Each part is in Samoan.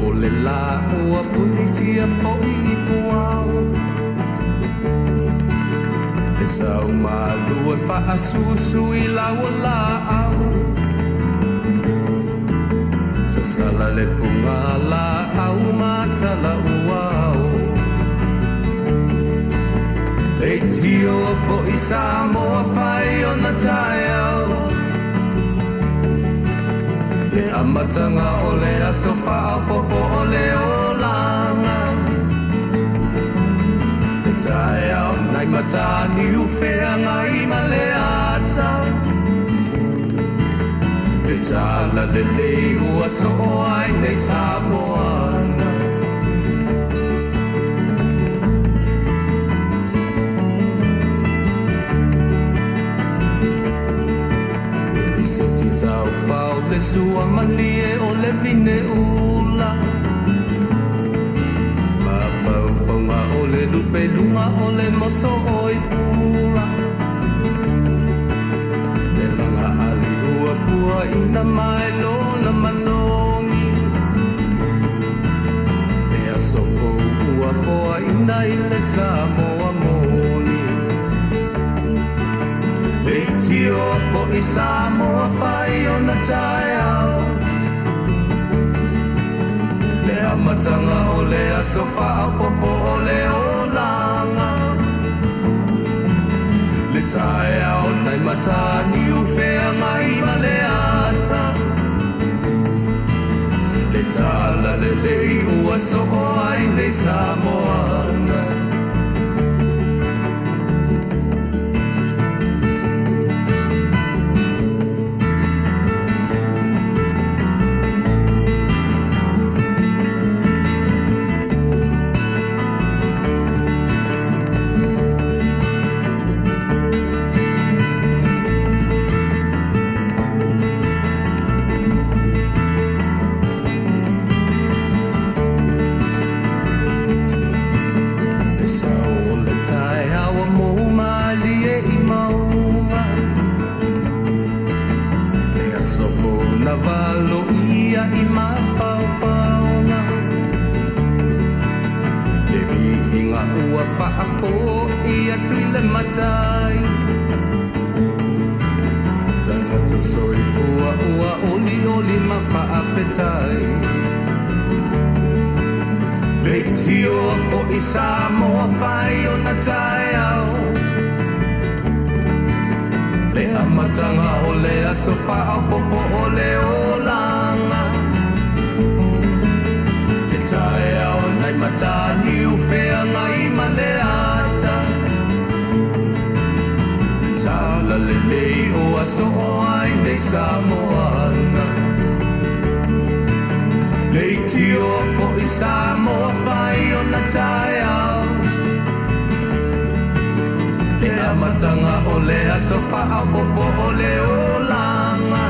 o le lā ua punitia foi i puao. E sau malu e faasusu i lau o laau. Sasala le puga laau ma tala uao. Leitio foi Samoa fai ona taeao. Le amataga o le aso faaopoopo o le olaga. Le taeao nai Mataniu Feagai ma le ata. Le talalelei ua soo ai nei Samoana. Le lisiti taufao le sua malie o le vine ula. Mafaufauga o le lupe luga o le moso oi pula. Le laga ali ua puaina mai lona manogi. Le aso fou ua foaina i le Samoa moni. Leitio foi Samoa fai ona taeao. Le amataga o le aso faaopoopo o le olaga. Le taeao nai Mataniu Feagai ma le ata. Le talalelei ua soo ai nei Samoana. Le sao o le taeao ua mou malie i mauga. Le aso fou na valoia i mafaufauga. Le viiga ua faafoi atu i le Matai. Tagata soifua ua olioli ma faafetai. Leitio foi Samoa fai ona taeao. Le amataga o le aso faaopoopo o le olaga. Le taeao nai Mataniu Feagai ma le ata. Le talalelei ua soo ai nei Samoana. Leitio foi Samoa fai ona taeao. Le amataga o le aso faaopoopo o le olaga.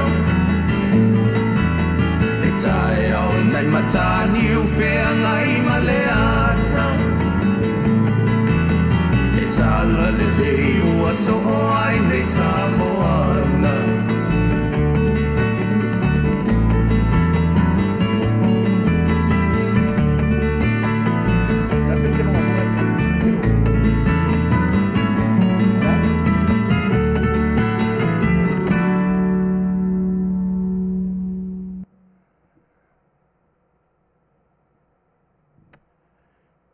Le taeao nai Mataniu Feagai ma le ata. Le talalelei ua soo ai nei Samoana.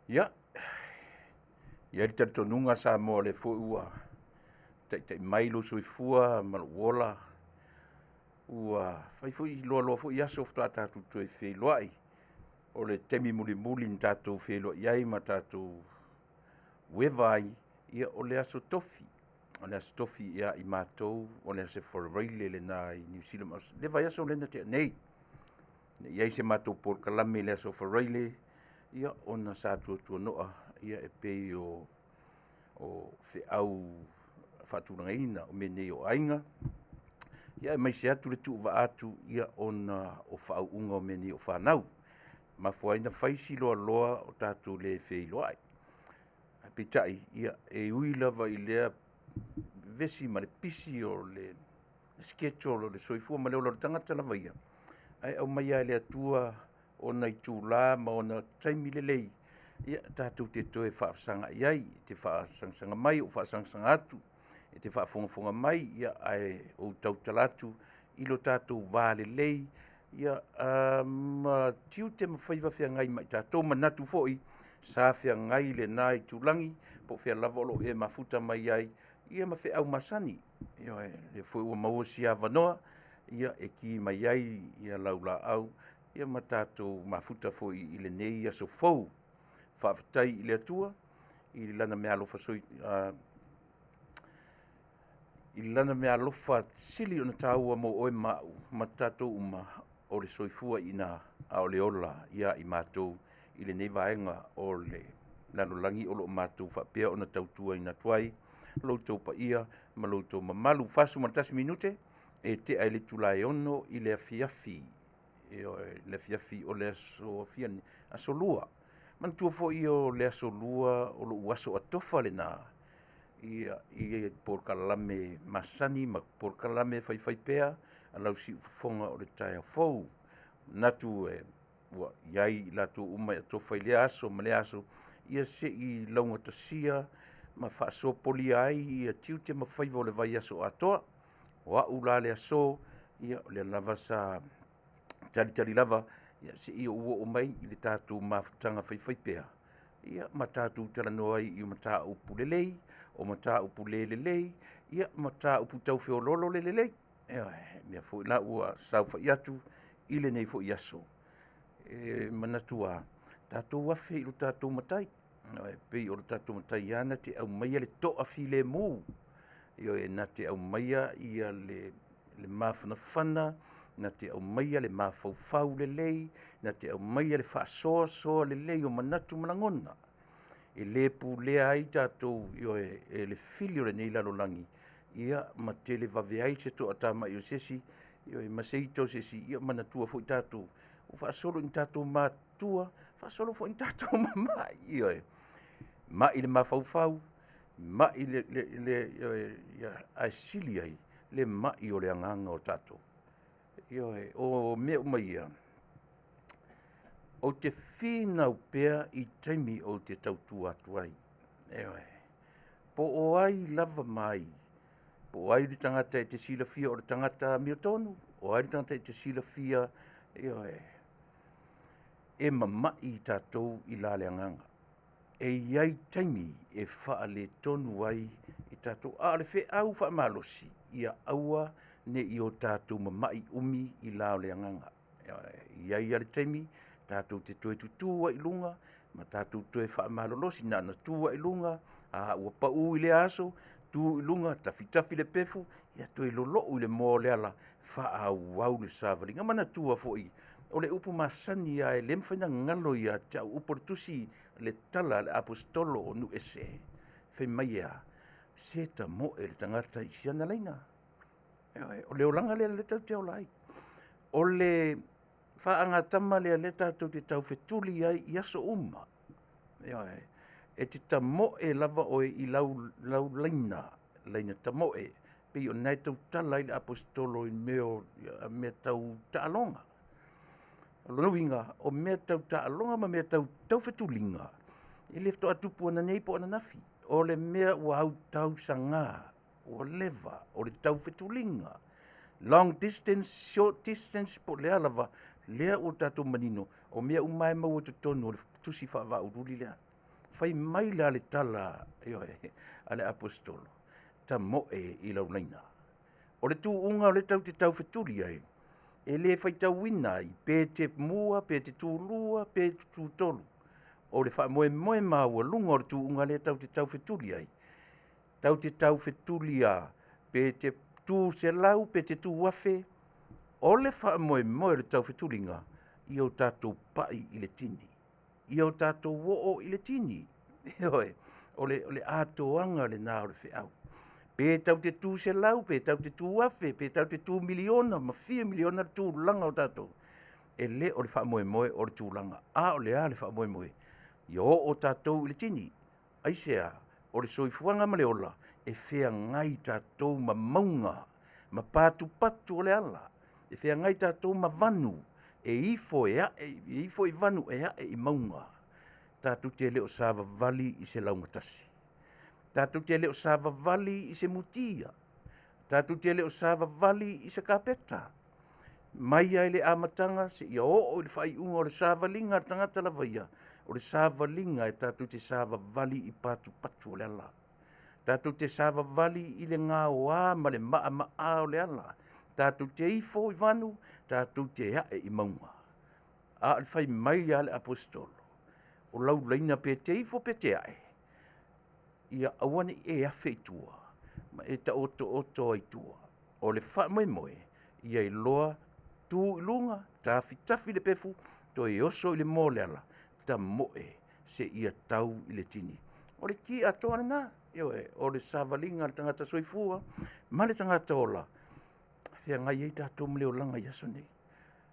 Ia, e i ai le talitonuga Samoa o lea foi ua taitai mai lou soifua ma lou ola, ua fai foi loaloa foi aso faatoa tatou toe feiloai. O le taimi mulimuli na tatou feiloai ai ma tatou ueva ai, ia o le Aso Tofi. O le Aso Tofi ia i matou, o le Aso Faraile lena i Niu Sila ma le vaiaso lea na tea nei. Ne i ai se matou polokalame i le Aso Faraile, ia ona sa tuatuanoa ia e pei o feau faatulagaina o mea nei o aiga, ia aemaise atu le tuuvaa atu ia ona o faauuga o mea nei o fanau. Mafua ai ona fai si loaloa o tatou le feiloai. Ae peitai, ia e ui lava i lea vevesi ma le pisi o le schedule o le soifua ma le ola o le tagata lava ia, ae aumai lava e le Atua. ona itulā ma ona taimi lelei, ia, tatou te toe faafesagai ai, e te faasagasagā mai, ou faasagasagā atu, e te faafogafoga mai, ia, ae ou tautala atu i lo tatou va lelei, ia, ma tiute ma faiva feagai ma i tatou manatu foi sa feagai lena itulagi po o fea lava o lo o e mafuta mai ai, ia ma feau masani. Ioe, lea foi ua maua si avanoa, ia, e ki mai ai ia laulaau, ia ma tatou mafuta foi i lenei aso fou. Faafetai i le Atua i Lana meaalofa i Lana meaalofa sili ona taua mo oe ma au ma tatou uma, o le soifua iina a o le ola ia i matou i lenei vaega o le lalolagi o lo o matou faapea ona tautuaina atu ai lo outou paia ma lo outou mamalu. 41 minute e tea ai le itula e 6 i le afiafi. Ioe, le afiafi o le aso afia lenei? Aso Lua. Manatua foi o le aso Lua o lou aso atofa lena ia i polokalame masani ma polokalame faifaipea a lau siufofoga o le taeao fou. Manatu e ua i ai i latou uma e atofa i lea aso ma lea aso, ia se i laugatasia ma faasopolia ai ia tiute ma faiva o le vaiaso atoa. O au la le aso, ia o lea lava sa talitali lava ia se i ou oo mai i le tatou mafutaga faifaipea, ia ma tatou talanoa ai i mataupu lelei, o mataupu le lelei, ia mataupu tau feoloolo le lelei. Ioe, lea foi la ua saofai atu i lenei foi aso, e manatu lava, tatou afe i lo tatou Matai. E pei o le tatou Matai lava na te aumaia le toafilemu, ioe, na te aumaia ia le mafanafana, na te aumaia le mafaufau lelei, na te aumaia le faasoasoa lelei o manatu ma lagona, e le pulea ai tatou, ioe, e le fili o lenei lalolagi, ia ma televave ai se toatamai o se isi, ioe, ma se ita o se isi. Ia manatua foi tatou, ua faasolo ina tatou matutua, faasolo foi ina tatou mamai, ioe, mai le mafaufau, mai le ioe, ae sili ai le mai o le agaga o tatou. Ioe, o mea uma ia, ou te finau pea i taimi ou te tautua atu ai. Ioe, po o ai lava ma ai, po o ai le tagata e te silafia o le tagata amiotonu, o ai le tagata e te silafia, ioe, e mamai tatou i la le agaga. E i ai taimi e faaletonu ai i tatou, a o le feau faamalosi, ia aua ne i o tatou mamai umi i la o le agaga. E i ai lava le taimi tatou te toe tutū ai i luga ma tatou toe faamalolosi, na ona tu ai i luga, a ua pau i lea aso, tu i luga, tafitafi le pefu, ia toe lolou i le moa o le ala, faaauau le savaliga. Manatua foi, o le upu masani lava e le mafai ona galo ia te au, upu o le tusi, le tala a le aposetolo o nuu ese, fai mai e a? Se tamoe le tagata i siana laina. O le olaga lea lea tatou te ola ai. O le faagatama lea lea tatou te taufetuli ai i aso uma. Ioe, e te tamoe lava oe i lau, lau laina, laina tamoe, pei o lena e tautala ai le aposetolo i mea o mea tau taaloga. O lona uiga, o mea tau taaloga ma mea tau taufetuliga, e le faatoa tupu ananei po o ananafi. O le mea ua autausaga, ua leva, o le taufetuliga. Long distance, short distance, po o le a lava, lea ua tatou manino, o mea uma lava e maua i totonu o le tusi faavaululi lea. Fai mai la le tala, ioe, a le aposetolo, tamoe i lau laina. O le tuuga o lea tatou te taufetuli ai, e le faitauina ai pe te mua, pe te tulua, pe te tutolu. O le faamoemoe maualuga o le tuuga lea tatou te taufetuli ai, tatou te taufetuli lava pe te tu selau, pe te tu afe, o le faamoemoe o le taufetuliga, ia o tatou pai i le tini, ia o tatou oo i le tini. Ioe, o le, o le atoaga lena o le feau. Pe tau te tu selau, pe tau te tu afe, pe tau te tu miliona ma fia miliona le tulaga o tatou, e le o le faamoemoe o le tulaga, a o le a le faamoemoe? Ia oo tatou i le tini. Aisea? O le soifuaga ma le ola e feagai tatou ma mauga ma patupatu o le ala, e feagai tatou ma vanu. E ifo e a'e, e ifo i vanu e a'e i mauga. Tatou te le o savavali i se laugatasi. Tatou te le o savavali i se mutia. Tatou te le o savavali i se kapeta. Mai lava i le amataga seia oo i le faaiuga o le savaliga a le tagata lava ia, o le savaliga e tatou te savavali i patupatu o le ala. Tatou te savavali i le gaoa ma le maama'a o le ala. Tatou te ifo i vanu, tatou te a'e i mauga. A o le fai mai a le Aposetolo, o lau laina pe te ifo pe te a'e, ia aua ne i e afe i tua ma e taotooto ai i tua. O le faamoemoe, ia iloa tu i luga, tafitafi le pefu, toe oso i le moa o le ala, tamoe seia tau i le tini. O le ki atoa lena, ioe, o le savaliga a le tagata soifua ma le tagata ola, e feagai ai tatou ma le olaga i aso nei.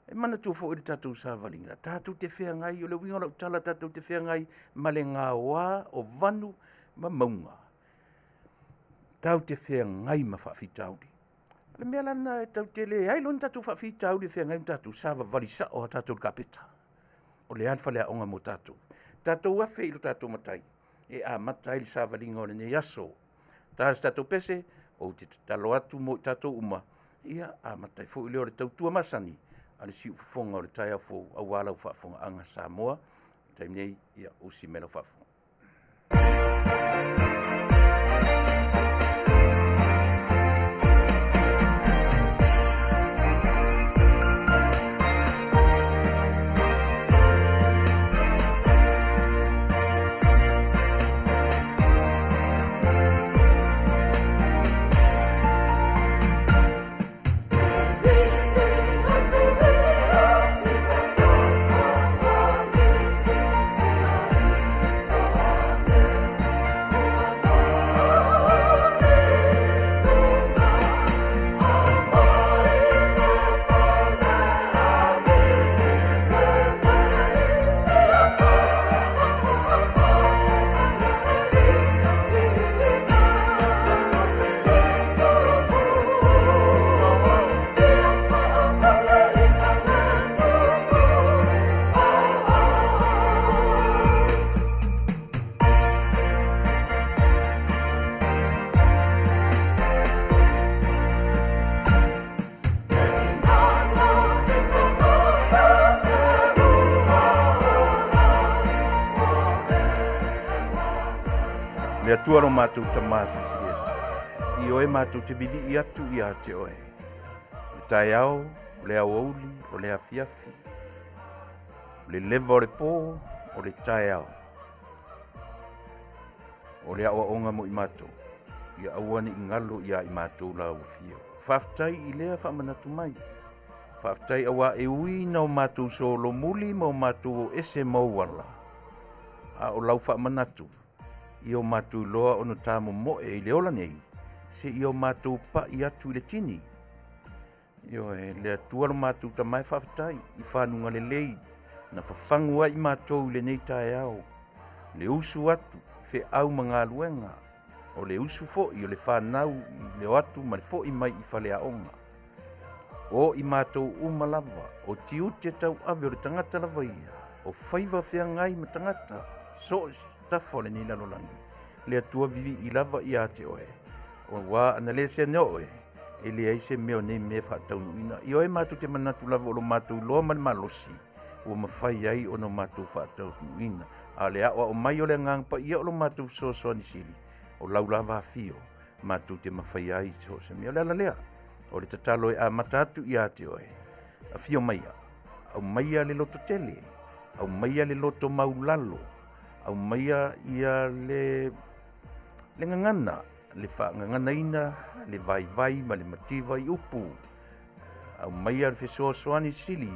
E manatua foi le tatou savaliga, tatou te feagai, o le uiga o lau tala, tatou te feagai ma le gaoa o vanu ma mauga, tatou te feagai ma faafitauli. O le mea la lena e tatou te leai loa ni tatou faafitauli e feagai ma tatou, savavali sao lava tatou i le kapeta. O le a le faleaoga mo tatou? Tatou afe i lo tatou Matai e amata ai le savaliga o lenei aso. Ta se tatou pese, ou te tatalo atu mo i tatou uma, ia amata ai foi lea o le tautua masani a le siufofoga o le taeao fou aua lau faafofogaaga Samoa. I le taimi nei, ia usi mai lau faafofoga. Le Atua lo matou Tama Silisili Ese, i oe matou te vivii atu ia te oe. O le taeao, o le aoauli, o le afiafi, o le leva o le po, o le taeao. O le aoaoga mo i matou, ia aua ne i galo ia i matou lau afio. Faafetai i lea faamanatu mai. Faafetai auā e ui ina o matou solomuli ma o matou o ese ma ou ala, a o lau faamanatu, ia o matou iloa ona ta momoe i le ola nei, seia o matou pa'i atu i le tini. Ioe, le Atua lo matou Tama e faafetai i fanuga lelei na fafagu ai i matou i lenei taeao, le usu atu i feau ma galuega, o le usu foi o le fanau i le o atu ma le foi mai i faleaoga. O i matou uma lava, o tiute tauave o le tagata lava ia, o faiva feagai ma tagata, so o se tafa o lenei lalolagi, le Atua vivii lava ia te oe, auā ana le seane oe, e leai se mea o nei mea e faataunuuina. Ioe matou te manatu lava o lo matou iloa ma le malosi ua mafai ai ona matou faataunuuina. A o le aoao mai o le Agaga Paia o lo matou fesoasoani sili, o lau lava afio matou te mafaia ai so o se mea. O le ala lea o le tatalo e amata atu ia te oe, afio maia, aumaia le lototele, aumaia le loto maulalo, aumaia ia le le gagana, le faagaganaina, le vaivai ma le mativa i upu. Aumaia le fesoasoani sili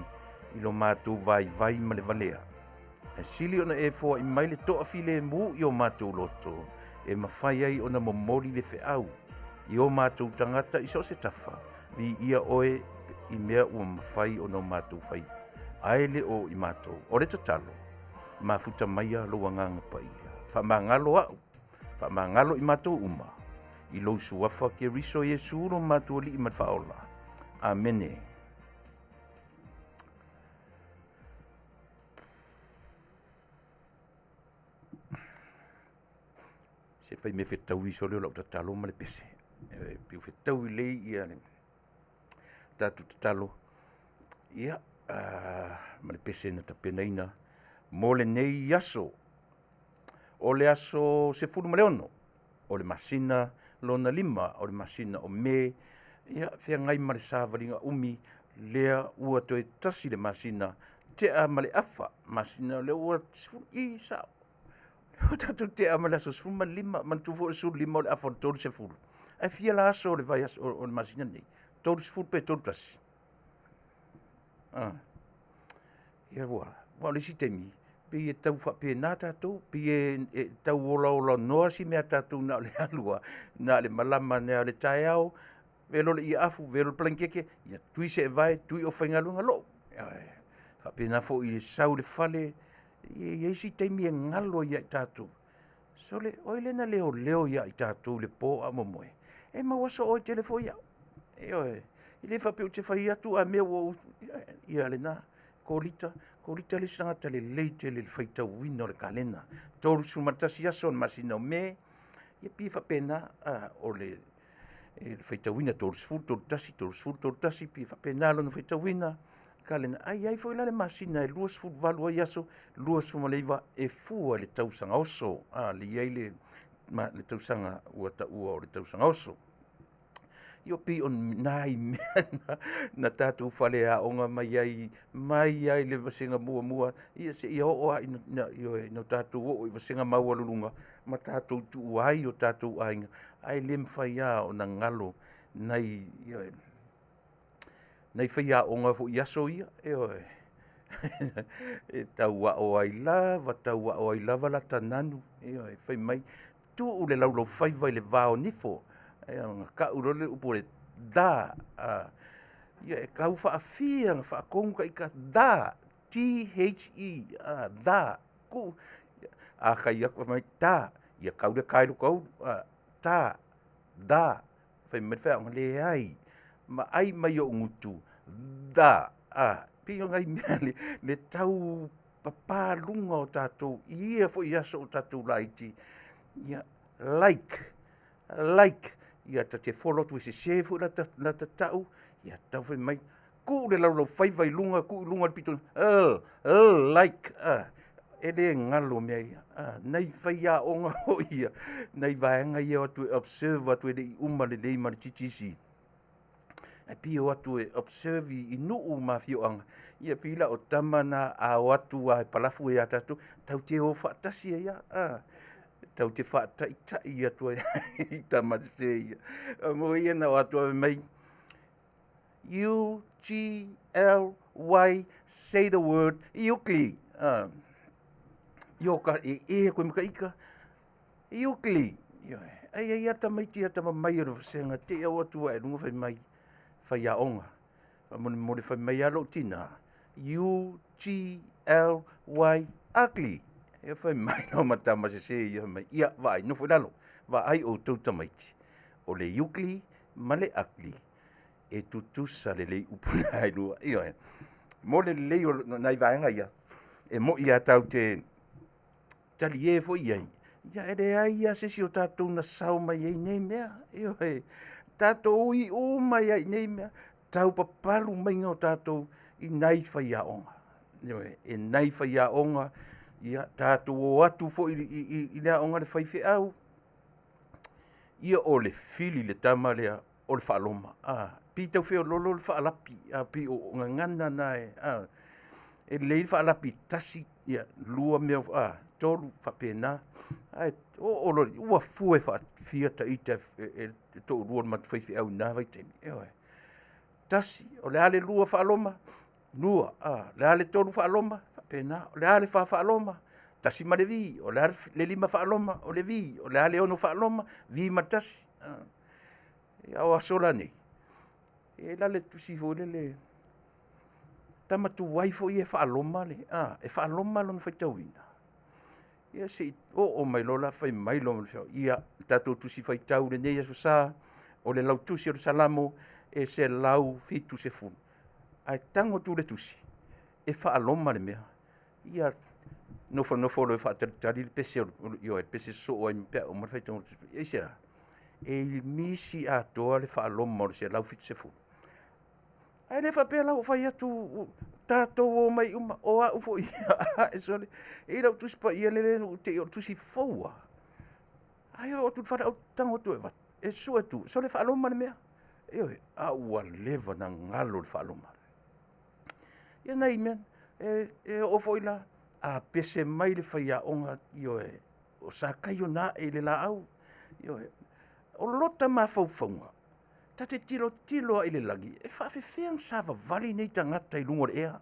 i lo matou vaivai ma le valea. Ae sili ona e foai mai le toafilemu i o matou loto e mafai ai ona momoli le feau i o matou tagata i so o se tafa, viia oe i mea ua mafai ona o matou faiva, ae le o i matou. O le tatalo, mafuta maia lou Agaga Paia. Faamagalo au, faamagalo i matou uma, i lou Suafa Keriso Iesu lo matou Alii ma le Faaola. Amene. Se fai mea fetaui sole o lau tatalo ma le pese. E pei ua fetaui lelei ia le tatou tatalo, ia, ma le pese na tapenaina mo lenei aso. O le aso 16 o le masina lona 5 o le masina o Me, ia, feagai ma le savaliga umi lea ua toe tasi le masina, tea ma le afa masina lea ua sefulu i sao. Ua tatou tea ma le aso 15, manatua foi o le 15 o le afa o le 30. Ae fia la aso o le vaiaso o le masina lenei? 30 pe 31? Ia ua o le isi taimi, pei e tau faapena tatou, pei e tau olaola noa si mea a tatou na o le alu lava, na o le malama ane lava o le taeao, velo le iaafu, velo le palanikeke, ia tui seevae, tui oofaigaluega, lou. Ioe. Faapena foi i le sau i le fale, e i ai isi taimi e galo ai ia i tatou. Sole, o ai lea na leoleo ia i tatou i le po a o momoe? E mau aso oe tele foi au. Ioe. E le faapea ou te fai atu a mea ua ou... Ia lena. Kolita, Kolita le isi tagata lelei tele i le faitauina o le kalena. 31 aso o le masina o Me, ia pei e faapena, o le faitauina 30, 31, 30, 31, pei e faapena lona faitauina kalena. Ae i ai foi la le masina e 28 ai aso, 29 e fua i le tausaga oso, le i ai le tausaga ua taua o le tausaga oso. Ia pei o nai mea na, na tatou faleaoga mai ai, mai ai le vasega muamua, ia seia oo lava ina, ioe, ina tatou oo i vasega maualuluga ma tatou tuua ai o tatou aiga, ae le mafai lava ona galo nai, ioe, nai faiaoga foi i aso ia, ioe. E tau ao ai lava, tau ao ai lava lata nanu, ioe, fai mai, tuu le laulaufaiva i le va o nifo, ia ona tau loa lea o le upu o le da, ia e tau faafia ona faatonu ta ita, da, T H E, da, tuu. A fai atu fai mai, ta, ia tau le ta i lota ulu, ta, da. Fai mai le faiaoga, leai, vaai mai i ou gutu, da, pei o nai mea le tau papaluga o tatou i ia foi aso o tatou laiti, ia, like, like, ia ta te follow atu e sese foi lata tau, ia tau fai mai, tuu le laulaufaiva i luga, tuu i luga i le pito, l, l, like, e le galo mea ia, nai faiaoga foi ia, nai vaega ia e o atu e observe atu e le i uma lelei ma le TTC, ae pei e o atu e observe i nuu ma afioaga, ia pei la o tama na a o atu lava e palafu ia tatou, tatou te o faatasi ai lava, tatou te faataitai atu ai i tama sese ia. O ia na o atu ai mai, U G L Y, say the word, Euclid. Io ka e e koe maka ika, Euclid. Ioe. Ai ai a tamaiti a tama mai o le vasega, te i au atu ai lunga fai mai, faiaoga. Faamolemole fai mai a lou tina, U G L Y, ugly. E fai mai no ma tama sese ia mai, ia vaai, nofo i lalo, vaai outou tamaiti, o le Euclid ma le ugly, e tutusa lelei upu na e lua. Ioe. Mo le lelei o nai vaega ia, e moi lava tatou te talie foi i ai, ia e leai lava se isi o tatou na sao mai ai nei mea. Ioe. Tatou ui uma ai i nei mea, tau papalu maiga o tatou i nai faiaoga. Ioe. E nai faiaoga, ia tatou o atu foi i le aoga le faifeau, ia o le fili le tama lea o le faaloma. Pei tau feoloolo le faalapi, pei o gagana na e, e lelei le faalapi tasi, ia, lua mea, tolu, faapena. Ae oo loa, ua fue faafia ta ita e toalua o le matou faifeau i na vaitaimi. Ioe. Tasi, o le a le lua faaloma? Lua, o le a le tolu faaloma? Faapena. O le a le fa faaloma? Tasi ma le vi. O le a le lima faaloma? O le vi. O le a le ono faaloma? Vi ma le tasi. Ia o aso la nei, e la le tusi foi lele, tama tuai foi e faaloma le, e faaloma lona faitauina. Ia se i oo mai loa la fai mai loa ma le feau, ia, le tatou tusi faitau i lenei aso Sa, o le lautusi o le Salamo e 170. Ae tago atu le tusi, e faaloma le mea. Ia Nofonofo loa e faatalitali le pese o le, ioe, le pese sosoo ai ma peau uma le faitauga o le Tusi Paia. Aisea? E misi atoa le faa-Roma o le 170. Ae le faapea la ua fai atu tatou omai uma, o au foi ia, sole, e i ai lau Tusi Paia lele na ou te i o le Tusi fou lava. Ae oo atu i le fale ou tago atu e avatu, e sue atu, sole e faa-Roma le mea. Ioe, a ua leva ona galo le faa-Roma. Ia nai mea, e oo foi la, a pese mai le faiaoga, ioe, o Sakaio na ae i le laau, ioe. O lota mafaufauga, ta te tilotilo lava i le lagi, e faapefea ona savavali nei tagata i luga o le ea?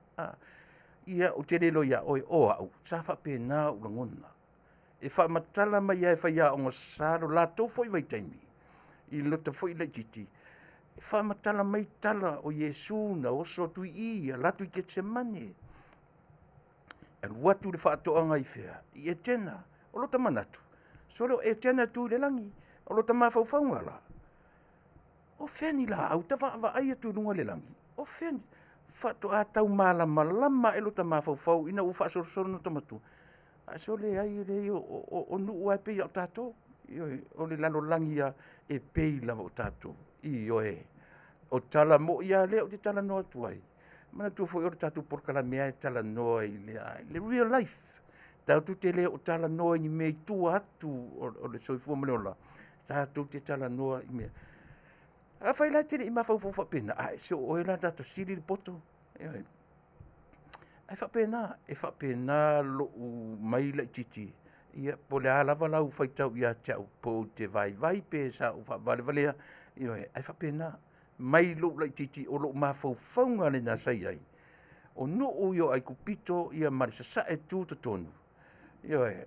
Ia, ou te le iloa ia oe, o au, sa faapena ou lagona. E faamatala mai lava e faiaoga sa lo latou foi vaitaimi i lota foi laitiiti, e faamatala mai tala o Iesu na oso atu i i, alu atu i Ketisemane, alu atu i le faatoaga i fea? I Etena. O lota manatu, sole o Etena e tu i le lagi. O lota mafaufauga la, o fea ni laau, ta vaavaai atu i luga o le lagi, o fea ni, faatoa tau malamalama ae lota mafaufau ina ua faasolosolo ona matua, ae sole leai e leai o nuu lava e pei lava o tatou. Ioe, o le lalolagi lava e pei lava o tatou. Ioe, o tala moi lava lea ou te talanoa atu ai. Manatua foi o le tatou polokalame lava e talanoa i le real life. Tatou te le o talanoa i ni mea i tua atu o le soifua ma le ola, tatou te talanoa i mea. Afai la e te le i mafaufau faapena, ae se o oe la ta te sili le poto. Ioe. Ae faapena, e faapena lou mai laitiiti, ia po o le a lava lau faitau ia te au, pe ou te vaivai pe sa ou faavalevalea, ioe, ae faapena, mai lou laitiiti o lou mafaufauga lena sa i ai, o nuu ia o Aikupito ma le Sasae tutotonu, ioe,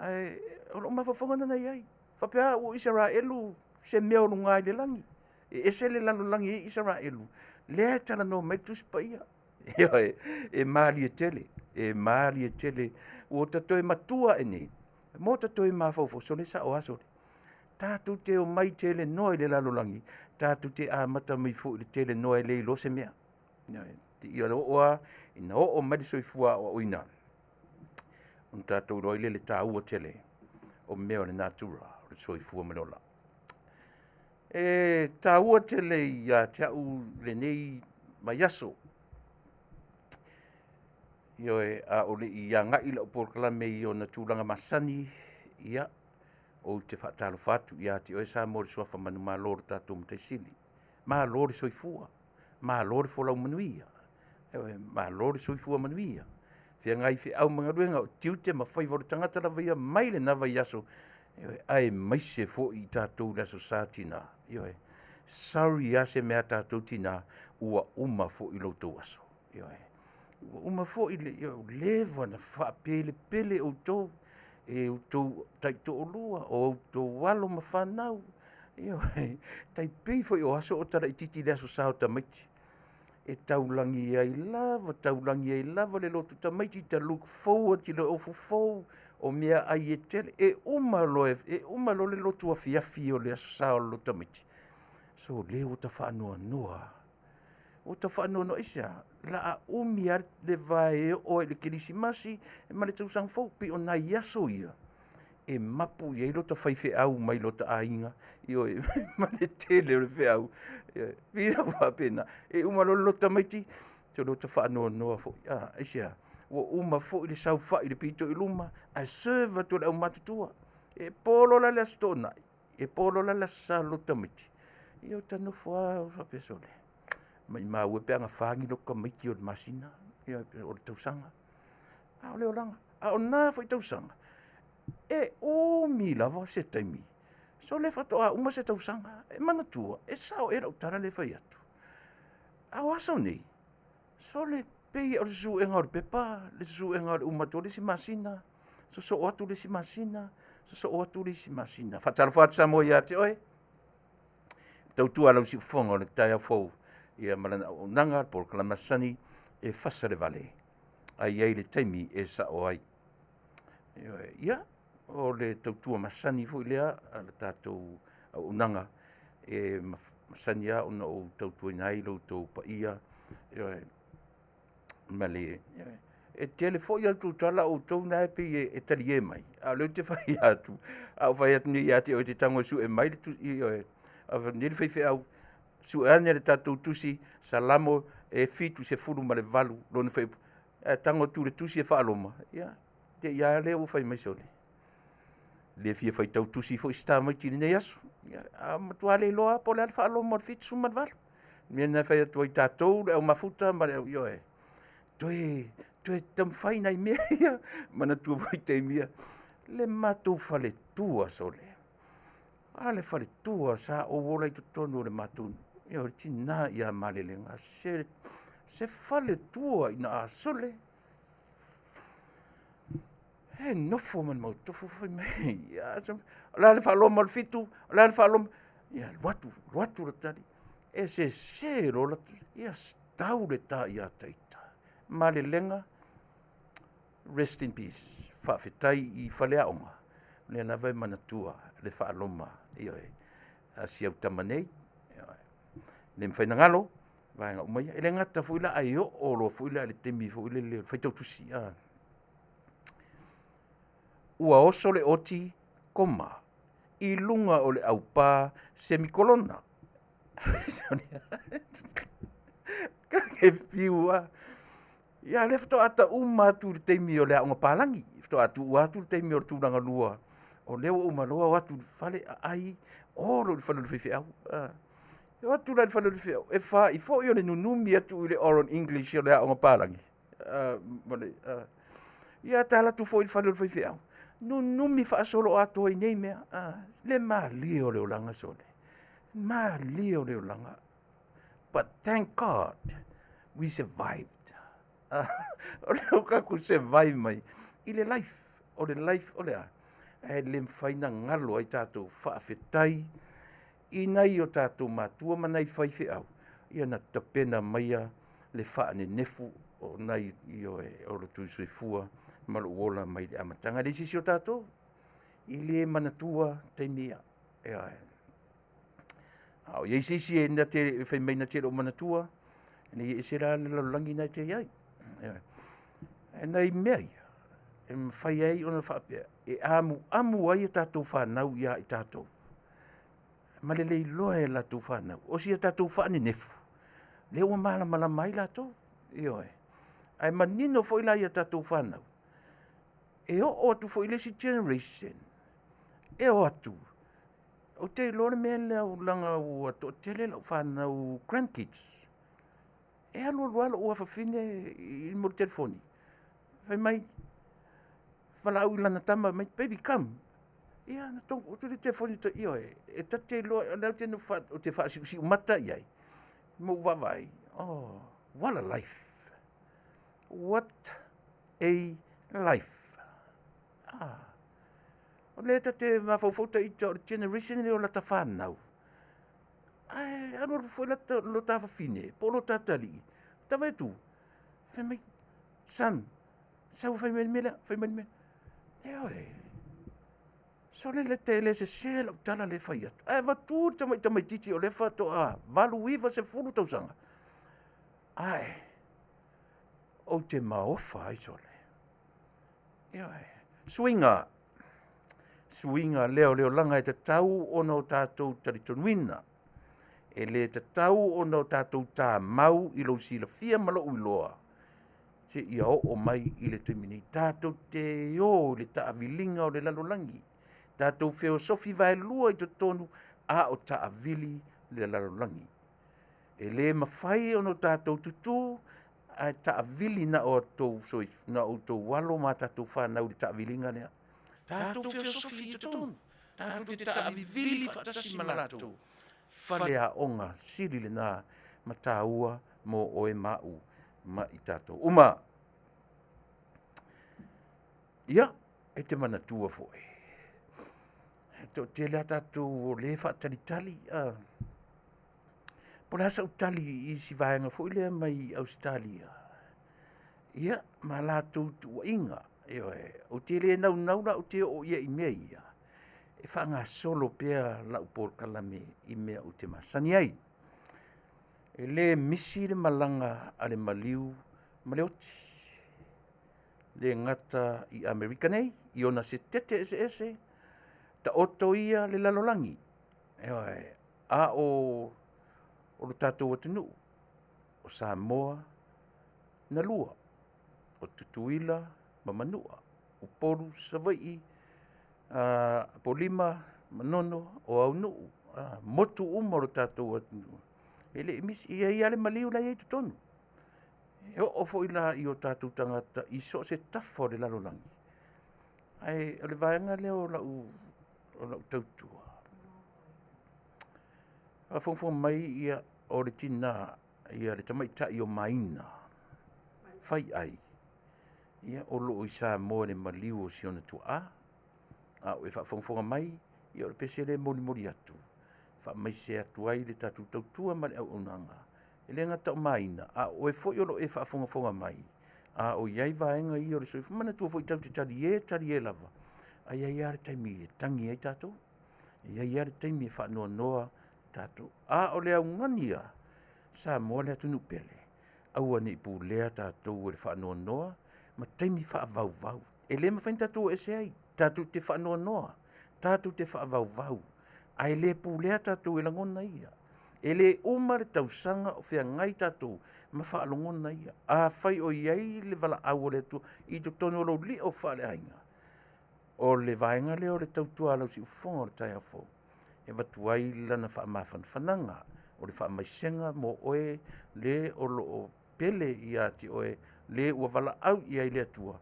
ae o lou mafaufauga lena na i ai. Faapea au o Isaraelu, se mea o luga i le lagi, e ese le lalolagi e i ai Isaraelu, lea e talanoa mai ai le Tusi Paia. Ioe, e malie tele, e malie tele. Ua ta toe matua ae nei, mo ta toe mafaufau, sole sao lava sole. Tatou te omai telenoa i le lalolagi, tatou te amata mai foi i le telenoa e le iloa se mea. Ioe, ia oo lava ina oo mai le soifua aoaoina, ona tatou iloa ai lea i le taua tele o mea o le natura, o le soifua ma le ola. E taua tele ia te au lenei vaiaso. Ioe, a o le i agai lau polokalame i ona tulaga masani, ia, ou te faatalofa atu ia te oe Samoa i le suafa manumalo o le tatou Matai Sili. Malo le soifua, malo le folau manuia, ioe, malo le soifua manuia. Feagai feau ma galuega, o tiute ma faiva o le tagata lava ia mai lena vaiaso, ioe, aemaise foi i tatou i le Aso Sa tina. Ioe, sorry lava se mea a tatou tina, ua uma foi lo outou aso. Ioe, ua uma foi le, ioe, ua leva ona faapelepele outou e outou taitoalua, o outou alo ma fanau. Ioe, tai pei foi o aso o talaitiiti i le Aso Sa o tamaiti, e taulagi ai lava, taulagi ai lava le lotu tamaiti, ta look forward i le ofu fou, o meaai e tele, e uma loa, e uma loa le lotu afiafi o le Aso Sa o le lotu tamaiti, so lea ua ta faanoanoa lava. Ua ta faanoanoa aisea? La a umi lava le va e oo ai i le Kerisimasi ma le tausaga fou, pei o nai aso ia e mapu i ai lota faifeau mai lota aiga, ioe, ma le tele o le feau. Ioe, pei e faapena, e uma loa le lotu tamaiti, sole ua ta faanoanoa foi. A, aisea? Ua uma foi le saofai i le pito i luma, ae serve atu e le aumatutua. E po loa la le Aso Toonai, e po loa la le Aso Sa o le lotu tamaiti, ia ua ta nofo lava faapea, sole, maimau e pe a gafa ni lotu tamaiti o le masina, ia, o le tausaga. A o le olaga. A o na foi tausaga, e umi lava se taimi, sole faatoa uma se tausaga. E manatua, e sao ea lau tala lea e fai atu? A o aso nei, sole, pei o le susuega o le pepa, le susuega o le uma atu o le isi masina, sosoo atu le isi masina, sosoo atu le isi masina. Faatalofa atu Samoa ia te oe, tautua a lau siufofoga o le taeao fou, ia ma lana auaunaga, le polokalame masani e fasa le vale, a i ai le taimi e sao ai. Ia, o le tautua masani foi lea a le tatou auaunaga e masani lava ona ou tautuaina ai lo outou paia, ioe, ma le, ioe. E tele foi a outou tala o outou na e pei e talie mai, a o lea ou te fai atu, a ou fai atu nei ia te oe e te tago e sue mai le tusi, ioe, a fai atu nei le faifeau, sue ane le tatou tusi Salamo e 78 lona fuaiupu, ae tago atu i le tusi e faa-Roma, ia, te i lava lea ua fai mai sole, le fia faitau tusi foi si tamaiti i lenei aso. Ia, a matua le iloa lava po o le a le faa-Roma o le 78. O le mea lena e fai atu ai tatou le au mafuta ma le au, ioe, toe, toe taumafai nai mea ia. Manatua foi taimi ia, le matou faletua sole, a le faletua sa ou ola i totonu o le matou, ioe, le tina ia Malelega, se faletua ina a sole, e nofo ma le mautofo fai mai, o le a le faa-Roma o le 7, o le a le faa-Roma, ia alu atu, alu atu le tali. E sese loa lata, ia tau le ta ia ita. Malelega, rest in peace. Faafetai i faleaoga, o lea lava e manatua le faa-Roma, ioe, a si au tama nei. Ioe. Le mafai ona galo vaega uma ia. E le gata foi la ae oo loa foi la i le taimi foi lele o le faitau tusi. Ua oso le oti, koma, i luga o le aupā, semikolona. Ke fiu lava. Ia lea faatoa ta uma atu i le taimi o le aoga palagi, faatoa tuua atu le taimi o le tulaga lua, o lea ua uma loa o atu i le fale aai, o loa i le fale o le faifeau. E o atu la i le fale o le faifeau, e faai foi o le nunumi atu i le Oral English o le aoga palagi. Ia ta alu atu foi i le fale o le faifeau, nunumi faasoloatoa i nei mea, le malie o le olaga sole, malie o le olaga. But thank God we survived. O lea ua tatou survive mai i le life, o le life o le a? Ae le mafai ona galo ai tatou faafetai i nai o tatou matua ma nai faifeau ia na tapena maia le faanenefu o nai ioe o lo outou soifua ma lou ola mai le amataga. E leai se isi o tatou e le manatua taimi ia. Ioe. A o i ai se isi e na te fai mai na te le o manatua, ne i ese la le lalolagi lena e te i ai. Ioe. Ae nai mea ia e mafai ai ona faapea e amuamu ai a tatou fanau ia i tatou ma le le iloa e latou fanau o si a tatou faanenefu lea ua malamalama ai latou. Ioe. Ae manino foi la ia tatou fanau, e oo atu foi i le isi generation, e o atu, ou te iloa le mea lea leaga ua toatele lau fanau grandkids. E alu alu lava lou afafine i le telefoni, fai mai, valaau i lana tama, fai mai, baby come. Ia, na tou le telefoni, ioe, e ta te iloa, o lea ou te nofo, ou te faasiusiu mata i ai, ma ou vaavaai, oh, what a life. What a life. Ah. O lea ta te mafaufau ta ita o le generation lea o lata fanau. Ae alu alu foi lata, lo ta fafine, po o lo ta atalii, ta vaai atu, fai mai, son, sau fai mai le mea lea, fai mai le mea. Ioe, sole le te le sese lau tala lea e fai atu. Ae avatu le tamai tamaitiiti o lea faatoa 8, 9, 10 tausaga. Ae, ou te maofa ai sole. Ioe. Suiga. Suiga lea o le olaga e tatau ona o tatou talitonuina. E le tatau ona o tatou tamau i lou silafia ma lou iloa, seia oo mai i le taimi nei. Tatou te o i le taaviliga o le lalolagi, tatou feosofi vaelua i totonu, a o taavili le lalolagi. E le mafai ona o tatou tutū ae taavili na o outou alo ma tatou fanau i le taaviliga lea. Tatou feosofi i totonu, tatou te taavivili faatasi ma latou. Faleaoga sili lena ma taua mo oe ma au ma i tatou uma. Ia, e te manatua foi, e toatele a tatou o lea e faatalitali, po o le a sau tali i si vaega foi lea mai Ausetalia, ia, ma latou tuuaiga, ioe, ou te le naunau la ou te oo i ai i mea ia, e faagasolo pea lau polokalame i mea ou te masani ai. E le misi le malaga a le maliu ma le oti. le gata i Amerika nei, i ona setete eseese, taoto ia le lalolagi, ioe, a o o lo tatou atunuu, o Samoa na lua, o Tutuila ma Manua, Upolu, Savaii, Apolima, Manono, o Aunuu, motu uma o lo tatou atunuu. E le i misi, e i ai lava le maliu la e i ai i totonu. E oo foi la i o tatou tagata i so o se tafa o le lalolagi. Ae o le vaega lea o lau, o lau tautua, faafogafoga mai ia, o le tina, ia le tamaitai o Maina, Faiai, ia o lo o i Samoa i le maliu o si ona tuaa, a o e faafogafoga mai, ia o le pese lea e molimoli atu, faamaise atu ai le tatou tautua ma le auaunaga. E le gata o Maina, a o oe foi o lo o e faafogafoga mai, a o i ai vaega ia o le soifua, manatua foi tatou te talie, talie lava, ae i ai lava le taimi e tagi ai tatou, e i ai lava le taimi e faanoanoa tatou. A o le augani ia, Samoa le atunuu pele, aua ne i pulea tatou e le faanoanoa ma taimi faavauvau. E le mafai ona tatou o ese ai, tatou te faanoanoa, tatou te faavauvau, ae le pulea tatou e lagona ia. E le uma le tausaga o feagai tatou ma faalogona ia. Afai o i ai le valaau a le Atua i totonu o lou lio faaleaiga, o le vaega lea o le tautua a lau siufofoga o le taeao fou, e avatu ai lana faamafanafanaga, o le faamaisega mo oe le o lo o pele ia te oe, le ua valaau i ai le Atua.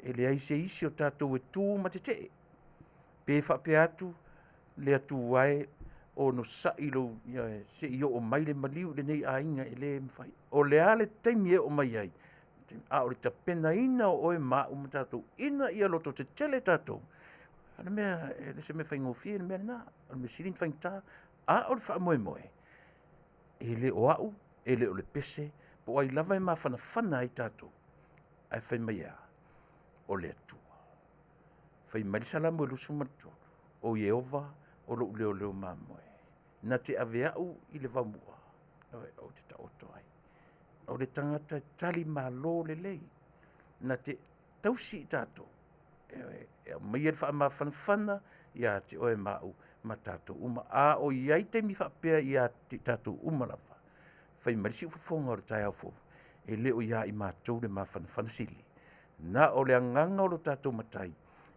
E leai se isi o tatou e tu ma tetee, pe faapea atu le Atua e, onosai lou, ioe, se i oo mai le maliu i lenei aiga, e le mafai. O le a le taimi e oo mai ai, a o le tapenaina o oe ma au ma tatou, ina ia lototetele tatou, o le mea, e le o se mea faigofie le mea lena, o le mea sili ona faigata. A o le faamoemoe, e le o au, e le o le pese, po o ai lava e mafanafana ai tatou, ae fai mai e a? O le Atua. Fai mai le Salamo e 23, o Ieova o lou leoleo mamoe, na te ave au i le vaomua, ou te taoto ai. O le tagata e tali malo lelei, na te tausi i tatou, e aumaia le faamafanafana ia te oe ma au ma tatou uma. A o i ai taimi faapea ia te tatou uma lava, fai mai le siufofoga o le taeao fou, e le o ia i matou le mafanafana sili, na o le agaga o lo tatou Matai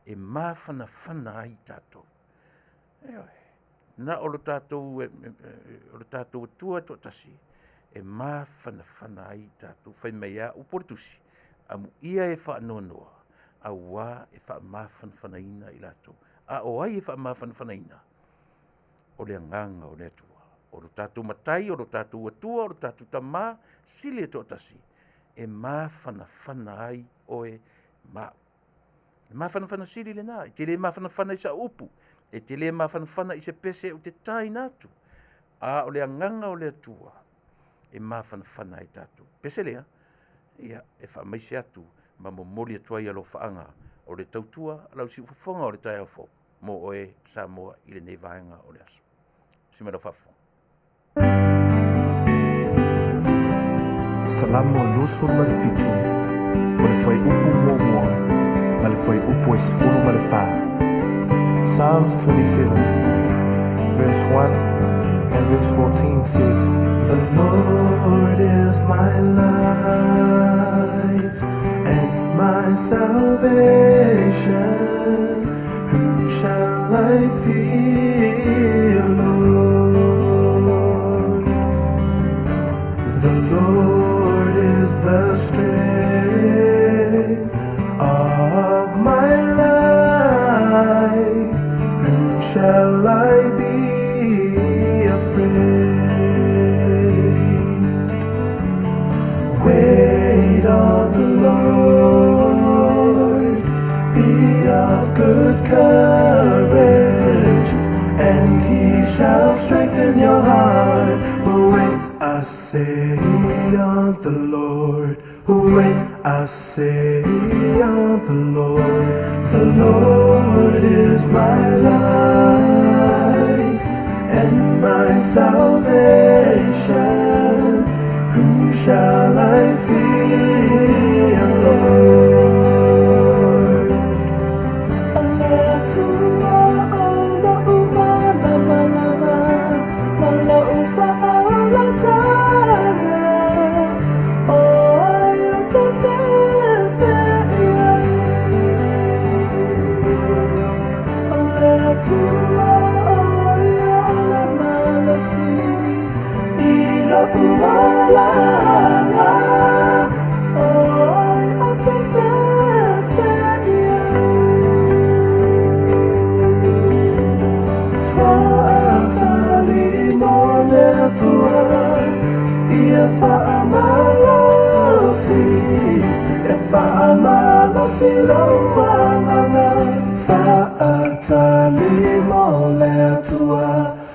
e mafanafana ai tatou. Ioe. Na o lo tatou, o lo tatou Atua e toatasi e mafanafana ai tatou. Fai mai a upu o le tusi, amuia e faanoanoa, auā e faamafanafanaina i latou. A o ai e faamafanafanaina? O le agaga o le Atua. O lo tatou Matai, o lo tatou Atua, o lo tatou Tama, sili e toatasi, e mafanafana ai oe ma au. Le mafanafana sili lena, e te le mafanafana i sau upu, e te le mafanafana i se pese ou te taina atu, a o le agaga o le Atua e mafanafana ai tatou. Pese lea, ia, e faamaise atu ma momoli atu ai alofaaga o le tautua a lau siufofoga o le taeao fou mo oe Samoa i lenei vaega o le aso. Si me lau faafofoga. Salamo 27, o le fuaiupu muamua ma le fuaiupu e 14. Psalms 27, verse 1 and verse 14 says, The Lord is my light and my salvation. Whom shall I fear, Lord? The Lord is the strength of my life. Whom shall I be afraid? Wait on the Lord, be of good courage, and he shall strengthen your heart. Wait, I say on the Lord. Wait, I say on the Lord. The Lord is my light and my salvation. Whom shall I fear, Lord? Malosi lou agaga Faatali mo le Atua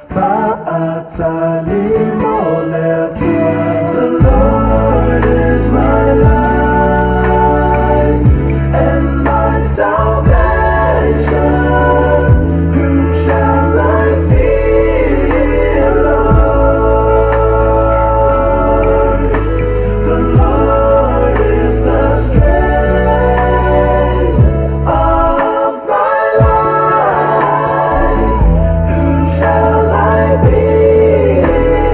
Faatali mo le Atua The Lord is my light And my salvation Whom shall I fear, Lord? The Lord is the strength of my life. Whom shall I be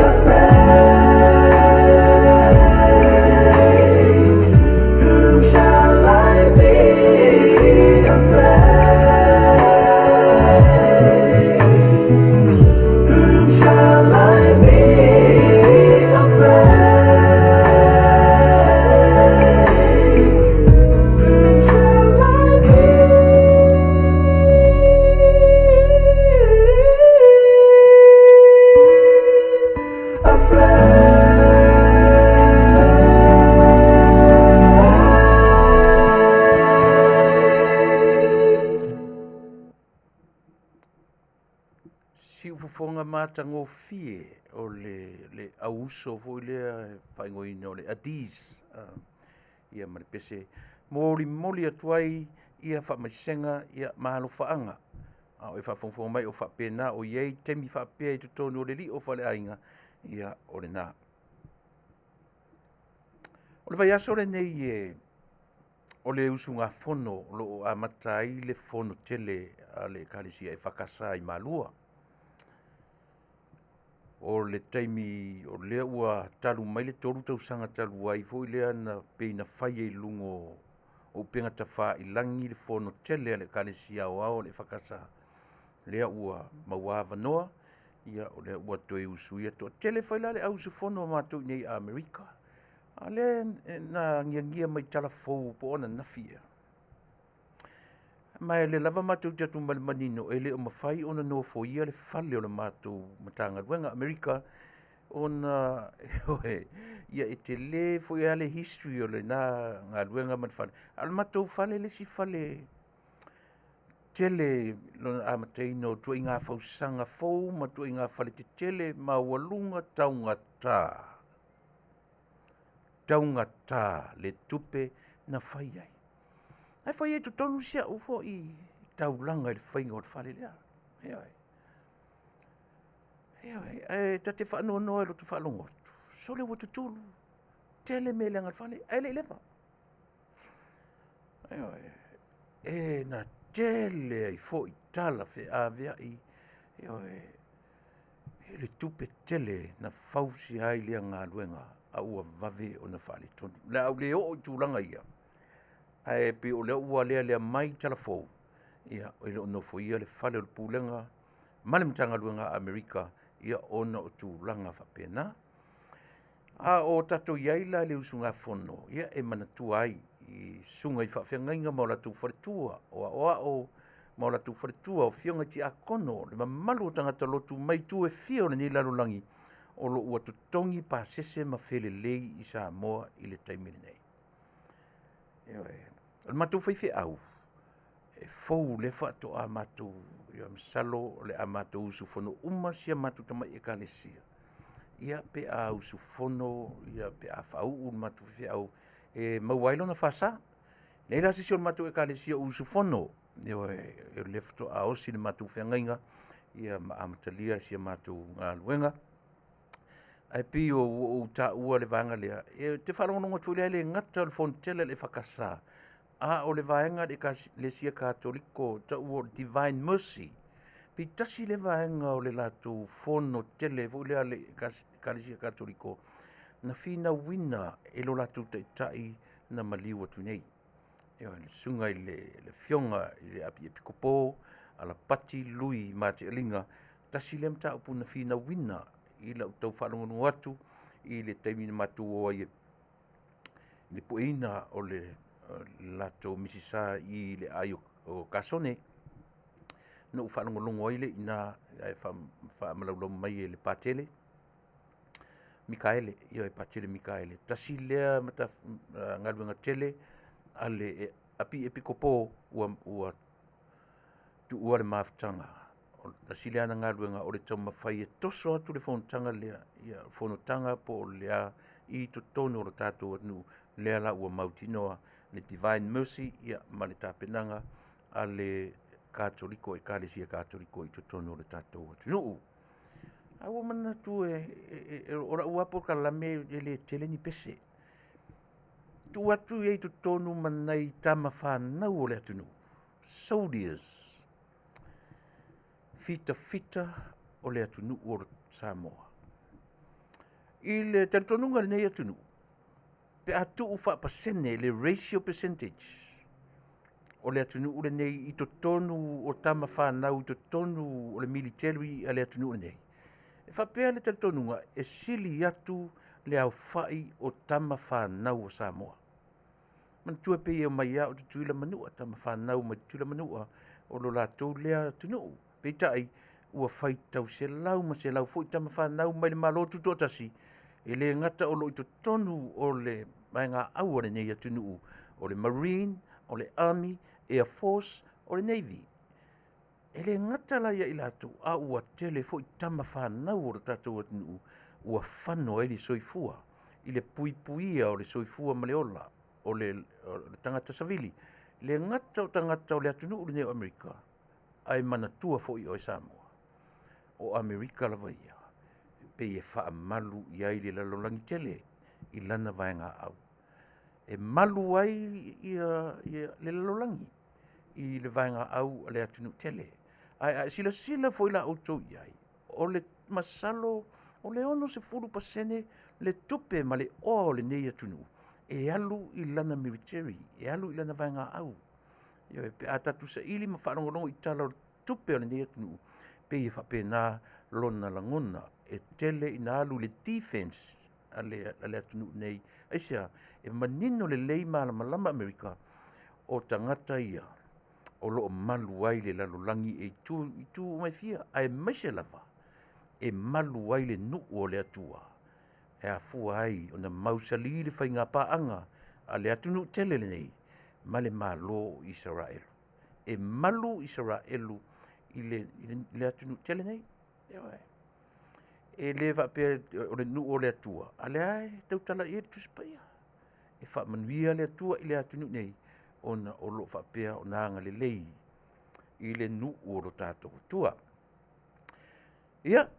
afraid? Whom shall I be afraid? Whom shall I be afraid? Whom shall I be afraid? Siufofoga matagofie o le le auuso foi lea e faaigoaina o le Adiz, ia ma le pese molimoli atu ai ia faamaisega ia ma alofaaga. A o e faafogafoga mai o faapena o i ai taimi faapea i totonu o le lio o faleaiga, ia o lena. O le vaiaso lenei e o le usugafono o lo o amata ai le fono tele a le Ekalesia EFKS i Malua. O le taimi o lea ua talu mai le 3 tausaga talu ai foi lea na pei na fai ai i luga o upega tafailagi le fono tele a le Ekalesia Aoao o le EFKS, lea ua maua avanoa, ia o lea ua toe usuia. Toatele foi la le au usufono a matou i inei i Amerika. A o lea na agiagia mai tala fou po o ananafi ea. Ma e o lea lava matou te atu ma le manino e le o mafai ona nofoia le fale o le matou Matagaluega Amerika ona ioe, ia e tele foi lava le history o lena galuega ma le fale. A o le matou fale le isi fale tele lona amataina o ituaiga fausaga fou ma ituaiga fale tetele maualuga taugata, taugata le tupe na fai ai. Ae fai ai i totonu si au foi taulaga i le faiga o le fale lea. Ioe. Ioe, ae ta te faanoanoa i lota faalogo atu, sole ua tutulu, tele mea leaga i le fale, ae le i leva. Ioe, e na tele ai foi tala feaveai, ioe, i le tupe tele na fausia ai lea galuega, a ua vave ona faaletonu. O le a ou le oo i tulaga ia, ae pei o lea ua lealea mai tala fou, ia, e le o nofoia le fale o le Pulega ma le Matagaluega a Amerika, ia ona o tulaga faapena. A o tatou i ai la i le usugafono, ia e manatua ai i susuga i faafeagaiga ma o latou faletua, o aoao ma o latou faletua, o afioga i tiakono, le mamalu o tagata lotu mai itu e fia o lenei lalolagi, o lo o ua totogi pasese ma felelei i Samoa i le taimi lenei. Ioe. O le matou faifeau, e fou lea faatoa matou, ia masalo o le a matou usufono uma si a matou tamai ekalesia, ia pe a usufono, ia pe a faauu le matou faifeau e maua ai lona FSA. E leai la se isi o le matou ekalesia o usufono, ioe, o lea faatoa osi le matou feagaiga, ia ma amatalia si a matou galuega. Ae pei ua ou taua le vaega lea, ou te faalogologo atu foi lea e le gata o le Fono Tele a le EFKS, a o le vaega a le Ekalesia Katoliko taua o le Divine Mercy, pei tasi lea vaega o le latou fono tele foi lea a le Ekalesia Katoliko na finauina e lo latou taitai na maliu atu nei. Ioe, le susuga i le Afioga i le Apiepikopo Alapati Lui Matealiga, tasi lea mataupu na finauina i lau tau faalogologo atu i le taimi na matou o ai i le pueina o le latou Misisa i le aai o Kasone, na ou faalogologo ai lea i ina ae faamalaulau mai e le Patele Mikaele, ioe, Patele Mikaele. Tasi lea galuega tele a le Api Epikopo ua, ua tuua le mafutaga. O tasi lea ana galuega o le taumafai e toso atu le fonotaga lea, ia fonotaga po o le a i totonu o le tatou atunuu, lea la ua mautinoa le Divine Mercy ia ma le tapenaga a le Katoliko, Ekalesia Katoliko i totonu o le tatou atunuu. Ae ua manatu e, e, e, o lau lava polokalame e le tele ni pese. Tuu atu i ai i totonu ma nai tama fanau o le atunuu, soldiers, fitafita o le atunuu o Samoa. I le talitonuga o lenei atunuu, pe a tuu faapasene le ratio percentage o le atunuu lenei i totonu o tama fanau i totonu o le military a le atunuu lenei, e faapea le talitonuga e sili atu le aofai o tama fanau o Samoa. Manatua pei e omai lava o Tutuila ma Manua, tama fanau mai Tutuila ma Manua, o lo latou lea atunuu. Peitai, ua faitau selau ma selau foi tama fanau mai le Malo Tutoatasi, e le gata o lo o i totonu o le vaegaau a lenei atunuu, o le Marine, o le Army, Air Force, o le Navy. E le gata la ia i latou, a ua tele foi tama fanau o le tatou atunuu ua fano ai le soifua i le puipuia o le soifua ma le ola o le, o le tagata savili. E le gata o tagata o le atunuu lenei o Amerika, ae manatua foi oe Samoa, o Amerika lava ia, e pei e faamalu i ai le lalolagi tele i lana vaegaau. E malu ai ia, ia le lalolagi i le vaegaau a le atunuu tele. Ae a e silasila foi la outou i ai, o le masalo o le 60% le tupe ma le oa o lenei atunuu e alu i lana military, e alu i lana vaegaau. Ioe, pe a tatou saili ma faalogologo i tala o le tupe a lenei atunuu, pei e faapena lona lagona, e tele ina alu i le defense a le, a le atunuu nei. Aisea? E manino lelei malamalama Amerika, o tagata ia o lo o malu ai le lalolagi e itu, itu uma e fia, aemaise lava e malu ai le nuu o le Atua e afua ai ona mausali le faiga paaga a le atunuu tele lenei ma le Malo o Isaraelu. E malu Isaraelu i le, i le, i le atunuu tele nei. Ioe. E le faapea o le nuu o le Atua, a lea e tautala i ai le Tusi Paia. E faamanuia le Atua i le atunuu nei, ona o lo o faapea ona agalelei i le nuu o lo tatou Atua. Ia,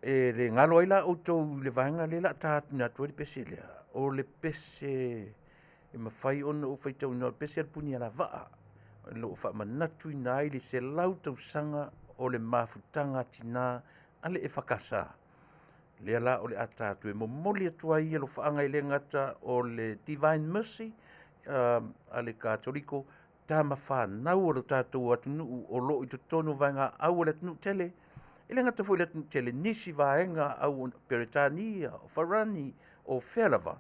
e le galo ai la outou i le vaega lea la ta atu atu ai le pese lea, o le pese e mafai ona ou faitauina, o le pese a le Punialavaa, o lo o faamanatuina ai le 100 tausaga o le mafutaga a tina a le EFKS. Lea la o le a ta atu e momoli atu ai alofaaga e le gata o le Divine Mercy a le Katoliko, tama fanau o lo tatou atunuu o lo o i totonu o vaegaau o le atunuu tele, e le gata foi i le atunuu tele, nisi vaega au Peretania, o Farani, o fea lava,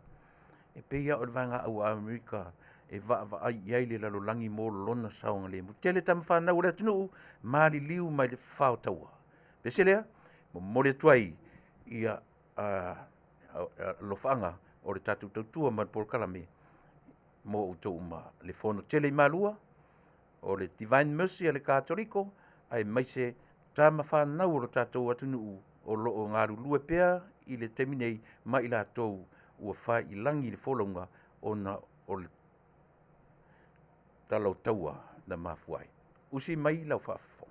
e pei lava o le vaegaau a Amerika e vaavaai i ai le lalolagi mo lona saogalemu. Tele tama fanau o le atunuu maliliu mai le fafao taua. Pese lea, momoli atu ai ia alofaaga o le tatou tautua ma le polokalame mo outou uma. Le fono tele i Malua, o le Divine Mercy a le Katoliko, aemaise tama fanau o lo tatou atunuu o lo o galulue pea i le taimi nei ma i latou ua fai i lagi le folauga ona o le tala o taua na mafua ai. Usi mai lau faafofoga.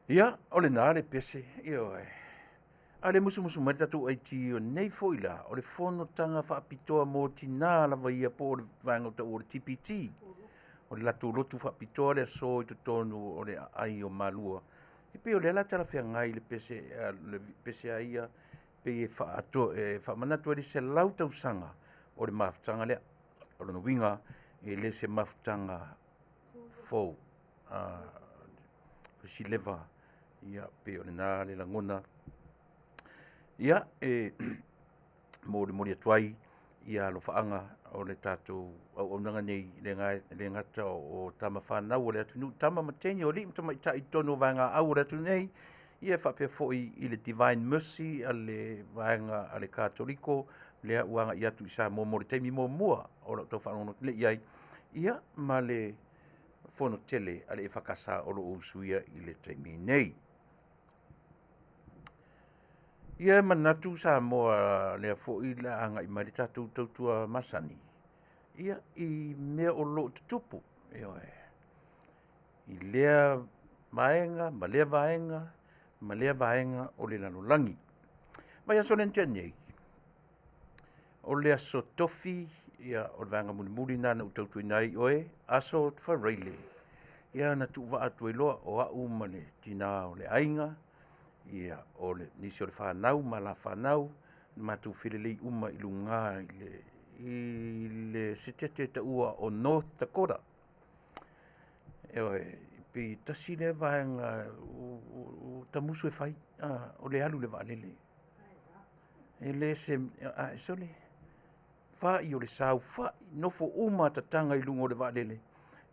Ia, o lena le pese, ioe. A le musumusu mai le tatou IT o nei foi la, o le fonotaga faapitoa mo tinā lava ia po o le vaega o taua o le TPT. O le latou lotu faapitoa le aso i totonu o le aai o Malua. E pei o lea la talafeagai le pese, le pese a ia pei e faaatoa, e faamanatu ai le 100 tausaga o le mafutaga lea. O lona uiga, e le se mafutaga fou. Sileva, ia pei o lena le lagona. Ia, e molimoli atu ai ia alofaaga o le tatou auaunaga nei, e le gata o tama fanau o le atunuu, tama ma teine, o alii ma tamaitai i totonu o vaegaau o le atunuu nei, ia faapea foi i le Divine Mercy a le vaega a le Katoliko, lea ua agai atu i Samoa mo le taimi muamua o lau tau faalogologo atu nei i ai, ia ma le fono tele a le EFKS o lo o usuia i le taimi nei. Ia e manatu Samoa lea foi le a agai mai le tatou tautua masani ia i mea o lo o tutupu, ioe, i lea vaega ma lea vaega ma lea vaega o le lalolagi. Vaiaso lea na tea nei, O le aso Tofi, ia, o le vaega mulimuli lena na ou tautuaina ai oe, aso Faraile, ia na tuuvaa atu ai loa o au ma le tina o le aiga, ia, o le, nisi o le fanau ma la fanau, na matou felelei uma i luga i le setete e taua o North Dakota. Ioe, pei tasi lea vaega ua tamusu e fai, o le alu i le vaalele. E le se, a, sole, fai o le saofai, nofo uma tatanga i luga o le vaalele,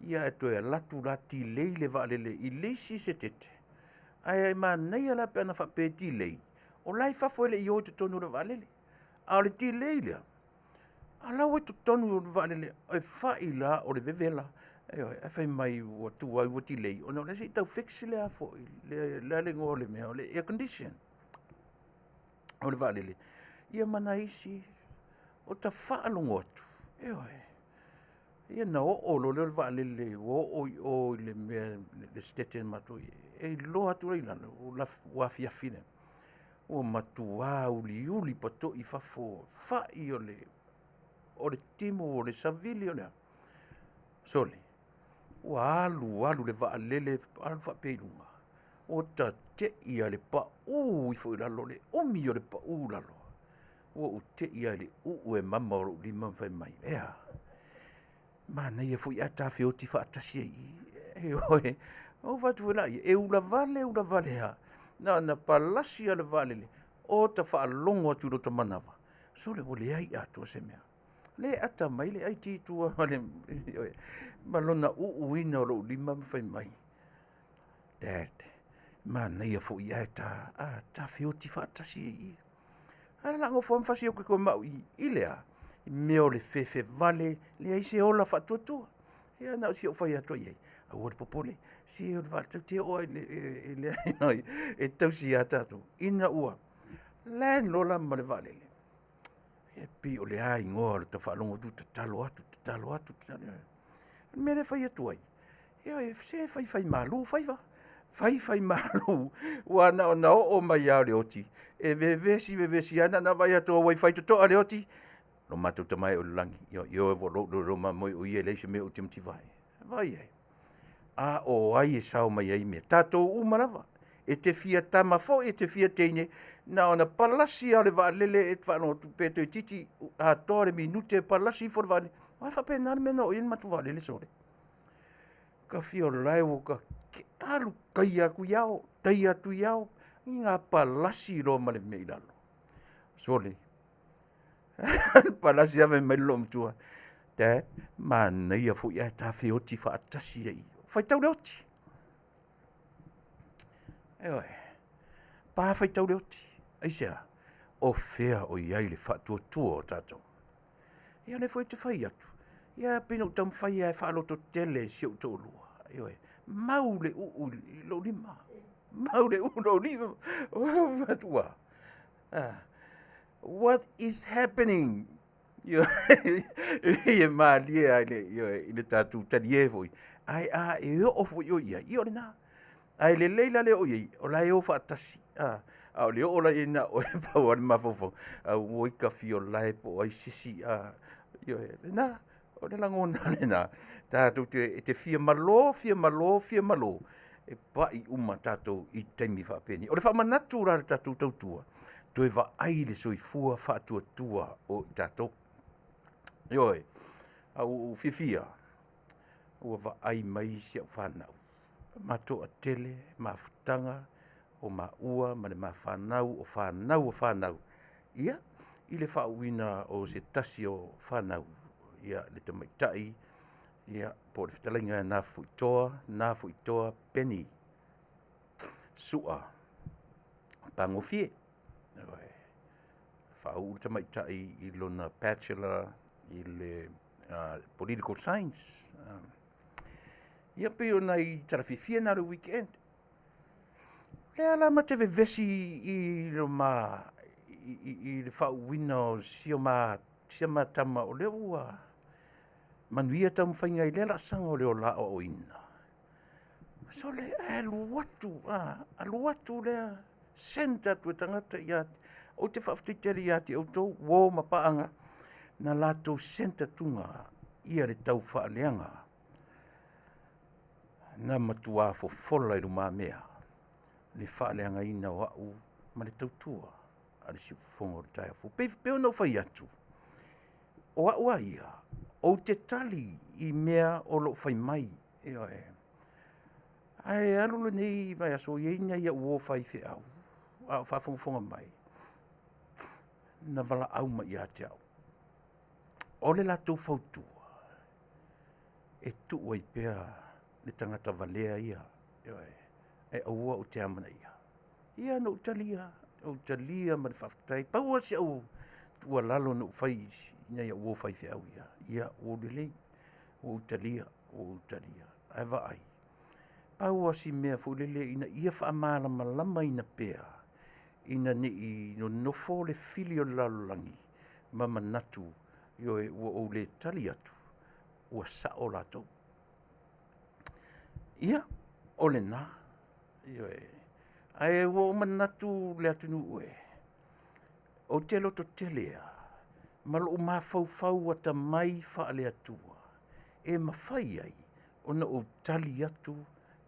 ia ae toe alu atu la delay le vaalele i le isi setete, ae manaia la pe ana faapea e delay, o la e i fafo e le i o i totonu o le vaalele. A o le delay lea, a la ua i totonu o le vaalele, e fai la o le vevela, ioe, ae fai mai ua tuai ua delay, ona o lea se i tau fix le a foi, le a le igoa o le mea, o le air condition o le vaalele, ia ma nai isi, o ta faalogo atu, ioe, ia na oo loa lea o le vaalele ua oo i o i le mea, le setete na matou i ai, e iloa atu la i lalo, ua afiafi le, ua matua uliuli patoi fafo, fai o le timu, o le savili, o le a. Sole, ua alu alu le vaalele alu faapea i luga, ua tatei lava i le pau ifo i lalo, le umi o le pau i lalo. Ua ou te i lava i le uu e mama o lou lima ma fai mai, e a? Manaia foi ae ta feoti faatasi ai i i. Ioe, ona ou fai atu foi lea, e ula vale ula vale lava, na ona palasi lava o le vaalele, ota faalogo atu i lota manava, sole ua leai atoa se mea. Le ata mai le IT i tua ma le, ioe, ma lona uuina o lou lima ma fai mai, Dad, manaia foi ae ta, a, ta feoti faatasi ai i i. Ae la nofo lava ma fasioti ma au i i, i le a? I mea o le fefe vale, leai se ola faatuatua. Ia na o si ou fai atu i ai, aua le popole, se o le vaa tatou te oo lava i le, e tausi lava tatou, ina ua land loa la ma le vaalele, e pei o le a igoa o le tau faalogo atu tatalo atu, tatalo atu, tatalo atu. O le mea lea e fai atu ai, ioe, se faifaimalu faiva, faifaimalu, aua na ona oo mai lava o le oti, e vevesi vevesi lava, na ona vaai atu ua faitotoa le oti, lo matou Tama e oo i le lagi, ioe foi lou leo mamoe o ia e leai se mea ou te mativa ai. Vaai i ai? A o ai e sao mai ai mea? Tatou uma lava. E te fia tama foi, e te fia teine, na ona palasi lava o le vaalele e faalogo atu pe toeitiiti atoa le minute e palasi ifo le vaalele. Aua e faapena le mea na oo i ai le matou vaalele sole. Ka fia o lae ua ka alu taia atu i ao, taia atu i ao, i ngā palasi loa ma le mea i lalo. Sole, palasi ave mai le loomatua, Dad, manaia foi ae ta feoti faatasi ai. Faitau le oti. Ioe. Pa faitau le oti. Aisea? O fea o i ai le faatuatua o tatou? Ia lea foi ou te fai atu, ia pei ona ou taumafai lava e faalototele i si ou toalua. Ioe. Mau le uu i lou lima. Mau le uu i lou lima. Ou fai atu, ua. What is happening? E malie lava i le tatou talie foi, ae a e oo foi oe i ai, ia o lena. Ae lelei la le oo i ai, o la e o faatasi, a, a o le oo la i ai na o oe pau lava le mafaufau, auoi Kafiolae po o ai se isi, a, ioe, lena, o le lagona lena, tatou te, e te fia malo, fia malo, fia malo, e pai uma tatou i taimi faapenei. O le faamanatu la i le tatou tautua, toe vaai i le soifua faatuatua o i tatou. Ioe, a ua ou fiafia ua vaai mai si au fanau, ma toatele mafutaga o maua ma le ma fanau, o fanau a fanau, ia, i le faauuina o se tasi o fanau, ia le tamaitai ia po o le fetalaiga ia Nafuitoa, Nafuitoa Penny Sua Pagofie. Ioe. Faauu le tamaitai i lona Bachelor i le Political Science. Ia pei o nai tala fiafia na o le weekend. O lea la ma te vevesi i le ma i le faauuina o si o ma si ma tama o lea ua manuia taumafaiga i lea laasaga o le ola aoaoina. Sole, ae alu atu, alu atu lea send atu e tagata ia te, ou te faafetai tele ia te outou uo ma paaga na latou send atuga ia le taufaaleaga na matua fofola i lumamea le faaleagaina o au ma le tautua a le siufofoga o le taeao fou. E pei ona ou fai atu, o au a ia, ou te tali i mea o lo o fai mai, ioe. Ae alu lenei vaiaso, e i ai nai au uo faifeau a o faafogafoga mai, na valaau mai ia te au. O le latou fautua, e tuu ai pea le tagata valea ia, ioe, ae aua ou te amanaia. Ia na ou talia, ou talia ma le faafetai. Pau lava si au tuualalo na ou fai i nai au uo faifeau ia, ia ua ou lelei, ua ou talia, ua ou talia. Ae vaai, pau lava si mea foi lele ina ia faamalamalamaina pea, ina ne i nonofo le fili o le lalolagi ma manatu, ioe, ua ou le tali atu, ua sao latou. Ia, o lena, ioe. Ae ua ou manatu le atunuu e, ou te lototele lava ma lou mafaufau atamai faale-Atua e mafai ai ona ou tali atu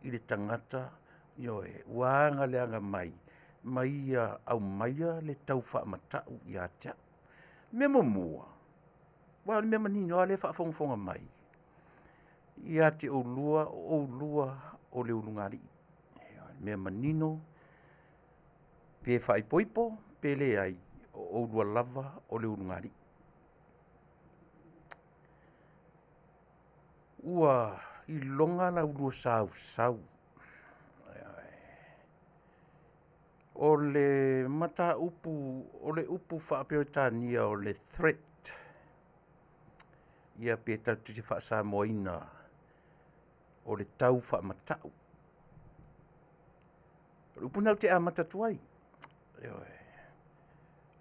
i le tagata, ioe, ua agaleaga mai ma ia aumaia le tau faamatau ia te au. O le mea muamua, aua o le mea manino lava lea e faafogafoga mai, ia te oulua, o oulua o le ulugalii. O le mea manino, pe faaipoipo pe leai, o oulua lava o le ulugalii. Ua iloga la ulua sausau. O le mataupu, o le upu faa-Peretania o le threat, ia pe tatou te faa-Samoaina o le tau faamatau. O le upu lena ou te amata atu ai. Ioe.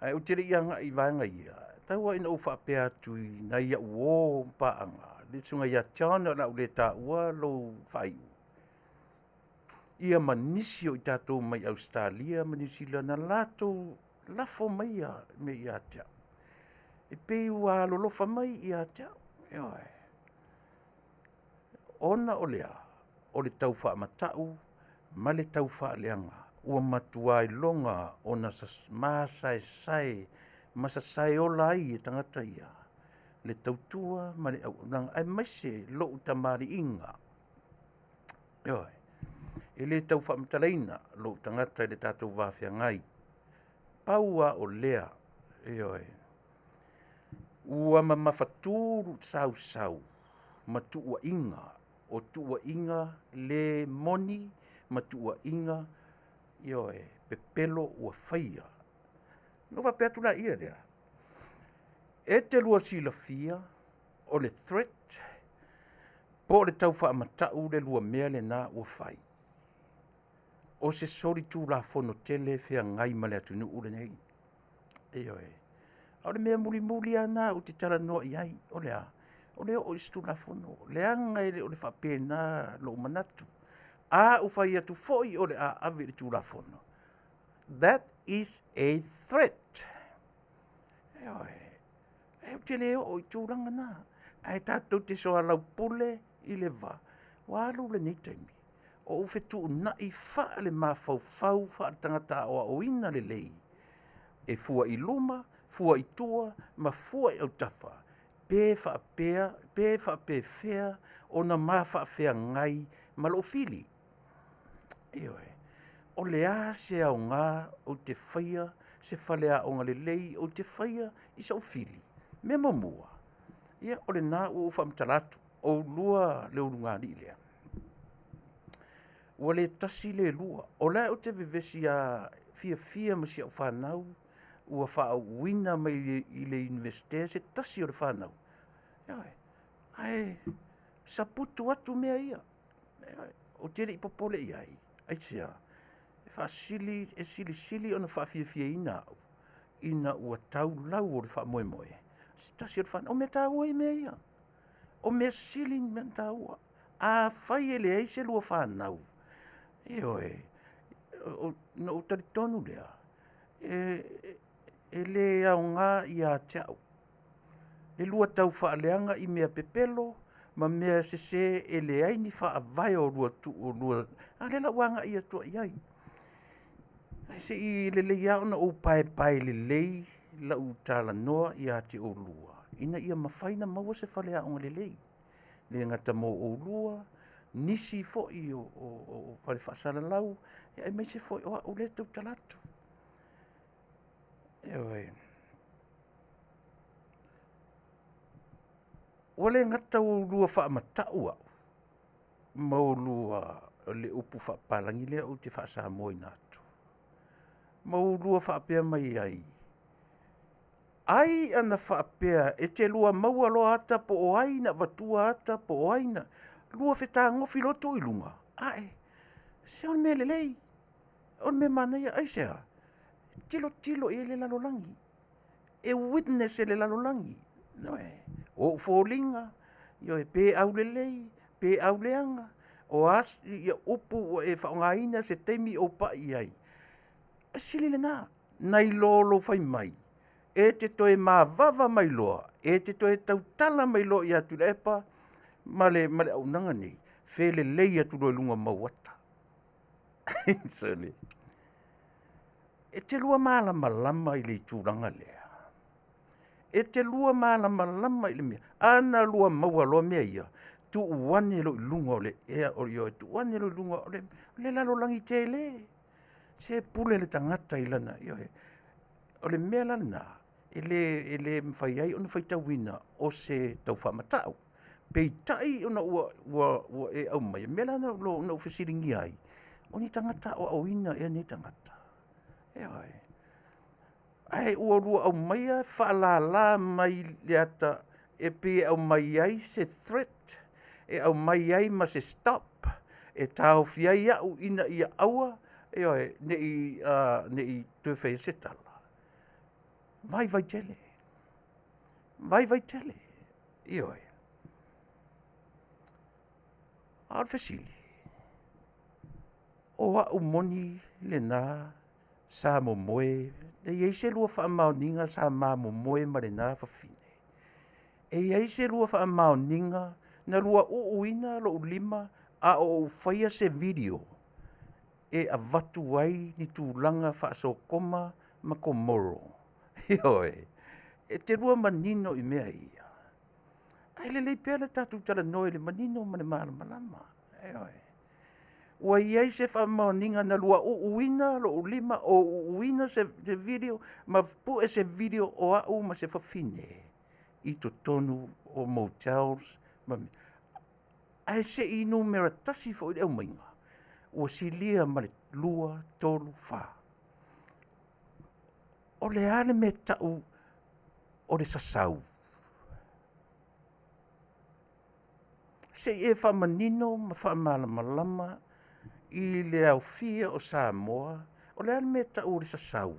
Ae ou te le i agai i vaega ia, tau lava ina ou faapea atu i nai au uo ma paaga, le susuga ia John o le a ou le taua lou faaiu, ia ma nisi o i tatou mai Ausetalia ma Niu Sila na latou lafo maia mea ia te au. E pei ua alolofa mai ia te au, ioe. Ona o le a? O le tau faamatau ma le tau faaleaga ua matua iloga ona masaesae ma sasae ola ai e tagata ia le tautua ma le auaunaga, aemaise lou tamaliiga. Ioe. E le tau faamatalaina lou tagata i le tatou va feagai. Pau lava o lea, ioe, ua mamafatu sausau ma tuuaiga, o tuuaiga le moni ma tuuaiga, ioe, pepelo ua faia. Ona ou faapea atu laia lea, e te lua silafia o le threat po o le tau faamatau le lua mea lena ua fai. O se solitulafono tele e feagai ma le atunuu lenei. Ioe. A o le mea mulimuli lava lena ou te talanoa i ai, o le a? O le oo i se Tulafono, leaga e le o le faapena lou manatu. A ou fai atu foi o le a ave i le Tulafono, that is a threat. Ioe. E ou te le oo i tulaga na, ae tatou te soalaupule i le va. Ua alu lenei taimi o ou fetuunai faale-mafaufau, faale-tagata aoaoina lelei, e fua i luma, fua i tua ma fua i autafa, pe faapea, pe faapefea ona ma faafeagai ma lou fili. Ioe. O le a se aoga ou te faia se faleaoga lelei ou te faia i sou fili? Mea muamua, ia o lena ua ou faamatala atu, oulua le ulugalii lea. Ua le tasi le lua. O la ou te vevesi lava fiafia ma si au fanau ua faauuina mai i le Iunivesite se tasi o le fanau. Ioe. Ae saputu atu mea ia. Ou te le i popole i ai, aisea? E faasili, e silisili ona faafiafiaina au ina ua tau lau o le faamoemoe se tasi o le fanau. O mea taua ia mea ia. O mea sili ona taua. Afai e leai se lua fanau, ioe, ona ou talitonu lea, e le aoga ia te au le lua tau faaleaga i mea pepelo ma mea sese e leai ni faavae o lua, a lea la ua agai atu i ai. Ae se i lelei lava ona ou paepae lelei lau talanoa ia te oulua, ina ia mafai ona maua se faleaoga lelei, le gata mo oulua, nisi foi o fale faasalalau, aemaise foi o au lea e tautala atu. Ioe. Ua le gata ua oulua faamatau au ma oulua, o le upu faapapalagi lea ou te faa-Samoa ina atu, ma oulua faapea mai ai, ai ana faapea e te lua maua loa ata po o ai na avatua ata po o ai na lua fetagofi loa tuu i luga, ae, se o le mea lelei, o le mea manaia. Aisea? Tilotilo i ai le lalolagi, e witness e le lalolagi, ioe, o ou foliga, ioe, pe aulelei, pe auleaga, o a upu ua e faaaogaina se taimi ou pai i ai, e sili lena nai lo lou fai mai e te toe mavava mai loa, e te toe tautala mai loa ia Tuilaepa ma le auaunaga nei, felelei atu loa i luga o mau ata. Sole. E te lua malamalama i le tulaga lea. E te lua malamalama i le mea. A na lua maua loa mea ia, tuu ane loa i luga o le ea, o ioe, tuu ane loa i luga o le lalolagi tele. Se pule le tagata i lana, ioe. O le mea la lena, e le mafai ai ona faitauina o se tau faamatau. Peitai ona ua e aumaia, mea la na ou fesiligia ai, o ni tagata aoaoina ea nei tagata? Ioe. Ae ua lua aumaia faalala mai le ata e pei e aumai ai se threat, e aumai ai ma se stop, e taofi ai au ina ia aua, ioe, ne i toe faia se tala. Vaivai tele, vaivai tele, ioe. A o le fesili, o au moni lena sa momoe, e i ai se lua faamaoniga sa ma momoe ma lena fafine? E i ai se lua faamaoniga na lua uuina lou lima a o ou faia se video e avatu ai ni tulaga faasokoma ma Komoro? Ioe, e te lua manino i mea ia. Ae lelei pea le tatou talanoa i le manino ma le malamalama. Ioe. Ua i ai se faamaoniga na lua uuina lou lima o uuina se video ma pue se video o au ma se fafine i totonu o motels ma mea. Ae se i numera tasi foi le aumaiga, ua silia ma le 2, 3, 4. O le a le mea tau o le sasau? Se i e faamanino ma faamalamalama i le aofia o Samoa, o le a le mea tau o le sasau?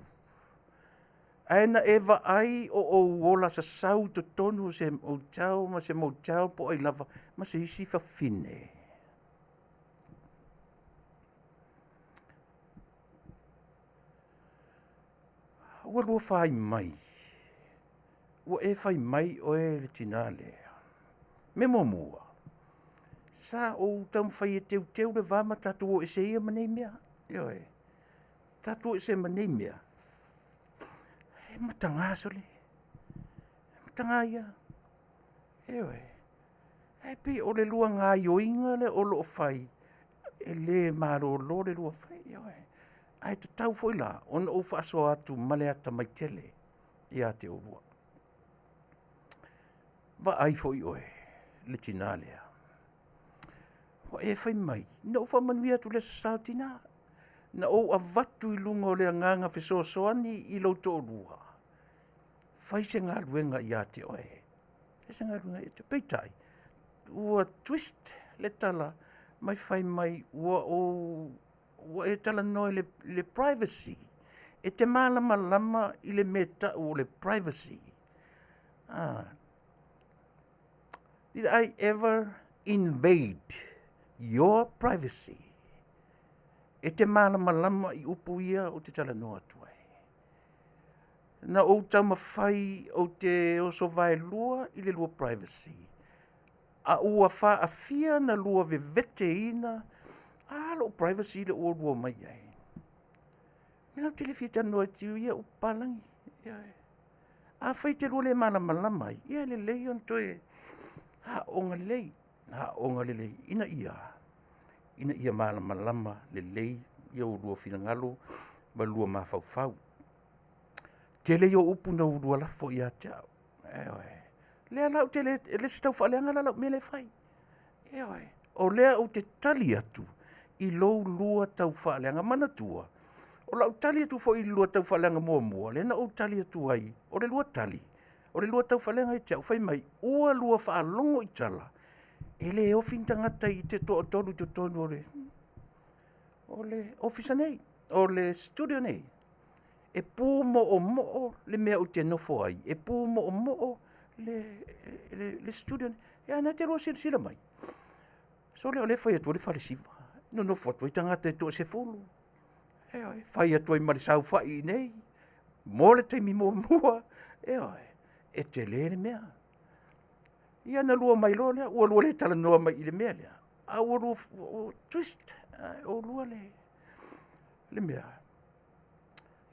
Ae na e vaai o ou ola sasau i totonu o se hotel ma se motel po o ai lava ma se isi fafine. Ua lua fai mai, ua e fai mai oe le tinā lea. Mea muamua, sa ou taumafai e teuteu le va ma tatou o ese ia ma nei mea. Ioe, tatou o ese ma nei mea, e mataga sole, e mataga ia. Ioe, ae pei o le lua gaoioiga lea o lo o fai, e le malolo le lua fai. Ioe, ae tatau foi la ona ou faasoa atu ma le atamai tele ia te oulua. Vaai foi oe le tinā lea, ua e fai mai, na ou faamanuia atu i le Aso Sa o Tina, na ou avatu i luga o le agaga fesoasoani i lou toalua, fai se galuega ia te oe, fai se galuega ia te oe. Peitai, ua twist le tala ma fai mai ua ou ua e talanoa i le privacy. E te malamalama i le mea e tau o le privacy. Did I ever invade your privacy? E te malamalama i upu ia ou te talanoa atu ai. Na ou taumafai ou te oso vaelua i le lua privacy, a ua faaafia na lua veveteina a lou privacy lea ua lua omai ai. Mea ou te le fia talanoa atu i ia upu palagi. Ioe. Afai e te lua le malamalama ai, ia e lelei ona toe aooga lelei, aooga lelei ina ia malamalama lelei ia oulua finagalo ma lua mafaufau. Tele ia o upu na ulua lafo ia te au. Ioe. Lea la ou te le, e le se taufaaleaga la lau mea lea e fai. Ioe. O lea ou te tali atu i lou lua taufaaleaga. Manatua, o lau tali atu foi i le lua taufaaleaga muamua, lea na ou tali atu ai, o le lua tali, o le lua taufaaleaga ia te au, fai mai, ua lua faalogo i tala, e le ofi ni tagata i te toatolu i totonu o le ofisa nei, o le studio nei. E pumoomoo le mea ou te nofo ai, e pumoomoo le studio nei. Ia na te lua silasila mai, sole o lea e fai atu ai le falesiva, nonofo atu ai tagata e toasefulu, ioe, fai atu ai ma le saofai i inei mo le taimi muamua, ioe, e tele le mea. Ia na lua omai loa lea, ua lua le talanoa mai i le mea lea, a ua lua twist, oulua le mea.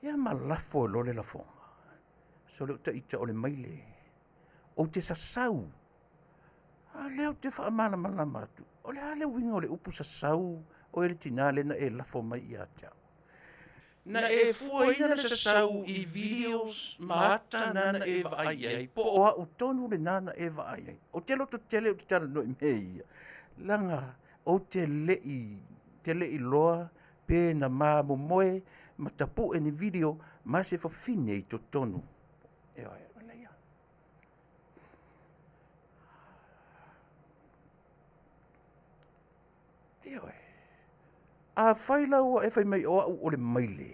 Ia ma lafo ai loa le lafoga. Sole o ita o le maile, ou te sasau. A lea ou te faamalamalama atu, o le a le uiga o le upu sasau oe le tinā lea na e lafo mai ia te au? Na e fuaina le sasau i videos ma ata na na e vaai i ai, po o au tonu lena na e vaai ai. Ou te lototele ou te talanoa i mea ia, leaga ou te le i loa pe na mamomoe ma tapue ni video ma se fafine i totonu. Ioe, o lea. Ioe. Afai la ua e fai mai o au o le maile,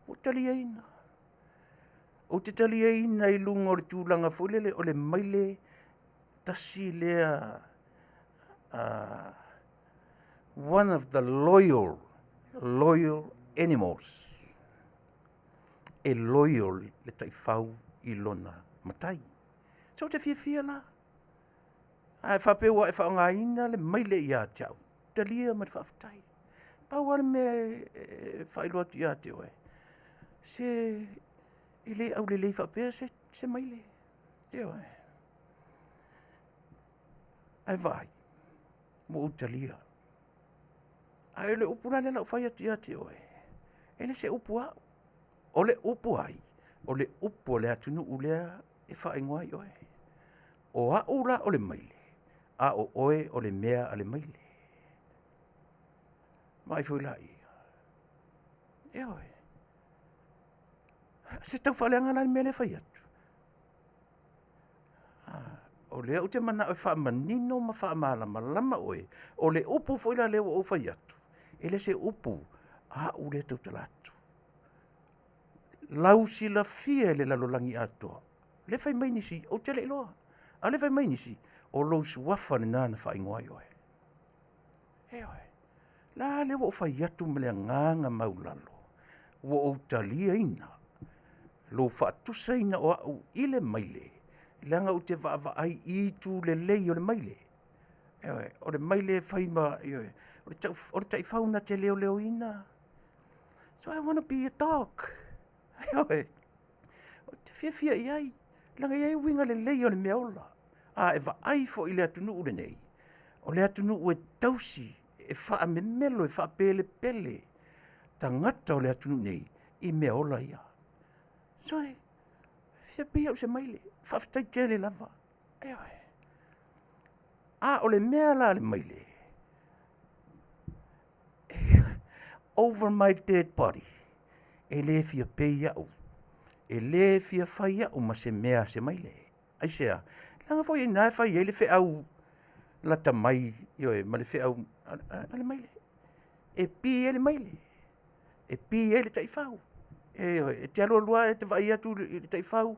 ua taliaina. Ou te taliaina i luga o le tulaga foi lele o le maile tasi lea, one of the loyal, loyal animals. E loyal le taifau i lona matai. So ou te fiafia la. Ae faapea ua e faaaogaina le maile ia te au, talia ma le faafetai. Pau lava le mea e faailoa atu ia te oe, se e le aulelei faapea se maile. Ioe. Ae vaai, ua ou talia. Ae o le upu la lea o le a ou fai atu ia te oe, e le se upu au. O le upu ai, o le upu a le atunuu lea e faaigoa ai oe. O au la o le maile, a o oe o le mea a le maile. Vaai foi la ia. Ioe. Se taufaaleaga la le mea lea e fai atu. O lea ou te manao e faamanino ma faamalamalama oe, o le upu foi la lea ua ou fai atu, e le se upu a au lea e tautala atu. Lau silafia e le lalolagi atoa, lea fai mai nisi, ou te le iloa. A o lea fai mai nisi, o lou suafa lena na faaigoa ai oe. Ioe. La lea ua ou fai atu ma le agaga maualalo, ua ou taliaina Lou faatusaina o au i le maile, leaga ou te vaavaai i itu lelei o le maile. Ioe, o le maile e fai ma, ioe, o le tau, o le taifau na te leoleoina. So I want to be a dog. Ioe, ou te fiafia i ai, leaga e i ai uiga lelei o le meaola. A e vaai foi i le atunuu lenei, o le atunuu e tausi, e faamemelo, e faapelepele tagata o le atunuu nei i meaola ia. So, e fia pei au i se maile. Faafetai tele lava. Ioe. A o le mea la a le maile, over my dead body, e le fia pei au, e le fia fai au ma se mea a se maile. Aisea? Leaga foi i ina e fai ai le feau lata mai, ioe, ma le feau a le maile. E pi ai le maile, e pi ai le taifau. Ioe, e te alualu lava e te vaai atu i le taifau,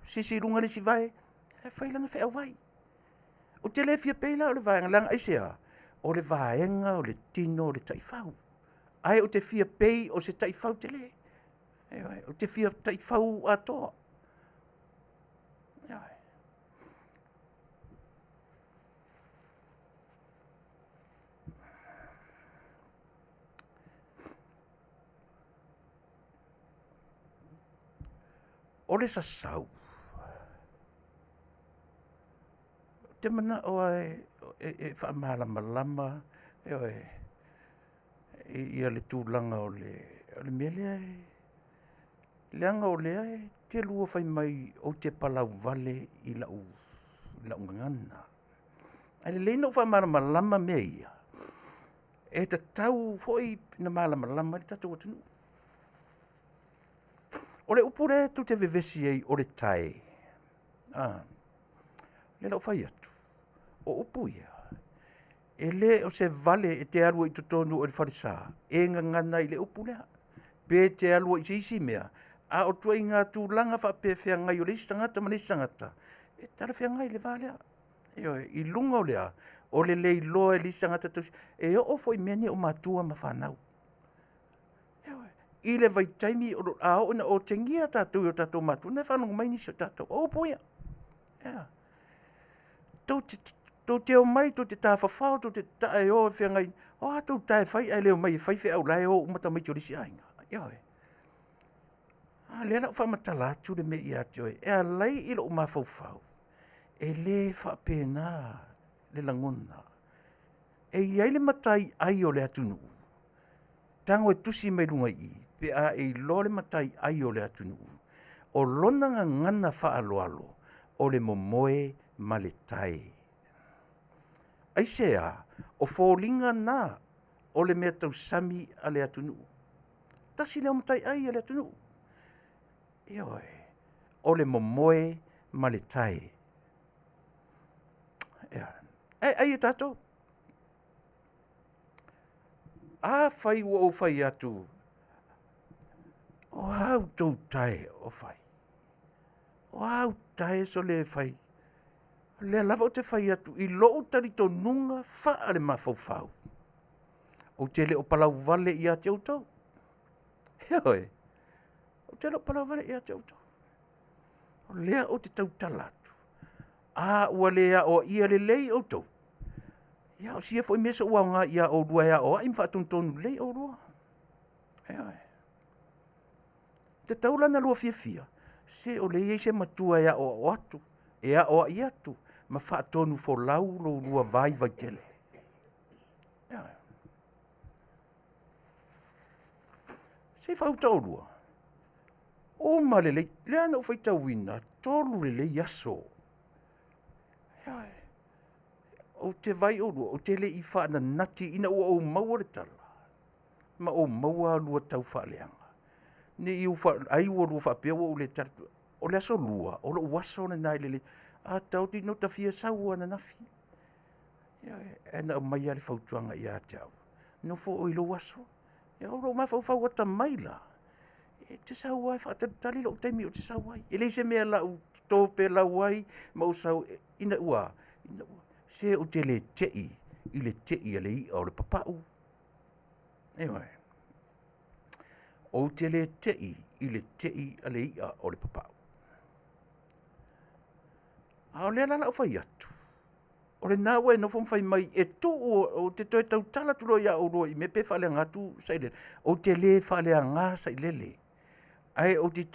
sisi i luga le isi vae, ae fai lana feau vai. Ou te le fia pei la o le vaega, leaga aisea? O le vaega o le tino o le taifau. Ae ou te fia pei o se taifau tele. Ioe, ou te fia taifau atoa. Ioe. O le sasau, ou te manao lava e faamalamalama, ioe, ia le tulaga o le mea lea e leaga o lea e te lua fai mai ou te palauvale i lau gagana. Ae lelei ona ou faamalamalama mea ia, e tatau foi ona malamalama ai le tatou atunuu. O le upu lea tou te vevesi ai o le tae, a, lea la ou fai atu, o upu ia, e le o se vale e te alu ai i totonu o le falesa e gagana ai i le upu lea, pe te alu ai i se isi mea, a o ituaiga tulaga faapefeagai o le isi tagata ma le isi tagata, e talafeagai le va lea. Ioe, i luga o le a? O le le iloa e le isi tagata tausi, e oo foi i mea nei o matua ma fanau. Ioe, i le vaitaimi o lo, a oo ina otegia tatou i o tatou matua, na e faalogo mai nisi o tatou, o upu ia. Ea. Tou te, tou te omai, tou te tafafao, tou te tataa e o e feagai, o a tou tae e fai ae le omai e fai feau la e o uma tamaiti o le isi aiga. Ioe. A lea la ua faamatala atu le mea ia te oe, e alai i lou mafaufau, e le faapena le lagona. E i ai le matai ai o le atunuu, tago e tusi mai luga i i, pe a e iloa le matai ai o le atunuu, o lona gagana faaaloalo, o le momoe ma le tae. Aisea? O foliga na o le mea tausami a le atunuu. Tasi lea o mataiai a le atunuu. Ioe, o le momoe ma le tae. Ia, e ai e tatou. Afai ua ou fai atu, o a outou tae o fai? O a au tae sole e fai? O lea lava ou te fai atu i lou talitonuga faalemafaufau, ou te le o palauvale ia te outou. Ioe, ou te le o palauvale ia te outou. O lea ou te tautala atu, a ua le aoaia lelei outou, ia o sia foi mea so'u aoga ia oulua e aoai ma faatonutonu lelei oulua. Ioe. Tatau la ona lua fiafia, se o lea e i ai se matua e aoao atu, e aoai atu ma faatonu folau lo lua vaivai tele. Ioe. Se i faauta oulua. Uma lelei, lea na ou faitauina, 3 lelei aso. Ioe. Ou te vai oulua, ou te le i faananati ina ua ou maua le tala, ma ou maua a lua tau faaleaga. Ne i ou fa-, ai ua lua faapea ua ou le tali atu. O le aso 2, o lou aso lena i le le, a taoti no ta fia sau ananafi. Ioe, ae na aumai lava le fautuaga ia te au, nofo oe i lou aso. Ia, o lou mafaufau atamai la, e te sau lava e faatalitali lou taimi ou te sau ai. E leai se mea o le a ou toto pe lau ai ma ou sau, ina ua, ina ua, se ou te le tei i le tei a le i'a o le papau. Ioe. Ou te le tei i le tei a le i'a o le papau. A o lea la lau fai atu, o lena ua e nofo ma fai mai e tuu ou te toe tautala atu loa ia oulua i mea pe faaleaga atu sailele. Ou te le faaleaga sailele, ae ou te,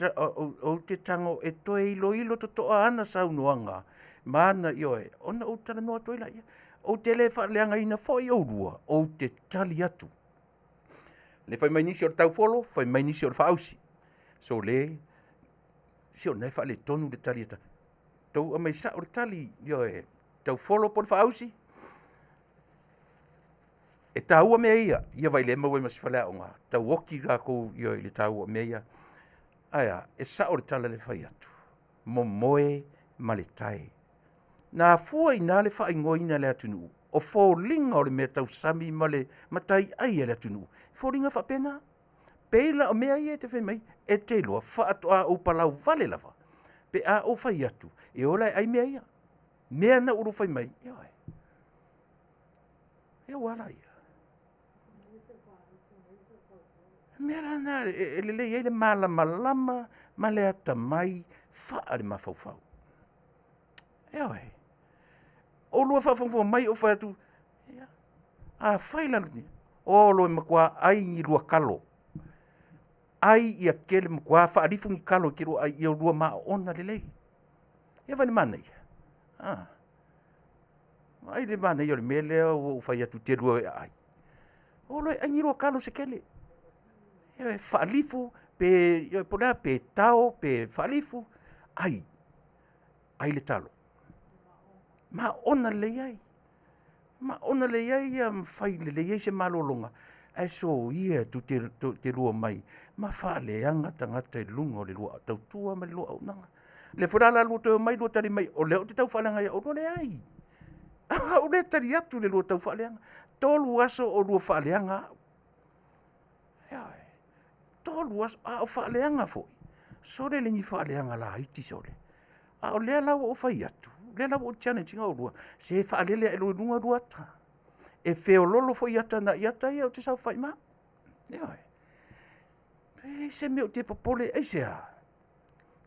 ou te tago e toe iloilo totoa ana saunoaga ma ana ioe, ona ou talanoa atu ai laia. Ou te le faaleagaina foi oulua, ou te tali atu. Le fai mai nisi o le taufolo, fai mai nisi o le faausi. Sole, se o lena e faaletonu le tali a tou aumai sao le tali, ioe, taufolo po o le faausi. E taua mea ia, ia vaai lea e maua ai ma si faleaoga, tauoti tatou ioe i le taua o mea ia. Ae a? E sao le tala lea e fai atu, momoe ma le tae. Na afua i ina le faaigoaina e le atunuu o foliga o le mea tausami ma le mataiai a le atunuu, e foliga faapena. Pei la o mea ia e te fai mai, e te iloa faatoa ou palauvale lava pe a ou fai atu e o la e ai mea ia. Mea na ua fai mai, ioe. Ia ua ala ia. Mea la na e lelei ai le malamalama ma le atamai faale-mafaufau. Ioe. Oulua faafogafoga mai o fai atu, ia, afai la, olo e matua ai ni lua talo, ai ia tele matua faalifu ni talo e te lua ai ia lua maona lelei. Ia vaai i le manaia? A, vaai le manaia o le mea lea ua ou fai atu te lua e aai. Olo e ai ni lua talo se tele. Ia, faalifu pe, ia, po o le a, pe tao pe faalifu, ai, ai le talo. Maona lelei ai. Maona lelei ai ia ma fai lelei ai se malologa, ae soia tu te, te lua mai ma faaleaga tagata i luga o le lua tautua ma le lua auaunaga. Le foi la la lua toe omai lua tali mai, o lea ou te tau faaleaga ia oulua, leai. Au lea e tali atu i le lua tau faaleaga. 3 aso o lua faaleaga au. Ioe. 3 aso, a o faaleaga foi, sole le ni faaleaga laiti sole. A o lea la ua ou fai atu, lea la ua ou challenge ina oulua, se faalele ae loa i luga lua ata. E feololo foi ata na i ata ia ou te saofai ma au. Ioe. E leai se mea ou te popole, aisea?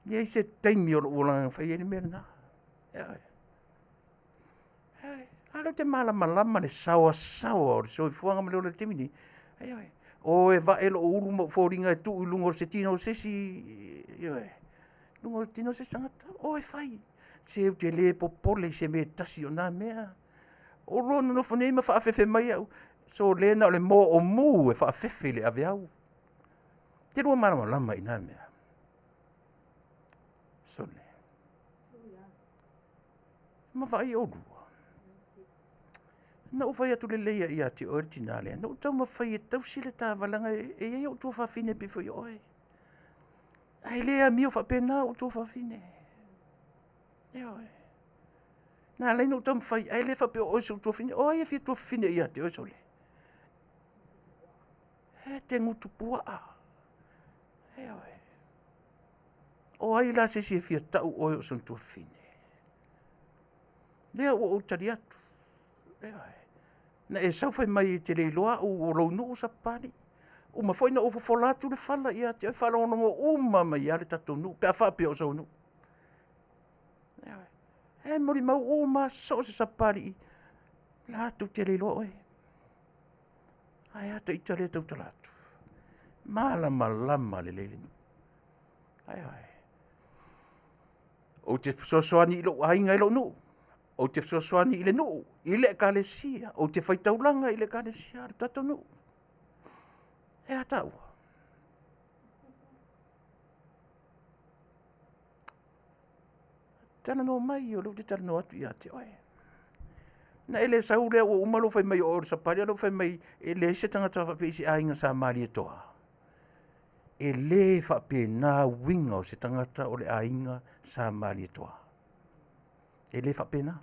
E leai se taimi o lou olaga na fai ai le mea lena. Ioe. A lea ou te malamalama i le saoasaoa o le soifuaga ma le ola i le taimi nei. Ioe. O e vae lou ulu ma ou foliga e tuu i luga o se tino o se isi, ioe, luga o le tino o se isi tagata. O e fai. Se ou te le popole i se mea e tasi o na mea. O lua nonofo nei ma faafefe mai au, sole na o le moo mu e faafefe i le aveau. Te lua malamalama i na mea. Sole. Ma vaai oulua. Na ou fai atu lelei ia ia te oe le tinā lea, na ou taumafai e tausi le ta va leaga e i ai ou tuafafine pei foi o oe. Ae le amio faapena ou tuafafine. Ioe. Na ala ai ona ou taumafai, ae le faapea o oe o si ou tuafafine. O ai e fia tuafafine ia te oe sole? E te gutu puaa. Ioe. O ai la se isi e fia tau oe o sona tuafafine? Lea ua ou tali atu. Ioe. Na e sau fai mai e te le iloa au o lou nuu Sapapalii. Uma foi na ou fofola atu le fala ia te oe, faalogologo uma mai lava le tatou nuu pe a faapea o sou nuu. Ioe. E molimau uma so o se Sapapalii, latou te le iloa oe. Ae a ta ita lea e tautala atu? Malamalama lelei le nuu. Ioe. Ou te fesoasoani i lou aiga i lou nuu. Ou te fesoasoani i le nuu, i le ekalesia. Ou te faitaulaga i le ekalesia, le tatou nuu. E a taua? Talanoa mai, o lea ou te talanoa atu ia te oe. Na e le sau lea ua uma lou fai mai o oe o le Sapali, a lea ua fai mai e leai se tagata faapea i se aiga sa Malietoa. E le faapena uiga o se tagata o le aiga sa Malietoa. E le faapena.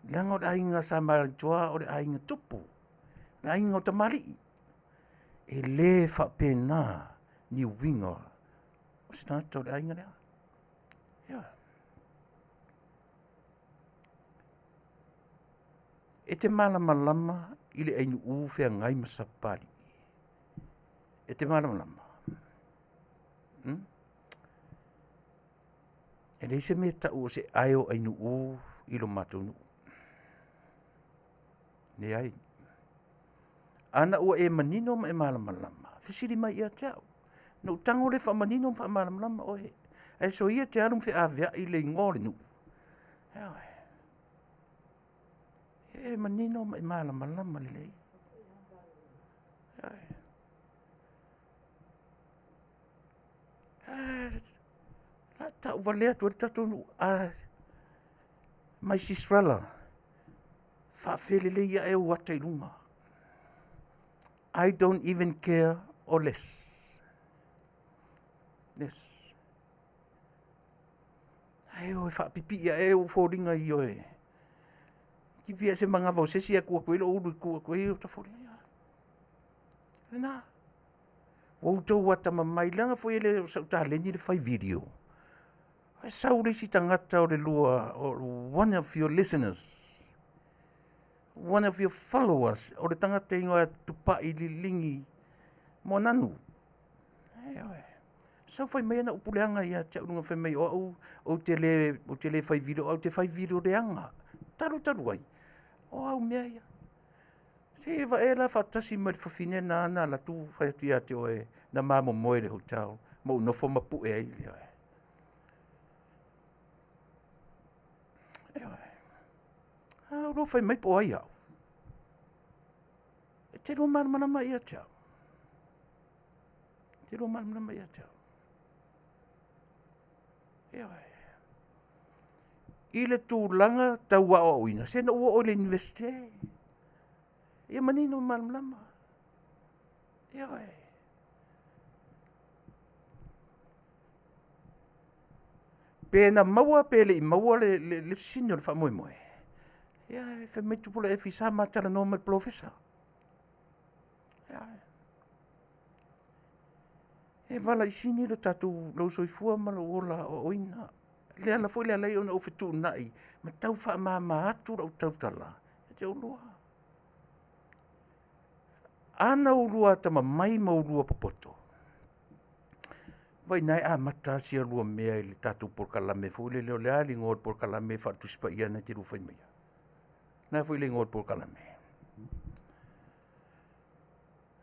Leaga o le aiga sa Malietoa o le aiga tupu, le aiga o tamalii. E le faapena ni uiga o se tagata o le aiga lea. Ia. E te malamalama i le ainu'u feagai ma Sapapalii. E te malamalama. Hmm? E leai se mea e tau o se ae o Ainu'u i lo matou nuu. Leai. Ana ua e manino ma e malamalama, fesili mai ia te au. Na ou tago lea e faamanino ma faamalamalama oe. Ae soia e te alu ma feaveai le igoa o le nuu. Ioe. E manino ma e malamalama lelei. Ioe. La tau valea atu ai le tatou nuu. A my sistrella, faafelelei ae ou ata i luga. I don't even care or less. Yes. Ae o e faapipii ae ou foliga i oe. Tipi se manava o se isi e tu atu ai lou ulu e tu atu ai o ta foliga. Lena. Ua outou atamamai, leaga foi e le o sau taleni le fai video. Ae sau le isi tagata o le lua, one of your listeners, one of your followers, o le tagata e igoa Tupai Liligi Moananu. Ioe. Sau fai mai ana upu leaga ia te au luga fai mai o au ou te le, ou te le fai video, au te fai video leaga. Talu talu ai, o au mea ia. Se vae la faatasi ma le fafine na na alu atu fai atu ia te oe na ma momoe i le hotel ma ou nofo ma pue ai. Ioe. Ioe. A o fai mai po o ai au. E te lua malamalama ia te au. E te lua malamalama ia te au. Ioe. I le tulaga tau aoaoina, se na ou oo i le Universite. Ia manino ma malamalama. Ioe. Pe na maua pe le i maua le, le, le sini o le faamoemoe. Ia, e fai mai Tupula Efi sa ma talanoa ma le polofesa. Ia, e valaisini lo tatou lou soifua ma lou ola aoaoina. Le ala foi le ala ai ona ou fetuunai ma tau faamama atu lau tautala ia te oulua. Ana ulua atamamai ma ulua popoto, vaai na e amata lava sia lua mea i le tatou polokalame foi lele, o le a le igoa o le polokalame faale-Tusi Paia lena e te lua fai maia? O le a foi le igoa o le polokalame?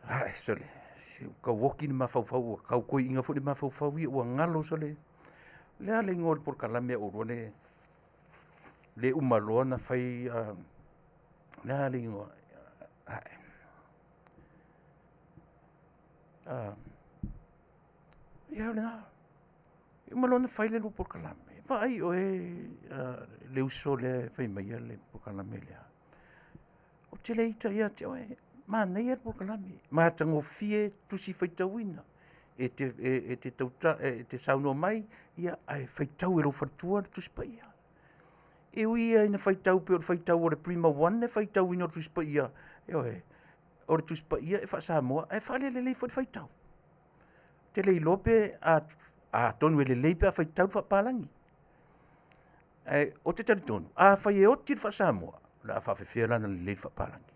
Ae, sole, se ua tau oti le mafaufau, ua tau toeaina foi le mafaufau ia, ua galo sole. O le a le igoa o le polokalame a oulua le le uma loa ona fai, o le a le igoa? Ae, ia o lena. E uma loa ona fai le lua polokalame, vaai oe le uso lea e fai maia le polokalame lea. Ou te le ita ia te oe, manaia le polokalame, matagofie tusi faitauina. E te, e, e te, tauta, e te saunoa mai, ia, ae faitau e lou faletua le Tusi Paia. E ui ia ina faitau pei o le faitau a le Prima One le faitauina o le Tusi Paia, ioe, o le Tusi Paia e faa-Samoa, ae faalelelei foi le faitau. Ou te le iloa pe atonu e lelei pe a faitau le faapapalagi. Ae ou te talitonu, afai e oti le faa-Samoa, o le a faapefea la ona lelei le faapapalagi.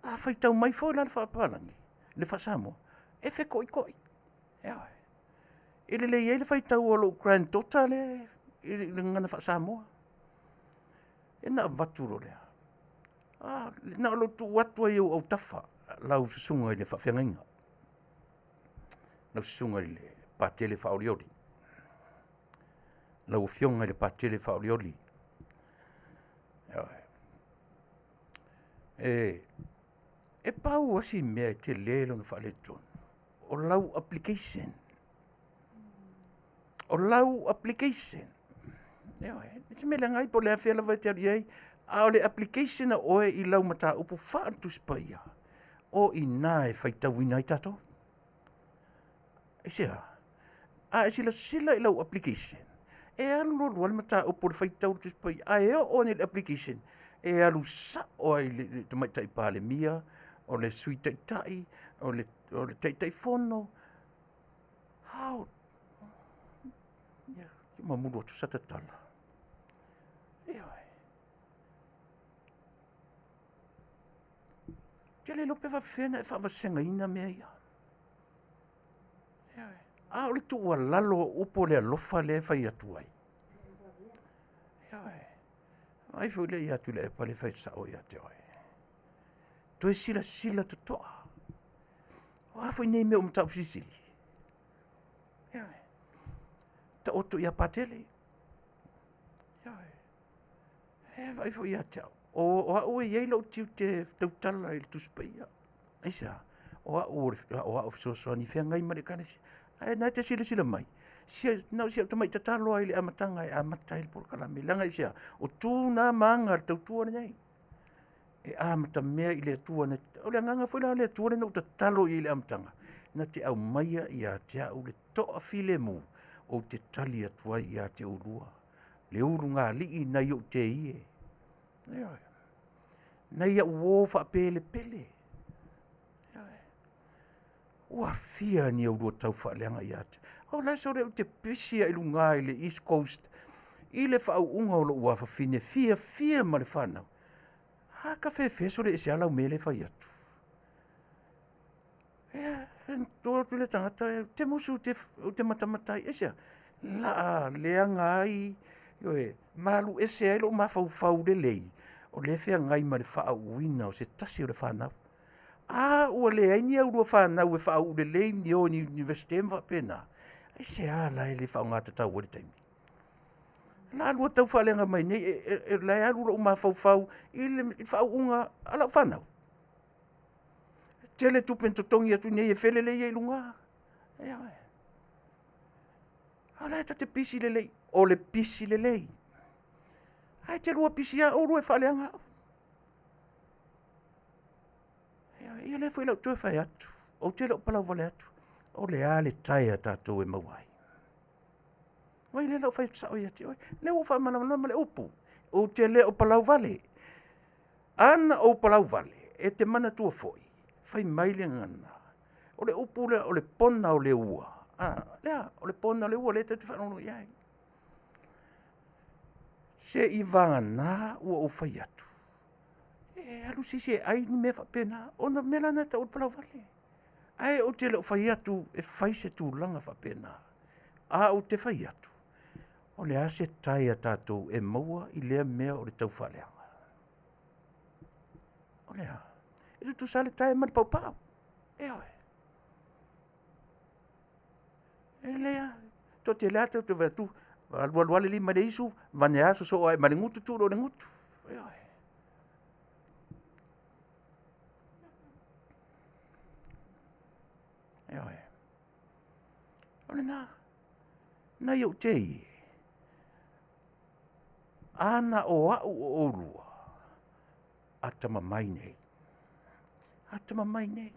A faitau mai foi la le faapapalagi, le faa-Samoa, e fetoitoi. Ioe. E lelei ai le faitau a lou granddaughter lea i le gagana faa-Samoa. E na avatu loa lea. Ah, na o lou tuu atu ai i ou autafa lau susuga i le faafeagaiga, lau susuga i le Patele Faaolioli, lau Afioga i le Patele Faaolioli. Ioe. E, e pau lava si mea e tele lona faaletonu, o lau application. O lau application. Ioe, e te mea leaga ai po o le afea lava e te alu i ai, a o le application a oe i lau mataupu faale-Tusi Paia, o i ina e faitauina ai tatou. Aisea? A e silasila i lau application, e alu loa lua le mataupu o le faitau o le Tusi Paia, ae oo ane i le application, e alu sao ai i le Tamaitai Palemia, o le Sui Taitai, o le, o le Taitaifono. How? Ia, mamulu atu sa tatala. Ioe. Ou te le iloa pe faapefea ona e faavasegaina mea ia. A o le tuualalo o upu o le alofa lea e fai atu ai. Ioe. Vaai foi lea ia Tuilaepa lea e fai sao ia te oe. Toe silasila totoa. O a foi nei mea o mataupu silisili? Ioe. Taoto ia Patele. Ioe. E vaai foi ia te au, o au e i ai lou tiute e tautala i le Tusi Paia. Aisea? O au o au fesoasoani i feagai ma le Ekalesia. Ae na e te silasila mai, sia, na o si au tamai tatalo lava i le amataga e amata ai le polokalame. Leaga aisea? O tu na ma aga a le tautua lenei. E amatamea i le Atua. O le agaga foi la o le Atua lea na ou tatalo i ai i le amataga, na te aumaia ia te au le toafilemu ou te tali atu ai ia te oulua, le ulugalii nai ou tei e. Ioe. Nai au uo faapelepele. Ioe. Ua fia ni aulua taufaaleaga ia te. O le aso lea ou te pisi ai i luga i le East Coast i le faauuga o lou afafine fiafia ma le fanau. A ka fefe sole ese lava lau mea lea e fai atu. Ia, tu atu le tagata, ou te musu ou te matamata ai, aisea? Laa leaga ai, ioe, ma alu ese ai lou mafaufau lelei, o lea e feagai ma le faauuina o se tasi o le fanau. A ua leai ni a ulua fanau e faauu lelei ni o i ni Iunivesite ma faapena, aisea la e le faaaoga tatau ai le taimi? La lua tau faaleaga mai nei, o la e alu lou mafaufau i le faauuga a lau fanau. Tele tupe na totogi atu nei e felelei ai i luga. Ioe. A o la e ta te pisi lelei, o le pisi lelei. Ae te lua pisi lava oulua e faaleaga au. Ioe, ia lea foi o le a ou toe fai atu, ou te le o palauvale atu, o le a le tae a tatou e maua ai? Vaai lea o le a ou fai atu sao ia te oe. O lea ua ou faamalamalama le upu, ou te le o palauvale. A na ou palauvale, e te manatua foi, fai mai le gagana, o le upu lea o le pona o le ua, a, lea, o le pona o le ua lea tatou te faalogologo i ai. Se i vagana ua ou fai atu, e alu se isi e ai ni mea faapena, ona o le mea la lena e tau o le palauvale. Ae ou te le o fai atu e fai se tulaga faapena, a ou te fai atu, o le a se tae a tatou e maua i lea mea o le taufaaleaga? O le a? E tutusa lava le tae ma le paupau. Ioe. E leai. Toatele lava tatou te vaai atu, alualu lava le lima i le isu, vane lava sosoo ae ma le gutu, tuu loa i le gutu. Ioe. Ioe. O lena. Nai ou tei e, a na o au o oulua, atamamai nei. Atamamai nei.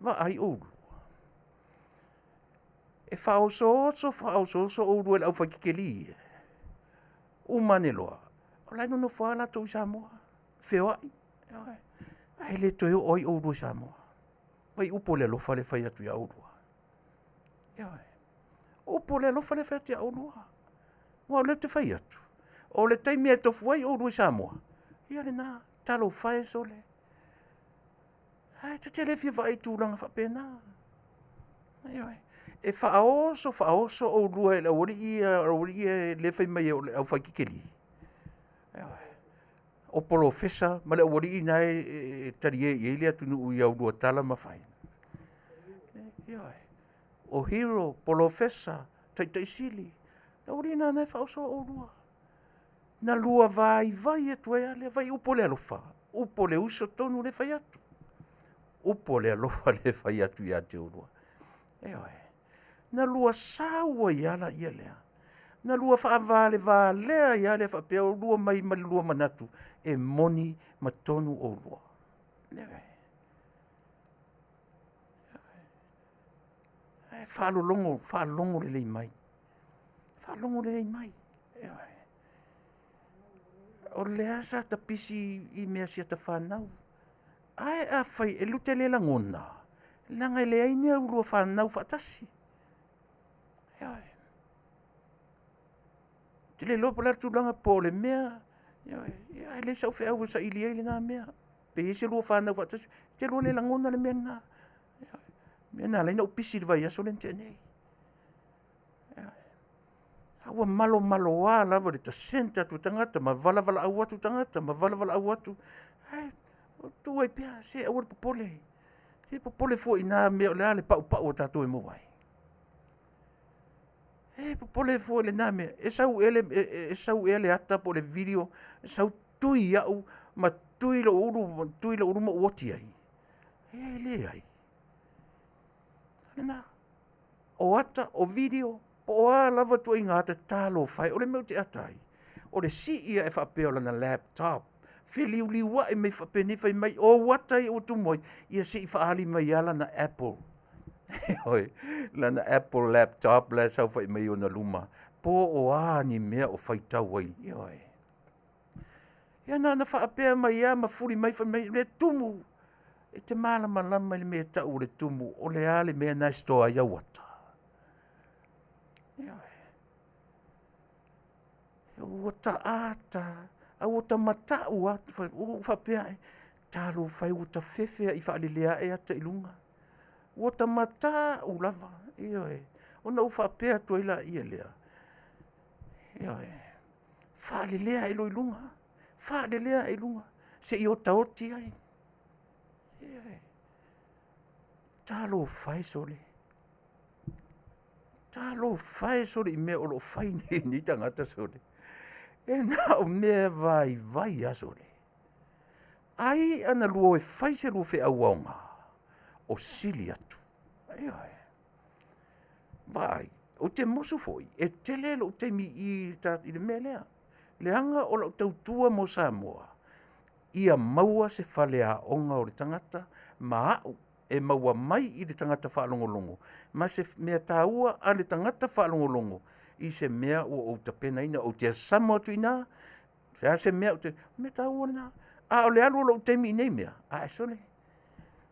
Vaai oulua. E faaosooso faaosooso oulua i le aufaikekeli ia. Uma ane loa, o la e nonofo lava latou i Samoa, feoai. Ae le toe oo ai oulua i Samoa. Vaai upu o le alofa lea e fai atu ia oulua. Ioe. Upu o le alofa lea e fai atu ia oulua. Aua o lea ou te fai atu, o le taimi e tofu ai oulua i Samoa, ia lena, talofa e sole. Ae ta te le fia vaai i tulaga faapena. Ioe. E faaoso faaoso oulua e le aualii ia, o aualii ia lea e fai mai o le aufaikekeli. Ioe. O polofesa ma le aualii na e talie i ai le atunuu i a oulua tala ma fai. Ioe. O hero, polofesa, taitaisili, le aualii na na e faaosoa oulua. Na lua vaivai atu ai lava lea, vaai upu o le alofa, upu o le uso tonu lea e fai atu. Upu o le alofa lea e fai atu ia te oulua. Ioe. Na lua sau ai lava laia lea. Na lua faavalevalea ai lava lea faapea oulua mai ma le lua manatu e moni ma tonu oulua. Ioe. Ae faalologo, faalogo lelei mai. Faalogo lelei mai. Ioe. O lea sa ta pisi i mea a si ata fanau. Ae afai e lute le lagona, leaga e leai ni a ulua fanau faatasi. Ioe. Ou te le iloa po o le a le tulaga po o le mea, ioe, ae leai sau feau e saili ai lena mea. Pe i ai se lua fanau faatasi, e te lua le lagona le mea lena. Ioe. O le mea lena e ala ai ona ou pisi i le vaiaso lea na tea nei. A ua malomaloa lava le tasenta atu o tagata ma valavalaau atu tagata ma valavalaau atu. Ae tuu ai pea, se aua le popole. Se popole fua i na mea o le a le paupau a tatou e maua ai. E popole fua i lena mea, e sau ea le, e sau ea le ata po o le video, e sau tui au ma tui lou ulu ma tui lou ulu ma ou oti ai? E leai. O lena. O ata, o video, po o a lava ituaiga ata, talofa e, o le mea ou te ata ai, o le sii ae faapea o lana laptop, feliuliuai mai faapenei fai mai, o ou ata ia ua tumu ai, ia se i faaali mai lava lana Apple. Ioe, lana Apple laptop la e saofai mai ona luma, po o a ni mea o faitau ai. Ioe. Ia na ona faapea mai lava ma fuli mai fai mai, le tumu, e te malamalama i le mea e tau o le tumu, o le a le mea lena e store ai au ata? Ioe. Ua ta ata, a ua ta matau lava, ua ou faapea a'e, talofa e ua ta fefe lava i faalelea ae ata i luga. Ua ta mata'u lava, ioe. Ona ou faapea atu ai laia lea, ioe, faalelea ae loa i luga, faalelea ae i luga se i otaoti ai. Ioe. Talofa e sole, talofa e sole i mea o lo o fai nei e nei tagata sole. E na o mea vaivai lava sole. Ai ana lua o e fai se lua feau aoga, o sili atu. Ioe. Vaai, ou te musu foi, e tele lou taimi i i i le mea lea, leaga o lau tautua mo Samoa, ia maua se faleaoga o le tagata ma au e maua mai i le tagata faalogologo ma se mea taua a le tagata faalogologo i se mea ua ou tapenaina, ou te asamo atu i ina, o le a se mea ou te… o le mea taua lena. A o le alu o lou taimi i nei mea, ae sole,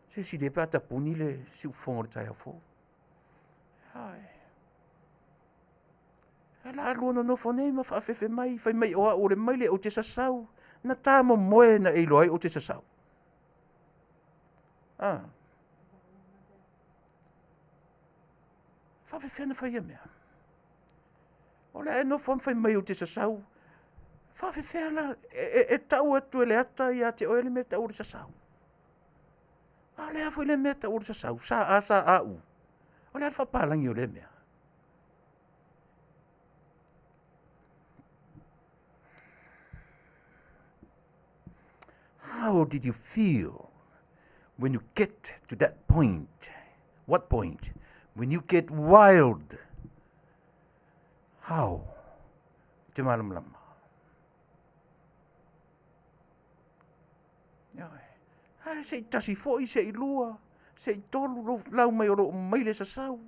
se silia pe a tapuni le siufofoga o le taeao fou. Ioe. O le a lua nonofo nei ma faafefe mai, fai mai o au o le maile ou te sasau. Na ta momoe na e iloa ai ou te sasau. A. Faafefea ona fai ia mea? O le a e nofo lava ma fai mai ou te sasau. E faafefea la? E tau atu e le ata ia te oe le mea e tau o le sasau. A o le a foi le mea e tau o le sasau? Sa a sa a u. O le a le faapalagi o lea mea? How did you feel when you get to that point? What point? When you get wild. How? Te malamalama. Ioe. Ae se i tasi foi, se i lua, se i tolu lou lau mai o loo maile sasau.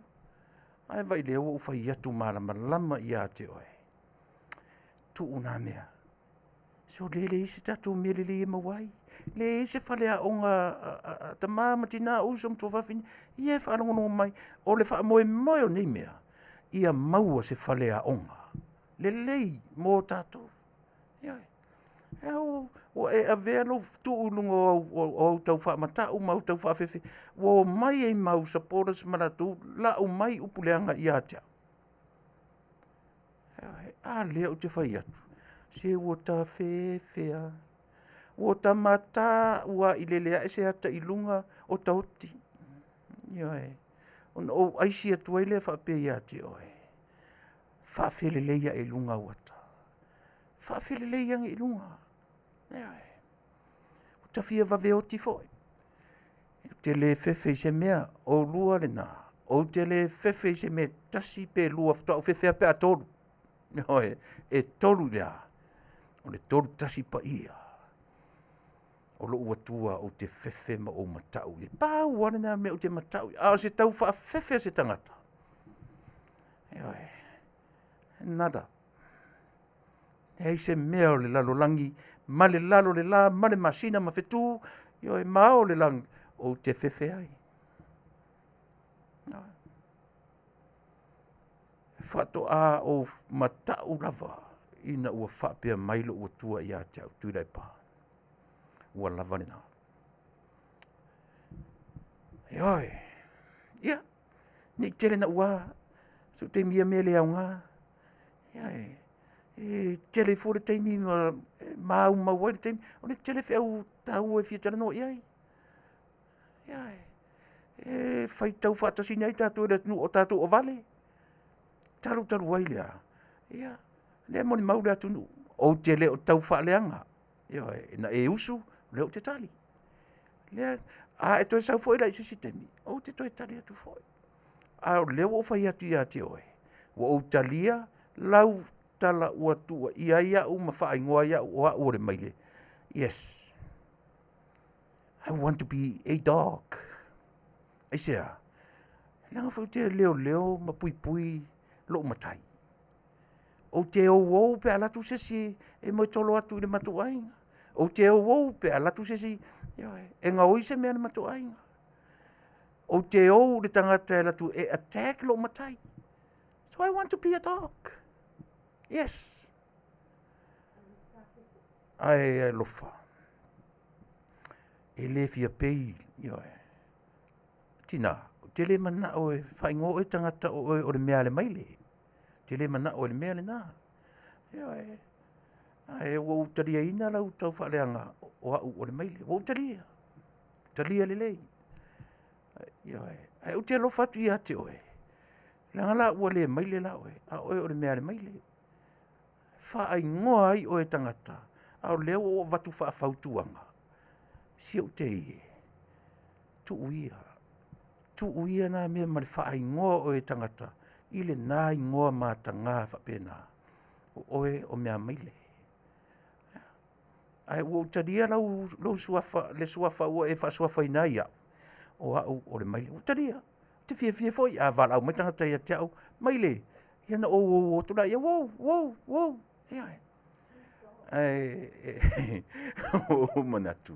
Ae vaai lea ua ou fai atu malamalama ia te oe. Tuu nā mea. So le leai se tatou mea lelei e maua ai. Leai se faleaoga a tama ma tina, uso ma tuafafine, ia e faalogologo mai, o le faamoemoe o nei mea, ia maua se faleaoga lelei mo tatou. Ioe. Ua e avea lou tuu i luga o au tau faamatau ma au tau faafefe, ua omai ai ma au supporters ma latou lau mai upu leaga ia te au. A lea ou te fai atu, se ua ta fefe lava, ua ta matau lava i lele ae se ata i luga o taoti. Ioe. Ona ou aisi atu ai lea faapea ia te oe, faafelelei ae i luga au ata, faafelelei ane i luga. Ioe. Ua ta fia vave oti foi. Ou te le fefe i se mea, oulua lena, ou te le fefe i se mea e tasi pe lua, faatoa ou fefe lava pe a tolu. Ioe, e tolu i le a? O le tolu tasi paia. O lou Atua ou te fefe ma ou matau i ai. Pau lava lena mea ou te matau i ai. A o se tau faafefe a se tagata, ioe, nada. Leai se mea o le lalolagi ma le lalo o le la ma le masina ma fetu, ioe, ma ao o le lagi, ou te fefe ai. Faatoa ou matau lava ina ua faapea mai lou Atua ia te au, Tuilaepa, ua lava lena. Ioe, ia, ne i tele naua, se taimi ia mea le aoga. Ioe, e tele foi le taimi ma maumau ai le taimi, o le tele feau taua e fia talanoa i ai. Ioe, e faitau faatasi ai tatou i le atunuu o tatou o vale, talu talu ai lea, ia, o lea e molimau le atunuu, ou te le o tau faaleaga, ioe, na e usu, o lea ou te tali. A e toe sau foi la i se isi taimi, ou te toe tali atu foi. A o lea ua ou fai atu ia te oe, ua ou talia lau tala ua tuuaia ai au ma faaigoa ai au o au o le maile. Yes, I want to be a dog. Aisea? Leaga foi ou te leoleo ma puipui lou matai. Ou te ou pe a alu atu se isi e moetolo atu i le matou aiga. Ou te ou pe a alu atu se isi e gaoi se mea a le matou aiga. Ou te ou i le tagata e alu atu e attack lou matai. So I want to be a dog. Yes. Ae alofa, e le fia pei, ioe. Tina, ou te le manao e faaigoa oe tagata o oe o le mea a le maile. Ou te le manao i le mea lena. Ioe. Ae ua ou taliaina lau taufaaleaga o au o le maile. Ua ou talia, talia lelei. Ioe. Ae ou te alofa atu ia te oe, leaga la ua le maile la oe, a o oe o le mea a le maile. Faaigoa ai oe e tagata, a o lea ua ou avatu faafautuaga, si ou te i e, tuu ia, tuu ia na mea ma le faaigoa oe e tagata i lena igoa mataga faapena, o oe o Meamaile. Ae ua ou talia lou suafa, le suafa ua e faasuafaina ai au, o au o le maile. Ua ou talia. Ou te fiafia foi a valaau mai tagata ia te au, maile, ia ona ou ou atu lea, uou, uou, uou. Ioe. Ae ua ou manatu,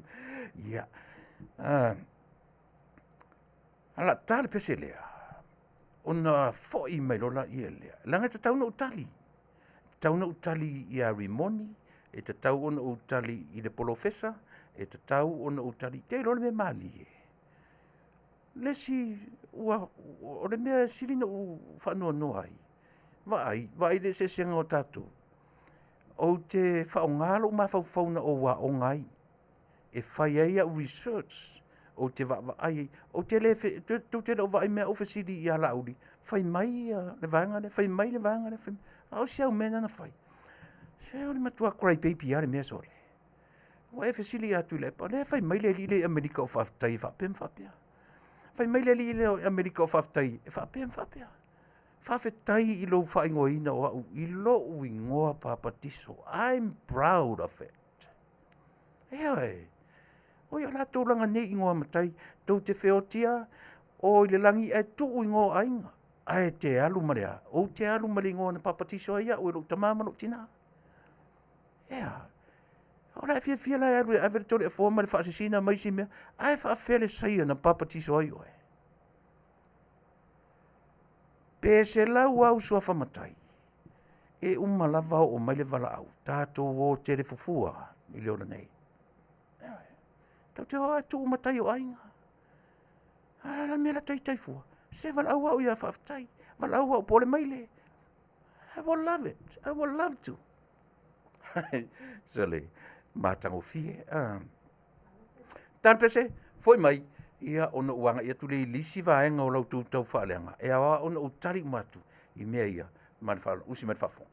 ia, o le a ta le pese lea, ona foi mai loa lea lea, leaga e tatau ona ou tali, e tatau ona ou tali ia Rimoni, e tatau ona ou tali i le polofesa, e tatau ona ou tali, te iloa le mea malie, le isi, ua, o le mea e sili ona ou faanoanoa ai, vaai, vaai i le eseesega o tatou. Ou te faaaoga lou mafaufau na ou aoga ai e fai ai au research, ou te vaavaai ai, ou te le, tou te le o vaai mai au fesili ia Laauli, fai mai le vaega lea, fai mai le vaega lea, fai mai. A o si au mea lena na fai, se o le matua cry baby lava le mea sole. Ua e fesili ia Tuilaepa, o lea e fai mai le alii lea i Amerika o faafetai e faapea ma faapea. Fai mai le alii lea o Amerika o faafetai e faapea ma faapea. Faafetai i lou faaigoaina o au i lou igoa papatiso. I'm proud of it. Ioe. Oi, o latou laga nei igoa matai, tou te feotia o i le lagi ae tuu igoa o aiga. Ae te alu ma le a? Ou te alu ma le igoa na papatiso ai au e lou tama ma lou tina. Ea, o la e fiafia la e alu e ave le toleafoa ma le faasisina ma isi mea, ae faafefea le saia na papatiso ai oe? Pe 100 au suafa matai, e uma lava oo mai le valaau, tatou o tele fufua i le ola nei. Tatou te o a tuu matai o aiga. A la mea la taitai fua, se valaau au ia faafetai, valaau au po o le maile. I will love it. I will love to. Sole, matagofie. Talapese, foi mai, ia ona ou agai atu lea i le isi vaega o la outou taufaaleaga, e ao lava ona ou tali uma atu i mea ia ma le faaaloalo. Usi mai le faafofoga.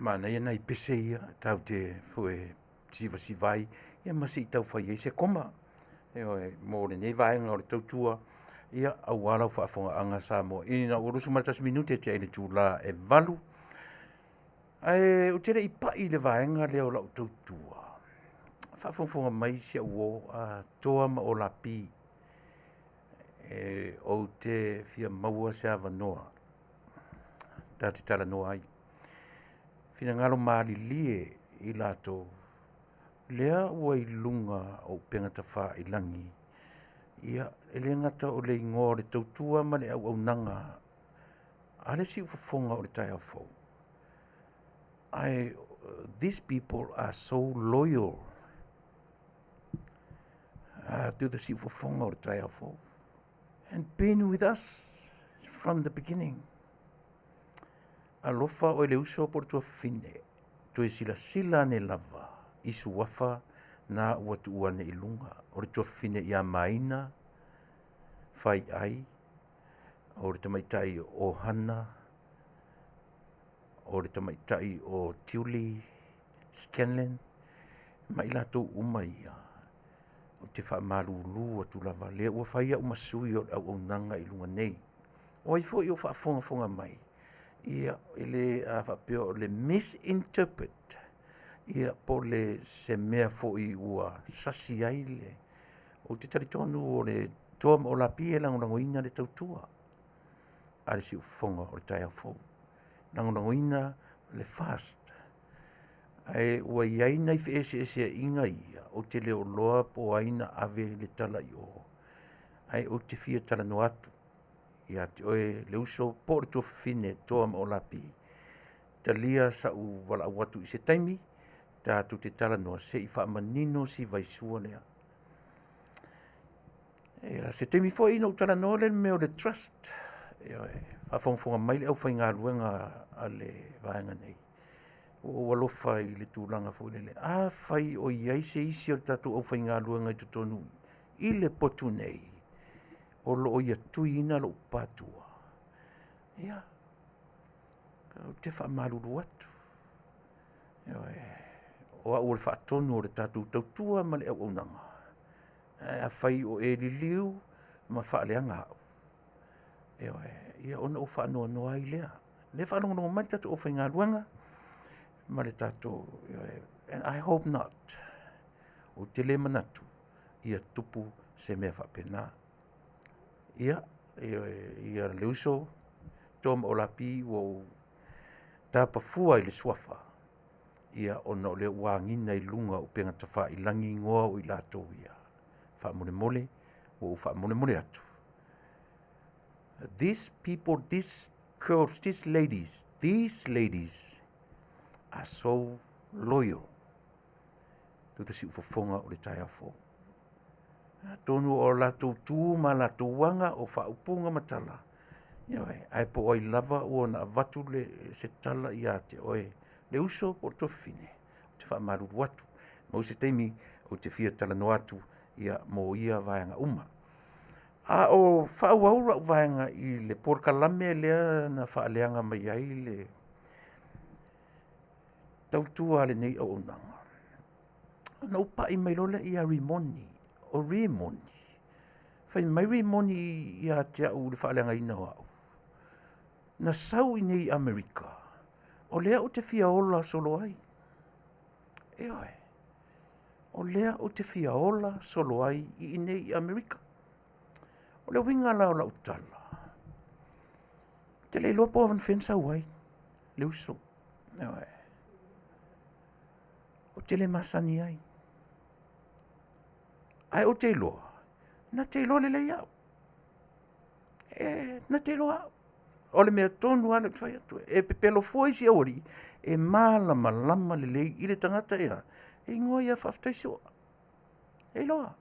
Manaia nai pese ia tatou te foi e sivasiva ai ia ma se i tau fai ai se koma. Ioe, mo lenei vaega o le tautua, ia aua lau faafofogaaga Samoa. Ina ua 21 minute tea i le itula e 8, ae ou te le i pai i le vaega lea o lau tautua, faafogafoga mai si au uo a Toa ma Olapi, e ou te fia maua se avanoa ta te talanoa ai. Finagalo malilie i latou lea ua i luga o upega tafailagi, ia e le gata o le igoa o le tautua ma le auaunaga a le siufofoga o le taeao fou, ae these people are so loyal to the siufofoga o le taeao fou and been with us from the beginning. Alofa oe le uso po o le tuafafine, toe silasila ane lava i suafa na ua tuu ane i luga o le tuafafine ia Maina Faiai, o le tamaitai o Hana, o le tamaitai o Tiuli Scanlan, ma i latou uma ia, ou te faamalulu atu lava, lea ua fai au ma sui o le auaunaga i luga nei. O ai foi o faafogafoga mai, ia, e le a faapea o le misinterpret, ia po o le se mea foi ua sasi ai le... Ou te talitonu o le Toa ma Olapi e lagolagoina le tautua a le siufofoga o le taeao fou. Lagolagoina le FAST. Ae ua i ai nai feeseeseaiga ia, ou te le o iloa po o ai na ave le tala i o, ae ou te fia talanoa atu ia te oe le uso po o le tuafafine Toa ma Olapi, talia sau valaau atu i se taimi tatou te talanoa se i faamanino si vaisua lea. Ia, se taimi foi ona ou talanoa lea i le mea o le trust. Ioe, faafogafoga mai le aufaigaluega a le vaega nei, ua ou alofa i le tulaga foi lele, afai o i ai se isi o le tatou aufaigaluega i totonu i le potu nei o lo o ia tuiina lou patua, ia, ou te faamalulu atu, ioe, o au o le faatonu o le tatou tautua ma le auaunaga, ae afai o e liliu ma faaleaga au, ioe, ia ona ou faanoanoa ai lea. O lea e faalogologo mai le tatou aufaigaluega ma le tatou, ioe, and I hope not. Ou te le manatu ia tupu se mea faapena. Ia, ioe, ia le uso Toa ma Olapi, ua ou tapafua i le suafa, ia ona o lea ua agiga i luga o upega tafailagi igoa o i latou ia. Faamolemole, ua ou faamolemole atu. These people, these girls, these ladies, these ladies are so loyal to the siufofoga o le taeao fou. Atonu o latou tu ma latou aga o faaupuga ma tala, ioe, ae po o ai lava ua na avatu le, se tala ia te oe, le uso po o le tuafafine, ou te faamalulu atu. Maua se taimi ou te fia talanoa atu ia mo ia vaega uma. A o faaauau lau vaega i le polokalame lea na faaleaga mai ai le tautua a lenei auaunaga, ona ou pai mai loa lea ia Rimoni. O Rimoni, fai mai Rimoni ia te au i le faaleagaina o au, na sau i nei i Amerika, o lea ou te fia ola solo ai. Ioe, o lea ou te fia ola solo ai i inei i Amerika. O le uiga la o lau tala, ou te le iloa po o anafea na sau ai le uso. Ioe. Ou te le masani ai. Ae ou te iloa, na te iloa lelei au. E, na te iloa au. O le mea tonu lava lea ou te fai atu ai. E pepelo fua isi aualii, e malamalama lelei i le tagata ea, e igoa ia Faafetai Soa. E iloa.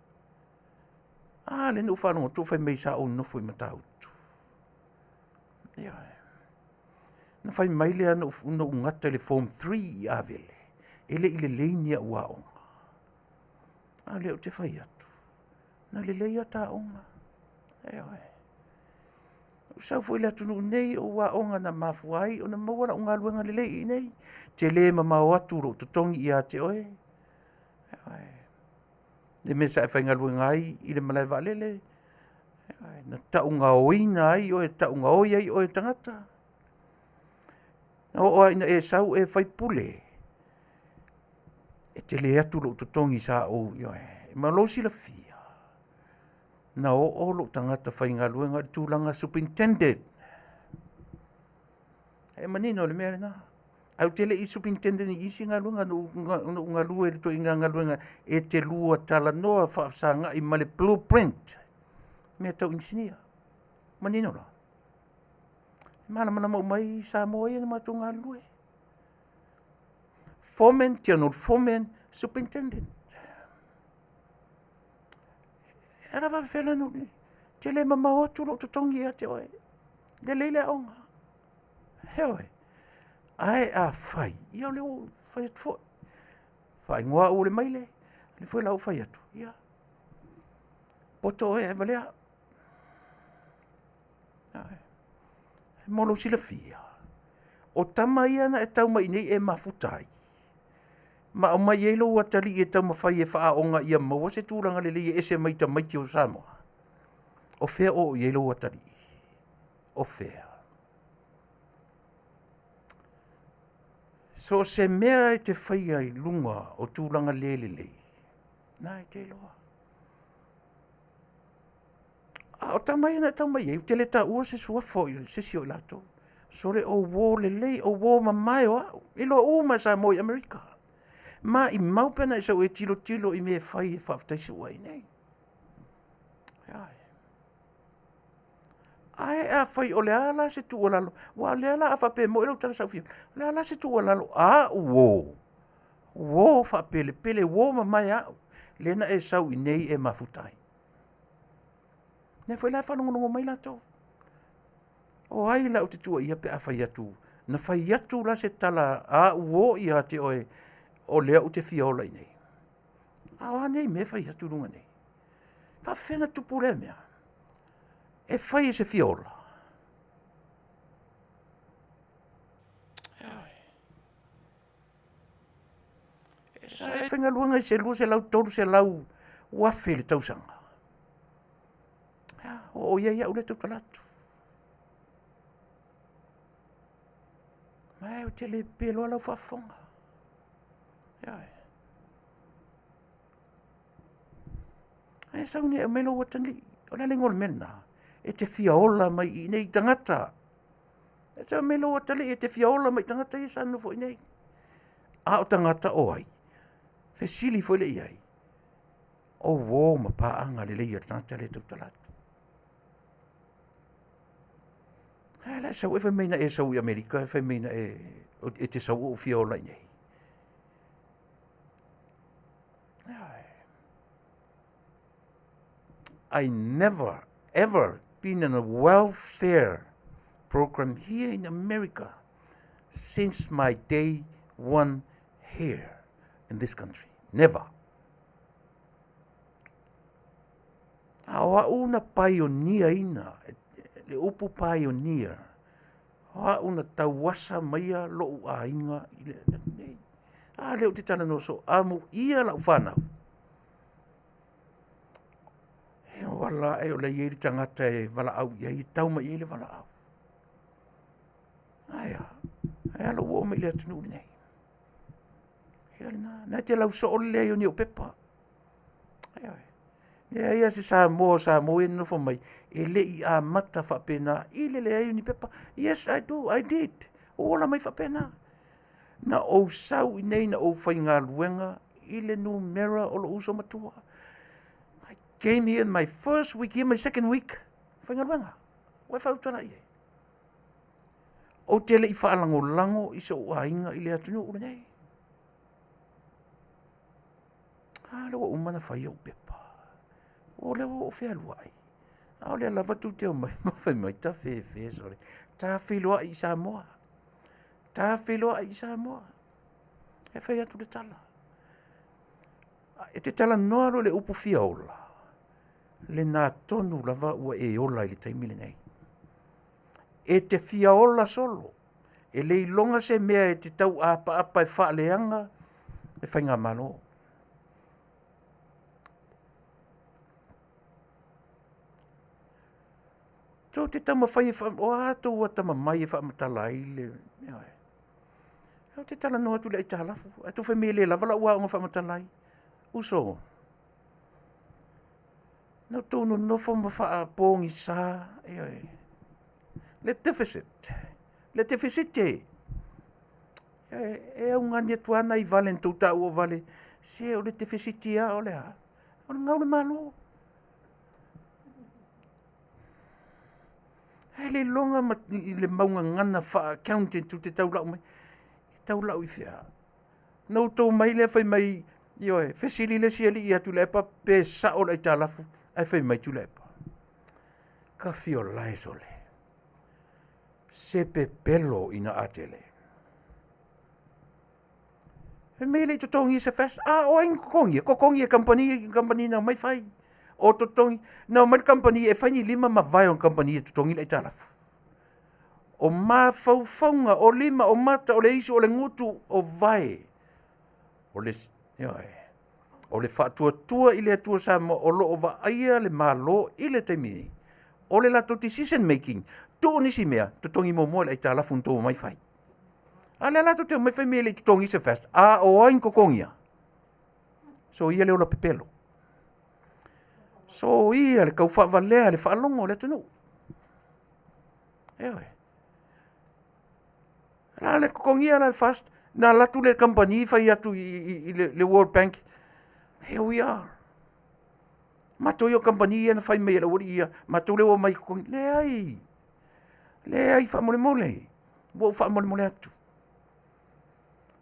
A, lea na ou faalogo atu o fai mai sa ou nofo i Matautu. Ioe. Na fai mai lea na ou gata i le Form 3 i Avele, e le i lelei ni au aoga. A o lea ou te fai atu, na lelei ata aoga. Ioe. Sau foi i le atunuu nei o aoga na mafua ai ona maua lau galuega lelei i inei. Tele mamao atu lou totogi ia te oe. Le mea sa e faigaluega ai i le malae vaalele, na tau gaoina ai oe, tau gaoi ai oe e tagata. Na oo lava ina e sau e faipule, e tele atu lou totogi sa ou, ioe, ma lou silafia, na oo lou tagata faigaluega i le tulaga superintendent. E manino le mea lena. Ae ou te le i superintendent i isi galuega, na ou galue i le ituaiga galuega e te lua talanoa faafesagai ma le blueprint, mea tau inisinia. Manino la? E malamalama uma ai Samoa ia na matou galulue. Foreman, general foreman, superintendent. E ala faafefea la ona tele mamao atu lou totogi ia te oe. Lelei le aoga. Ioe. Ae afai, ia o lea ua ou fai atu foi, faaigoa au o le Maile, o lea foi la ua ou fai atu, ia, poto oe ae valea. Mo lou silafia, o tama ia na e tau mai i inei e mafuta ai, ma aumai ai lou atalii e taumafai e faaaoga ia maua se tulaga lelei e ese mai tamaiti o Samoa. O fea o oo i ai lou atalii? O fea? So o se mea e te faia i luga o tulaga le lelei, na e te iloa. A o tama ia na e tau mai ai, ou te le taua se suafa o se isi o i latou. Sole, o uo lelei, o uo mamae o au. E iloa uma e Samoa i Amerika. Maimau pe ana e sau e tilotilo i mea e fai e faafetai ai nei. Ae afai o le a la se tuualalo, aua o lea la a faapea e moni lau tala sa ou fia, o le a la se tuualalo a au uo, uo faapelepele, uo mamae a au, lea na e sau i inei e mafuta ai. Lea foi la e faalogologo mai latou. O ai la ou te tuuaia pe a fai atu, na fai atu la se tala a au uo ia te oe, o lea ou te fia ola i inei. A o a nei mea e fai atu i luga nei? E faapefea ona tupu lea mea? E fai e se fia ola. Sa e faigaluega i se 200, 300 afe i le tausaga. Oo i ai au lea e tautala atu. Ma ou te le pepelo lava lau faafofoga. Ae sau nei e aumai lou atalii. O le a le igoa o le mea lena? E te fia ola mai i inei i tagata. E te aumai lou atalii e te fia ola mai i tagata ia sa nonofo i inei. A o tagata o ai? Fesili foi lea i ai. O uo ma paaga lelei a le tagata lea e tautala atu. Ae la e sau e fai mai na e sau i Amerika, fai mai na e, e te sau ou fia ola i inei. I never ever been in a welfare program here in America since my day one here in this country. Never. A o au na pioneer-ina, le upu pioneer, o au na tauasa maia lou aiga i le nei. A lea ou te talanoa soo, amuia lau fanau. E wala e o lea e i ai le tagata e valaau i ai, e tau mai i ai le valaau. Ae a, ae a lou oo mai i le atunuu lenei. Ia lena, na e te lau soo le leai o ni ou pepa. E leai lava se Samoa o Samoa ia e nonofo mai e le i amata faapena i le leai o ni pepa. Yes, I do, I did. Ua ou ola mai faapena. Na ou sau i inei na ou faigaluega i le numera o lou uso matua. I came here in my first week here, my second week, faigaluega. Ua e fautuana i ai. Ou te le i faalagolago i sou aiga i le atunuu lenei. A lea ua uma ona fai ou pepa. O lea ua ou fealuai. A o lea lava tou te omai ma fai mai ta fefe sole. Ta feiloai i Samoa. Ta feiloai i Samoa. E fai atu le tala. E te talanoa loa i le upu fia ola, lena tonu lava ua e ola i le taimi lenei. E te fia ola solo, e le iloga se mea e te tau'apaapa e faaleaga le faigamalo. Tou te taumafai e faa, o a tou atamamai e faamatala ai le, ioe. Ou te talanoa atu i le aitalafu, ae tou fai mai e le lava lau aoga e faamatala ai. Uso, na outou nonofo ma faapogisa, ioe, le deficit, le defisite. E augani atu lava nai vale na outou taua o vale, se o le tefesiti lava o le a? O le gau le Malo. Ae le iloga ma le mau gagana faa-accountant ou te tau lau mai, e tau lau i fea? Na outou mai lea fai mai, ioe, fesili le isi alii ia Tuilaepa pe sao le aitalafu, ae fai mai Tuilaepa, kafiolae sole, se pepelo ina atele. Fai mai e le i totogia se FAST. A o ai na totogia? Totogi e kamupani, kamupani na omai fai. O totogi, na omai le kamupani e fai ni lima ma vae o le kamupani e totogi le aitalafu. O mafaufauga, o lima, o mata, o le isu, o le gutu, o vae. O le, ioe, o le faatuatua i le Atua Samoa o lo o vaaia le Malo i le taimi nei. O le latou decision making, tuu nisi mea, totogi muamua le aitalafu na tou omai fai. A lea latou te omai fai mai e le i totogia se FAST, a o ai na totogia? So ia le ola pepelo. So ia le taufaavalea le faalogo o le atunuu. Ioe. La le totogia la le FAST, na alu atu le kamupani fai atu i le World Bank, here we are. Matou ia o kamupani ia na fai mai e le aualii ia, matou lea ua omai e totogi. Leai, leai faamolemole, ua ou faamolemole atu.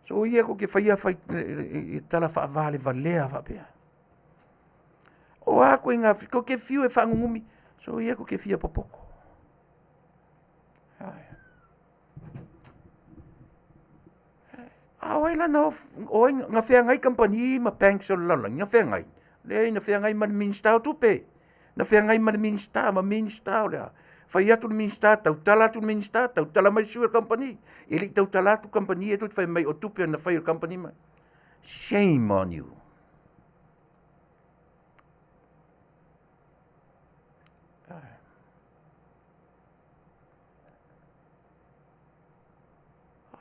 So ia tou te faia fai, tala faavalevalea faapea. O a ituaiga, tou te fiu e faanunumi, so ia tou te fia popoto. A o ai la na o ai na feagai kamupani ma banks o le lalolagi? Na feagai? Leai, na feagai ma le Minisita o Tupe. Na feagai ma le Minisita, ma Minisita o le a? Fai atu le Minisita, tautala atu le Minisita, tautala mai le sui o le kamupani. E le i tautala atu kamupani ia tou te fai mai o tupe na fai e le kamupani ma. Shame on you.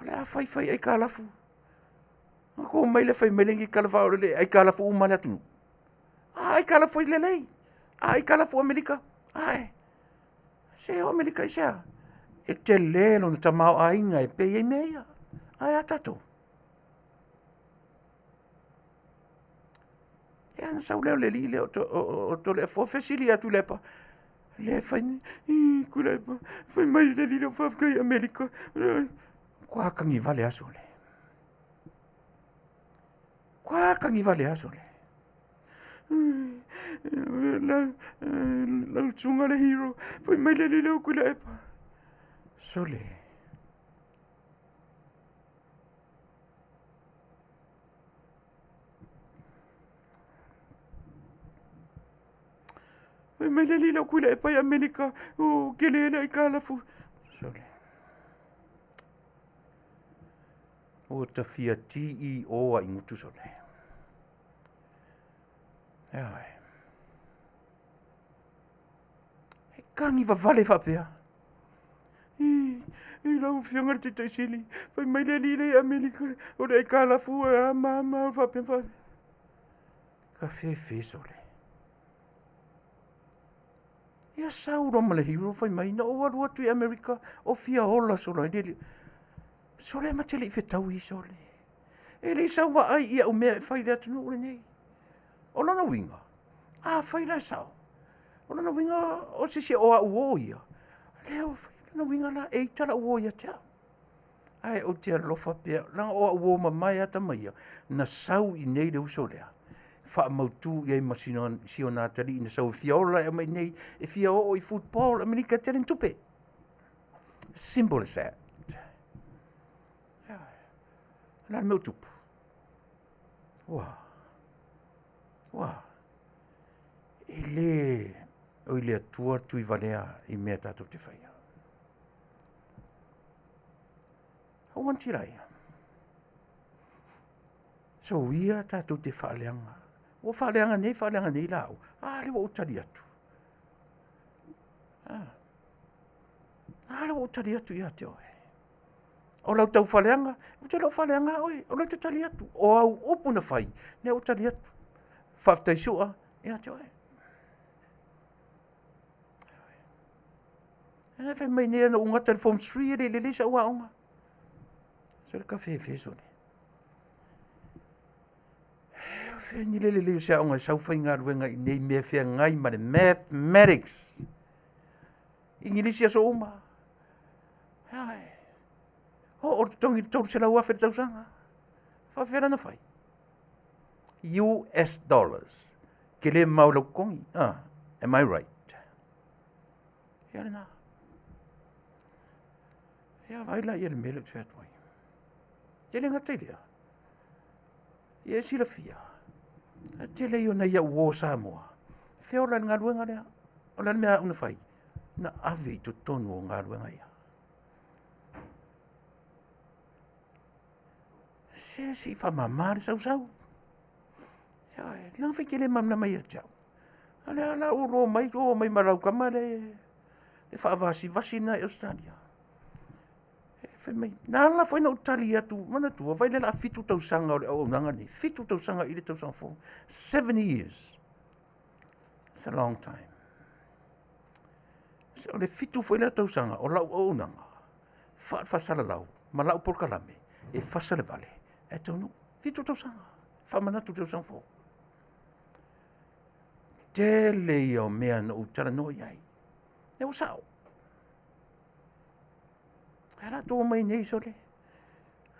O le a faifai aitalafu. Na tou omai lea fai mai lenei tala faaolele e aitalafu uma le atunuu. A aitalafu ai lelei. A aitalafu Amerika. Ae. Se o Amerika i se a? E tele lona tamaoaiga e pei ai mea ia. Ae a tatou? Ia ona sau lea o le alii lea o Toleafoa fesili ia Tuilaepa, le fai nei, ii Tuilaepa, fai mai le alii lea faafetai i Amerika. Matua tagivale aso le. Matua tagivale aso le. Lau susuga le hero, fai mai le alii lea o Tuilaepa. Sole. Fai mai le alii lau Tuilaepa i Amerika, o tele le aitalafu. Sole. Ua ta fia CEO a i gutu sole. Ioe. E kagi vavale faapea. I lau afioga le Taitai Sili, fai mai le alii lea i Amerika, o le aitalafu e a ma ma faapea faapea. Ka fefe sole. Ia sau loa ma le hero fai mai, na ou alu atu i Amerika, o fia ola solo ai le Sole ma te le i fetau i sole. E le i sau vaai i au mea e fai i le atunuu lenei. O lona uiga, afai la e sao, o lona uiga o se isi o au uo ia, lea ua fai, lona uiga la, e ita lau uo ia te au. Ae ou te alofa pea, leaga o au uo mamae a tama ia, na sau i inei le uso lea, faamautu i ai ma si ona atalii na sau e fia ola e aumai i inei, e fia oo i football, Amerika e tele ni tupe. Simple as that. O le a le mea ua tupu? Ua, ua, e le o i le Atua le tuivalea i mea tatou te faia. Aua na tilaia. So ia tatou te faaleaga. Ua faaleaga nei, faaleaga nei la au. A lea ua ou tali atu. A, a lea ua ou tali atu ia te oe. O lau taufaaleaga, ou te le o faaleaga oe, o lea ou te tali atu. O au upu na fai, lea ua tali atu. Faafetai Su'a ia te oe. E fai mai nei na ou gata i le form 3 e le i lelei sau aoga. Se le kafefe sole. E ni le lelei o se aoga e sau faigaluega i nei mea feagai ma le mathematics. Igilisi aso uma. Ai. O, o le totogi le 300,000 le tausaga. Faafefea la na fai? US dollars. Ke le mau lau totogi. Ah, am I right? Ia lena. Ia vai la ia le mea lea ou te fai atu ai. E le gata i lea. Ia e silafia, e tele ia o nai au uo Samoa, feola i le galuega lea. O le a le mea a au na fai? Na ave i totonu o galuega ia. Se se i faamama le sausau. Ioe, leaga foi e te le malamalama ia te au. A o lea la ua o mai, o mai ma lau tama lea e faavasivasi lena i Ausetalia. Fai mai, na ala foi ona ou tali atu, manatua, vaai lea o le a 7 tausaga o le auaunaga lenei, 7 tausaga i le tausaga fou. 7 years. It's a long time. O le 7 foi lea tausaga o lau auaunaga, faafasalalau ma lau polokalame e fasa le vale ae taunuu. 7 tausaga, faamanatu le tausaga fou. Tele ia o mea na ou talanoa i ai. Lea ua sao. Ae la outou omai nei sole.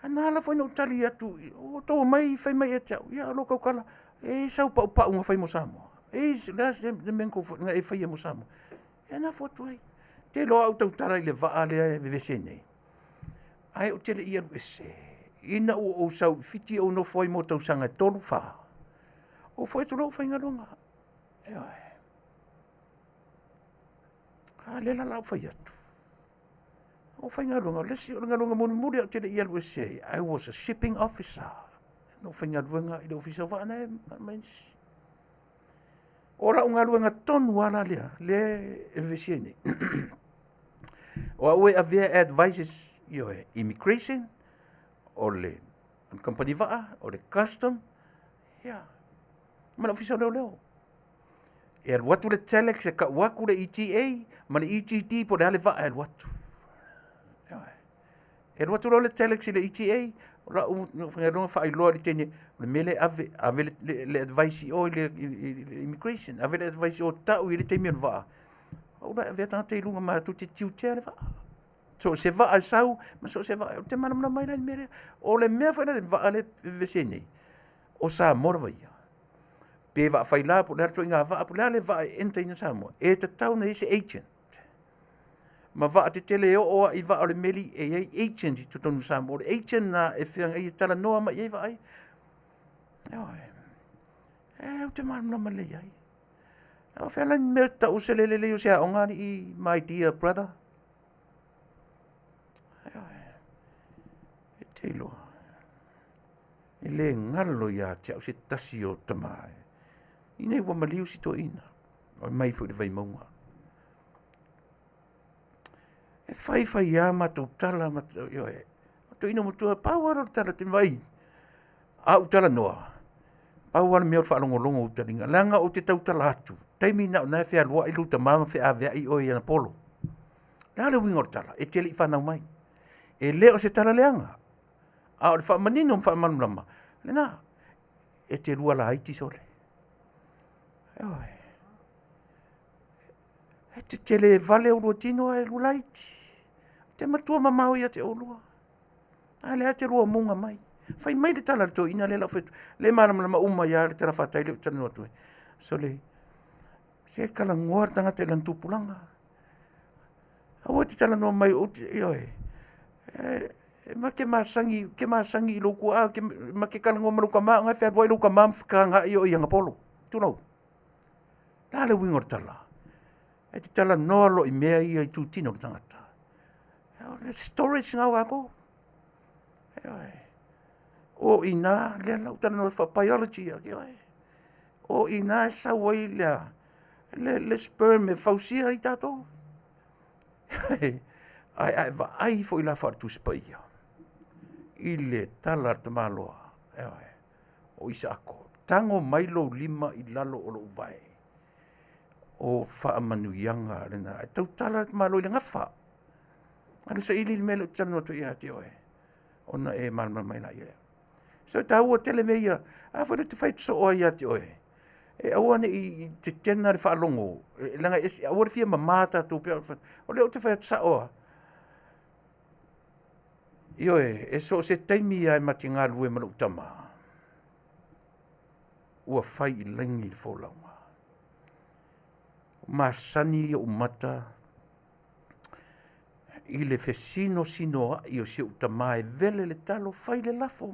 A na ala foi na ou tali atu, ua outou omai fai mai ia te au, ia lo tautala, e i sau paupau na fai mo Samoa. E i le a se mea na e faia mo Samoa. Ia na afu atu ai. Te iloa au tautala i le vaa lea e vevesi ai nei. Ae ou te le i alu ese. Ina ua ou sau i Fiti ou nofo ai mo tausaga e 3, 4. Ou foi atu loa ou faigaluega. Ioe. A lea la o le a ou fai atu. O faigaluega, o le isi, o le galuega mulimuli lava ou te le i alu ese ai, I was a shipping officer. Na ou faigaluega i le Ofisa o Vaa na e aumai nisi. O lau galuega tonu lava la lea, lea e vevesi ai nei. O au e avea advices, ioe, immigration, o le kamupani vaa, o le custom, ia, ma le Ofisa o Leoleo. E alu atu le telex e kau atu le ETA ma le ETD po o le a le vaa e alu atu. E alu atu loa le telex i le ETA, o lau faigaluega faailoa i le teine, o le mea lea e ave, ave le advice i o i le immigration, ave le advice i o, tau i le taimi o le vaa. Ou la e avea tagata i luga matou te tiutea le vaa. So o se vaa e sau, ma so o se vaa, ou te malamalama ai la i le mea lea. O le mea foi la le vaa lea e vevesi ai nei, o Samoa lava ia. Pe vaa faila po o le a le ituaiga vaa, po o le a le vaa e enter ina Samoa, e tatau ona i ai se agent. Ma vaa tetele e oo lava i vaa o le meli e i ai agent i totonu o Samoa. O le agent lena e feagai e talanoa mai i ai vaa ia. Ioe. E, ou te malamalama lelei ai. O fea la ni mea tau o se le lelei o se aoga alii, my dear brother? Ioe. E te iloa. E le galo ia te au se tasi o tama ina ua maliu si toeaina o mai foi i le Vaimauga. E fai fai lava matou tala, ioe, o toeaina matua, pau lava lea o le tala, te vaai, a ou talanoa, pau lava le mea o le faalogologo o ou taliga, leaga ou te tautala atu, taimi na o lena e fealuai lou tama ma feaveai oe i ana polo. O le a le uiga o le tala? E te le i fanau mai. E le o se tala leaga, a o le faamanino ma faamalamalama, lena, e te lua laiti sole. Ioe. E te tele vale o lua tino ae lua laiti. Te matua mamao ia te oulua. A lea te lua muga mai. Fai mai le tala a le toeaina lea la ou fai atu. Le malamalama uma ia le talafatai lea ou te talanoa atu ai. Sole, se talanoa le tagata i lana tupulaga. Aua e te talanoa mai, ou te, ioe, e ma ke masani, ke masani i lou tuaa, ke, ma ke talanoa ma lou tama, ona e fealuai lou tama ma fekagaai oe i ana polo. Tulou. Le a le uiga o le tala? E te talanoa loa i mea ia i itutino o le tagata. O le storage na o tatou. Ioe. O i ina lea la ou talanoa faa-biology ia te oe. O i ina e sau ai le, le, le sperm e fausia ai tatou. Ae a e vaai foi la faale-Tusi Paia i le tala a le tamaloa, ioe, o Isaako, tago mai lou lima i lalo o lou vae, o faamanuiaga lena. Ae tautala le tamaloa i le gafa. Alu saili le mea lea ou te talanoa atu ai ia te oe, ona e malamalama ai laia lea. So e taua tele mea ia, a foi lea ou te fai atu soo ai ia te oe, e aua ne i tetena le faalogo, leaga e aua le fia mama tatou pei ona, o lea ou te fai atu sao lava. Ioe, e so o se taimi lava e ma te galulue ma lou tama, ua fai i lagi le folauga. Masani ou mata i le fesinosinoai o si ou tama e vele le talo, fai le lafo.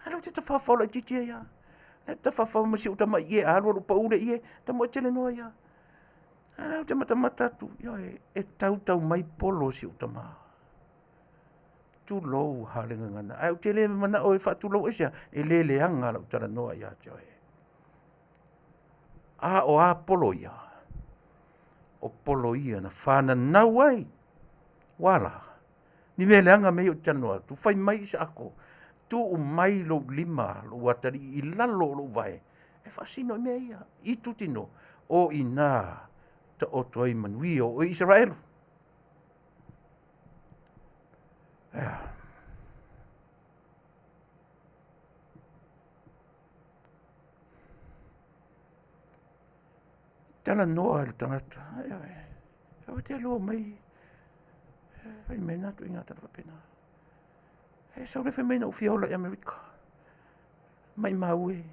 A lea ou te tafaofao laitiiti ai lava. E tafaofao ma si ou tama ie, a alu alu pau le ie, tama e tele noa ia. A lea ou te matamata atu, ioe, e tautau mai polo o si ou tama. Tulou ha le gagana. Ae ou te le manao e faatulou aisea, e le leaga lau talanoa ia te oe. A o a polo ia? O polo ia na fananau ai. Ua la, ni mea leaga mea ia ou te talanoa atu. Fai mai Isaako, tuu mai lou lima, lou atalii i lalo o lou vae, e faasino i mea ia. I tutino, o ina taoto ai manuia o oe Isaraelu. Ea. Talanoa i le tagata, aua te lua mai, fai mai na tuiga tala faapena. E sau le fai mai na ou fia ola i Amerika. Maimau e,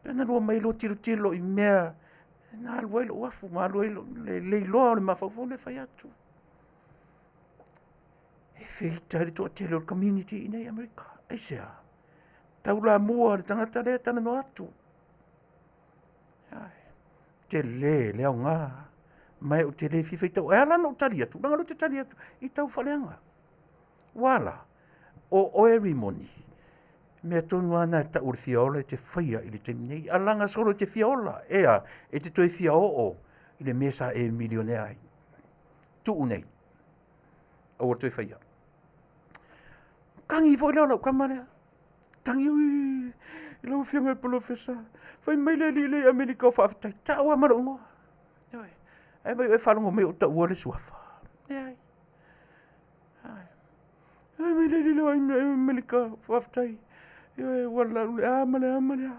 pe na lua mai lua tilotilo i mea na alu ai lou afu ma alu ai le leiloa o le mafaufau lea fai atu. E feita ai le toatele o le community i inei i Amerika. Aisea? Taulamua le tagata lea e talanoa atu. Tele le aoga, ma ou te le fia faitau. E ala ona ou tali atu, leaga o lea ou te tali atu i tau faaleaga. Ua a la? O oe Rimoni, mea tonu lava na e tau o le fia ola e te faia i le taimi nei. Alaga solo e te fia ola, e a, e te toe fia oo i le mea sa e milionea ai. Tuu nei, aua le toe faia. Tagi foi lea o lau tama lea. Tagi, ui, lau afioga i le polofesa, fai mai le alii lea i Amerika o faafetai, tau lava ma lou igoa. Ioe, ae vaai oe faalogo mai o ou taua le suafa. Leai. Fai mai le alii lea i Amerika, faafetai. Ioe, ua le a ma le a ma le a.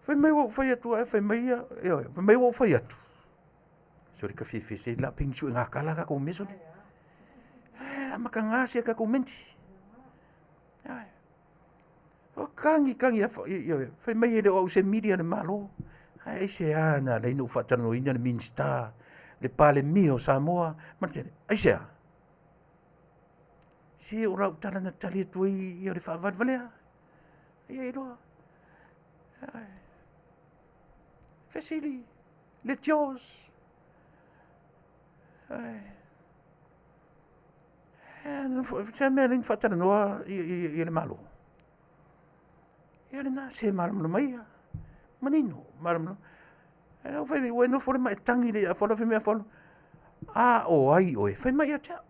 Fai mai ua ou fai atu ae fai mai ia, ioe, fai mai ua ou fai atu. Sole ka fiafia se la ping sue ngā kala ka kou meso te. Eh, la maka ngā sia ka kou menti. Ai. O kangi kangi a fai mai ele o au se media le malo. Ai se a na lei no whaatalanoina le minista, le palemia o Samoa, ma le tele. Ai se a. Se o lau tala na tali atu ai ia le whaavalevalea. Ai ai loa. Ai. Fesili. Le tios. Se mea lea na faatalanoa i le Malo. Ia lena, se malamalama ia, manino, malamalama. Ae lau fai mai, ua e nofo loa ma e tagi i le Afono, fai mai Afono, a o ai oe? Fai mai ia te au.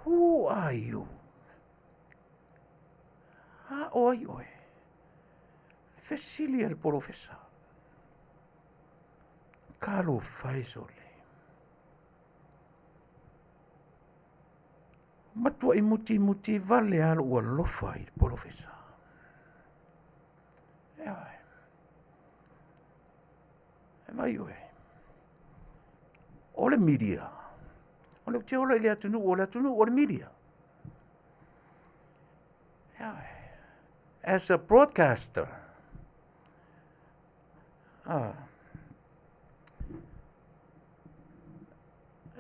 Who are you? A o ai oe? Fesili a le polofesa. Talofa e sole. Matuai mutimuti vale lava lou alofa i le polofesa. Ioe. E vai oe. O le media, o lea ou te ola i le atunuu, o le atunuu o le media. Ioe. As a broadcaster,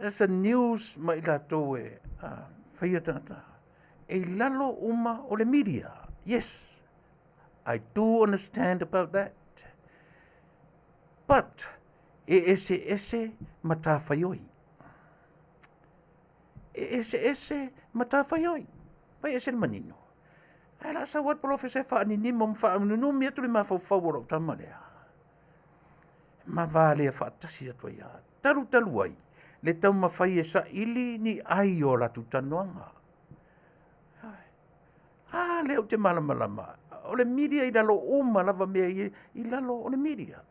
as a news ma i latou e faia tagata, e i lalo uma o le media. Yes, I do understand about that. But, e eseese matafaioi. E eseese matafaioi, fai ese le manino. Ae o le a sau lava le polofesa e faaninimo ma faaununumi atu le mafaufau o lau tama lea, ma valea faatasi atu ai lava. Talu talu ai le taumafai e saili ni ai o latou talanoaga. A lea ou te malamalama, o le media i lalo uma lava mea ia i lalo o le media.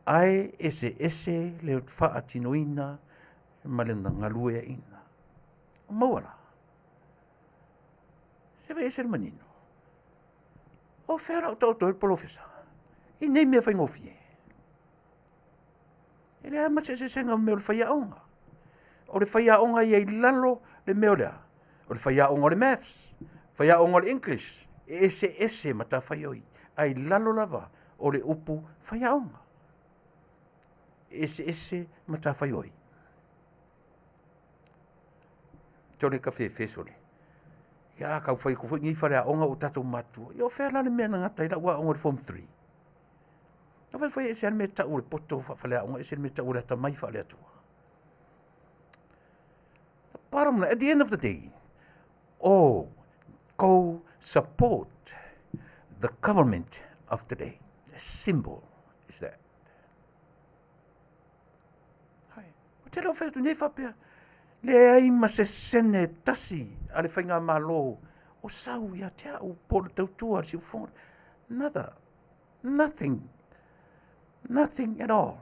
Ae eseese le faatinoina ma le galueaiina. Ua maua la? Se vaai ese le manino. O fea o le a ou taoto ai le polofesa i nei mea faigofie? E leai lava ma se eseesega o le mea o le faiaoga. O le faiaoga ia i lalo le mea o le a? O le faiaoga o le Maths, faiaoga o le English, e eseese matafaioi, ae i lalo lava o le upu faiaoga. E eseese matafaioi. Sole ka fefe sole. Ia a tau fai atu foi nei faleaoga ua tatou matutua. Ia o fea la le mea na gata ai lau aoga i le form 3? Na fai fai ese lava le mea e tau o le poto faafaleaoga, ese le mea e tau o le atamai faale-Atua. The bottom line, at the end of the day, oh, go support the government of today. As simple as that. Hai, o te leo whai atu nei whapea, leai ma se sene tasi a le faigamalo o sau ia te au po o le tautua a le siufofoga. Nada. Nothing. Nothing at all.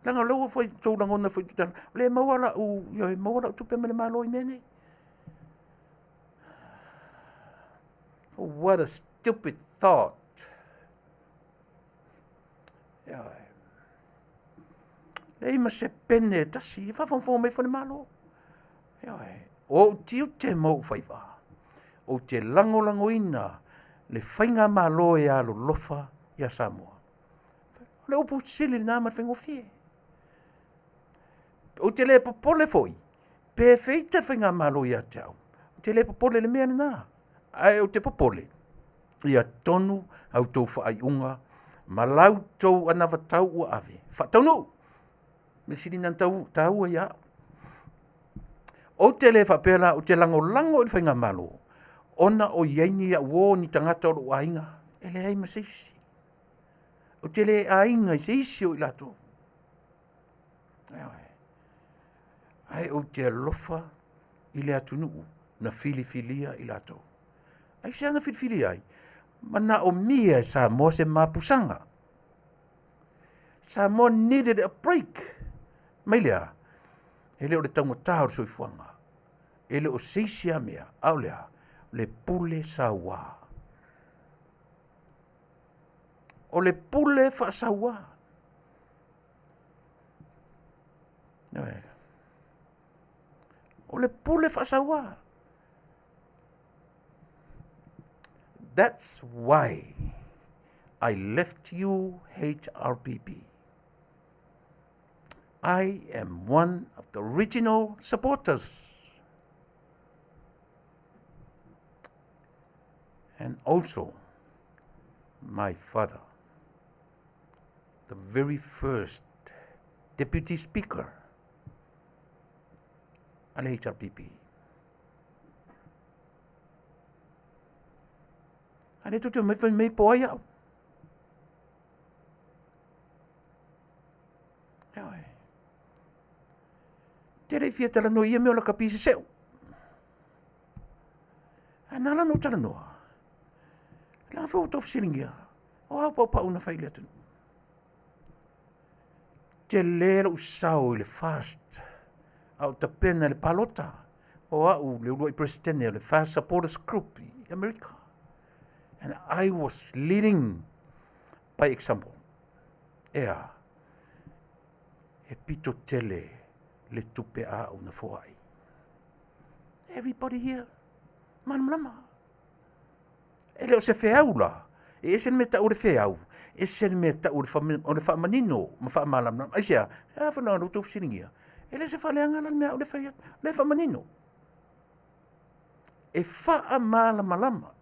Leaga o lea ua fai tou lagona foi i tala, o lea e maua lau, ioe, maua lau tupe mai le Malo i mea nei. What a stupid thought. Ioe. Leai ma se pene e tasi, e faafogafoga mai foi le Malo. Ioe. O ou tiute ma ou faiva, ou te lagolagoina le faigamalo e alolofa iā Samoa. O le upu sili lena ma le faigofie. Ou te le popole foi, pe feita le faigamalo ia te au. Ou te le popole i le mea lena. Ae ou te popole, ia tonu a outou faaiuga ma la outou anavatau ua ave. Faataunuu! Mea sili lena ona taua ia au. Ou te le faapea la ou te lagolago i le faigamalo ona o i ai ni au uo ni tagata o lou aiga, e leai ma se isi. Ou te le aiga i se isi o i latou. Ae ou te alofa i le atunuu na filifilia i latou. Aisea na filifilia ai? Manaomia e Samoa se mapusaga. Samoa needed a break. Mai lea, e le o le taugata o le soifuaga, e le o se isi lava mea, a o le a? Le pule sauā. O le pule faasauā. O le pule faasauā. That's why I left you HRPP. I am one of the original supporters. And also, my father, the very first deputy speaker a le HRPP. A le tutu mai fai mai po ai au. Ioe. Te le fia talanoa ia mea o la kapi seseu. A nā la no talanoa. La fo to fesilingia. O au pau pau na fai le atunuu. Tele lou sao i le FAST a o tapena i le palota o au le uluai Peresetene o le FAST Supporters Group i Amerika. And I was leading by example. Ea, he pito tele le tupe a au na foai. Everybody here, malamalama. E le o se feau la. E ese le mea tau o le feau, ese le mea tau o le faamanino ma faamalamalama. Aisea? E a foi na outou fesiligia? E le se faaleaga la le mea a au le fai atu, o lea e faamanino. E faamalamalama.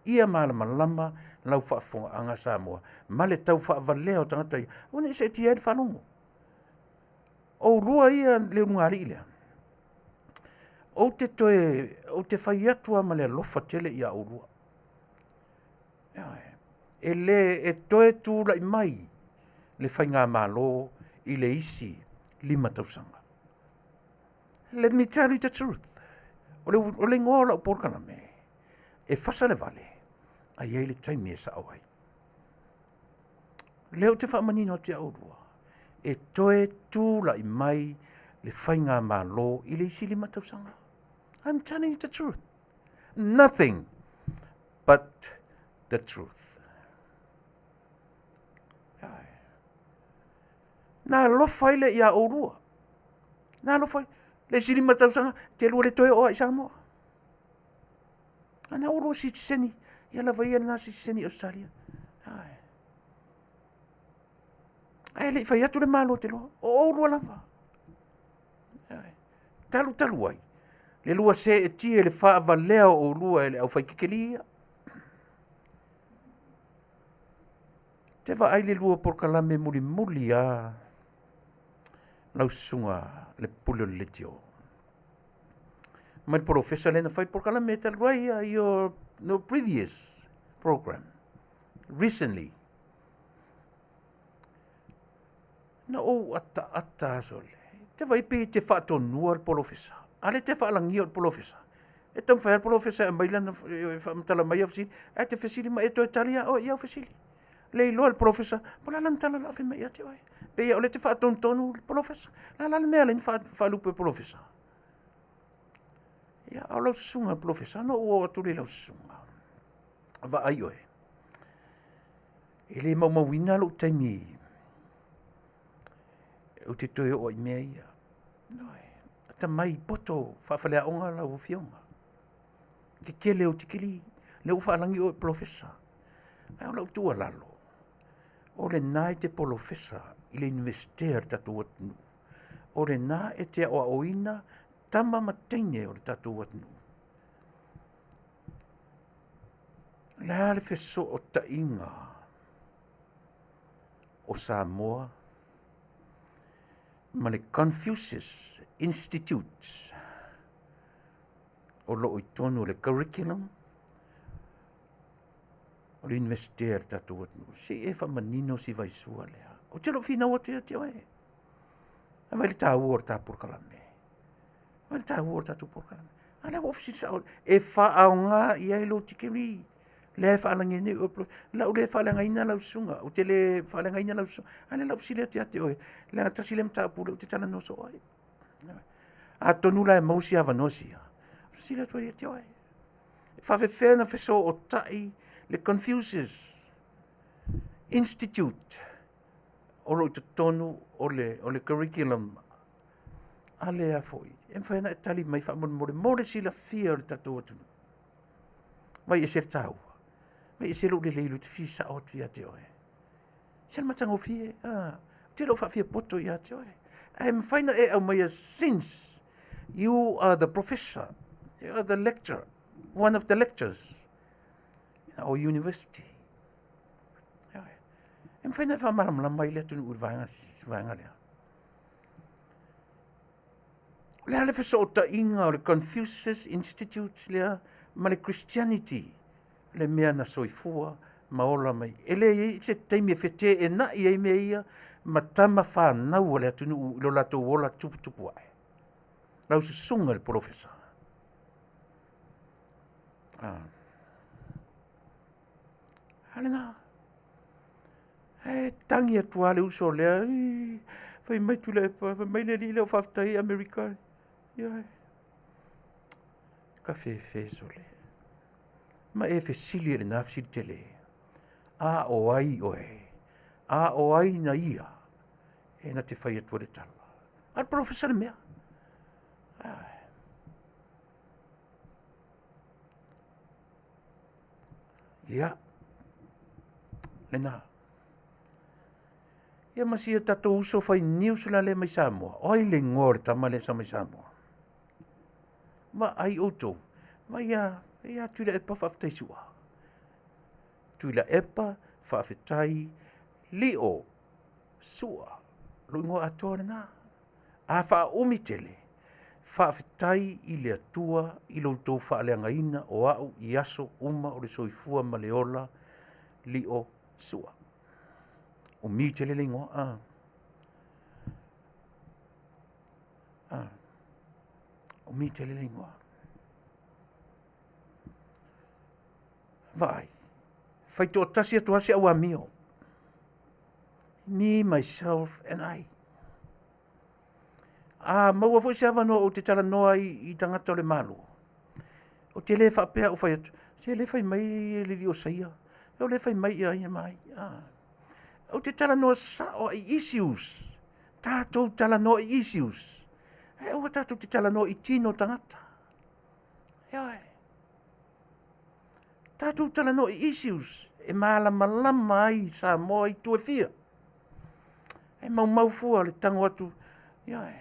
Ia malamalama lau faafofogaaga Samoa ma le tau faavalea o tagata ia, aua ne i seetia ai le faalogo. Oulua ia le ulugalii lea. Ou te toe, ou te fai atu lava ma le alofa tele ia oulua. E le e toe tulai mai le faigamalo i le isi 5 tausaga. Let me tell you the truth. O le igoa o lau polokalame, e fasa le vale, a i ai le taimi e sao ai. Lea ou te faamanino atu ia oulua, e toe tulai mai le faigamalo i le isi 5 tausaga. I'm telling you the truth. Nothing but the truth. Na alofa ai le ia oulua. Na alofa ai. Le isi 5 tausaga, te lua le toe oo ai i Samoa. A na oulua sitiseni, ia lava ia lena sitiseni i Australia. Ai. Ae le i fai atu le Malo te loa, o oulua lava. Ai. Talu talu ai, le lua seetia i le faavalea o oulua e le aufaikekeli ia. Te vaai le lua polokalame mulimuli a lau susuga le pule o le leitio. Mai le polofesa lea na fai polokalame talu ai ia your no previous program recently. Na ou ataata aso le. Te vai pe te faatonua le polofesa. A le te faalagia o le polofesa. E taumafai le polofesa e aumai lana e faamatala mai au fesili. Ae te fesili ma e toe tali a oe i au fesili. Le iloa le polofesa, po o le a lana tala o le a fai mai ia te oe. Pei o lea te faatonutonu le polofesa. O le a la le mea e ala ai ona faalupe polofesa? Ia, o lau susuga i le polofesa, ona ou oo atu lea i lau susuga. Vaai oe, e le maumauina lou taimi ou te toe oo ai i mea ia. Atamai poto faafaleaoga lau afioga. Tetele o tikeri, lea ua faalagi oe polofesa. Ae o lau tuualalo, o lena e te polofesa i le Iunivesite a le tatou atunuu. O lena e te aoaoina tama ma teine o le tatou atunuu. O le a le fesootaiga o Samoa ma le Confucius Institute o lo o i totonu o le curriculum o le Iunivesite a le tatou atunuu. Se i e faamanino si vaisua lea. Ou te le o finau atu ia te oe. Ae vaai le taua o le ta polokalame. Vaai le taua o le tatou polokalame. A lea ua ou fesili sao, e faaaoga i ai lou tikeri. Lea e faalagi nei oe, lau le faaleagaina lau susuga, ou te le faaleagaina lau susuga. A lea la ua fesili atu ia te oe, leaga tasi lea mataupu lea ou te talanoa soo ai. Atonu la e maua se avanoa sia, fesili atu ai ia te oe. E faafefea ona fesootai le Confucius Institute o lo o i totonu o le curriculum a lea foi. E mafai ona e tali mai faamolemole mo le silafia o le tatou atunuu. Vai ese le taua, vai ese lou lelei ou te fia sao atu ia te oe. Se le matagofie, ou te le o faafiapoto ia te oe. Ae mafai ona e aumaia since you are the professor, you are the lecturer, one of the lecturers in our university. E mafai ona e faamalamalama ai le atunuu i le vaega, vaega lea. O le a le fesootaiga o le Confucius Institute lea ma le Christianity, le mea na soifua ma ola mai. E le i ai se taimi e feteenai ai mea ia ma tama fanau a le atunuu i lo latou ola tuputupu ae. Lau susuga i le polofesa. A lena. E tagi atu lava le uso lea, fai mai Tuilaepa, fai mai le alii lea o faafetai Amerika. Ia, ka fefe sole. Ma e fesili e lena fesili tele. A o ai oe? A o ai na ia? E na te fai atu le tala. A le polofesa le mea. Ia, lena. Ia ma si o tatou uso fai news la lea mai Samoa. O ai le igoa o le tama lea sa mai Samoa? Vaai outou, vai a, ia Tuilaepa faafetai sua. Tuilaepa faafetai Lio Sua. Lou igoa atoa lena. A faaumi tele, Faafetai i le Atua i lo outou faaleagaina o a'u i aso uma o le soifua ma le ola lio sua. Umi tele le igoa. Ah. Ah. Umi tele le igoa. Vaai, fai toatasi atu lava si au amio. Me, myself and I. A maua foi se avanoa ou te talanoa ai i tagata o le Malo, ou te le faapea ou fai atu, se le fai mai le alii o Saia, o le fai mai ia ia mai. Ah. Ou te talanoa sao i issues. Tatou talanoa i issues. E aua tatou te talanoa i tino tagata. Ioe. Tatou talanoa i issues e malamalama ai Samoa i itu e fia. E maumau fua le tago atu, ioe.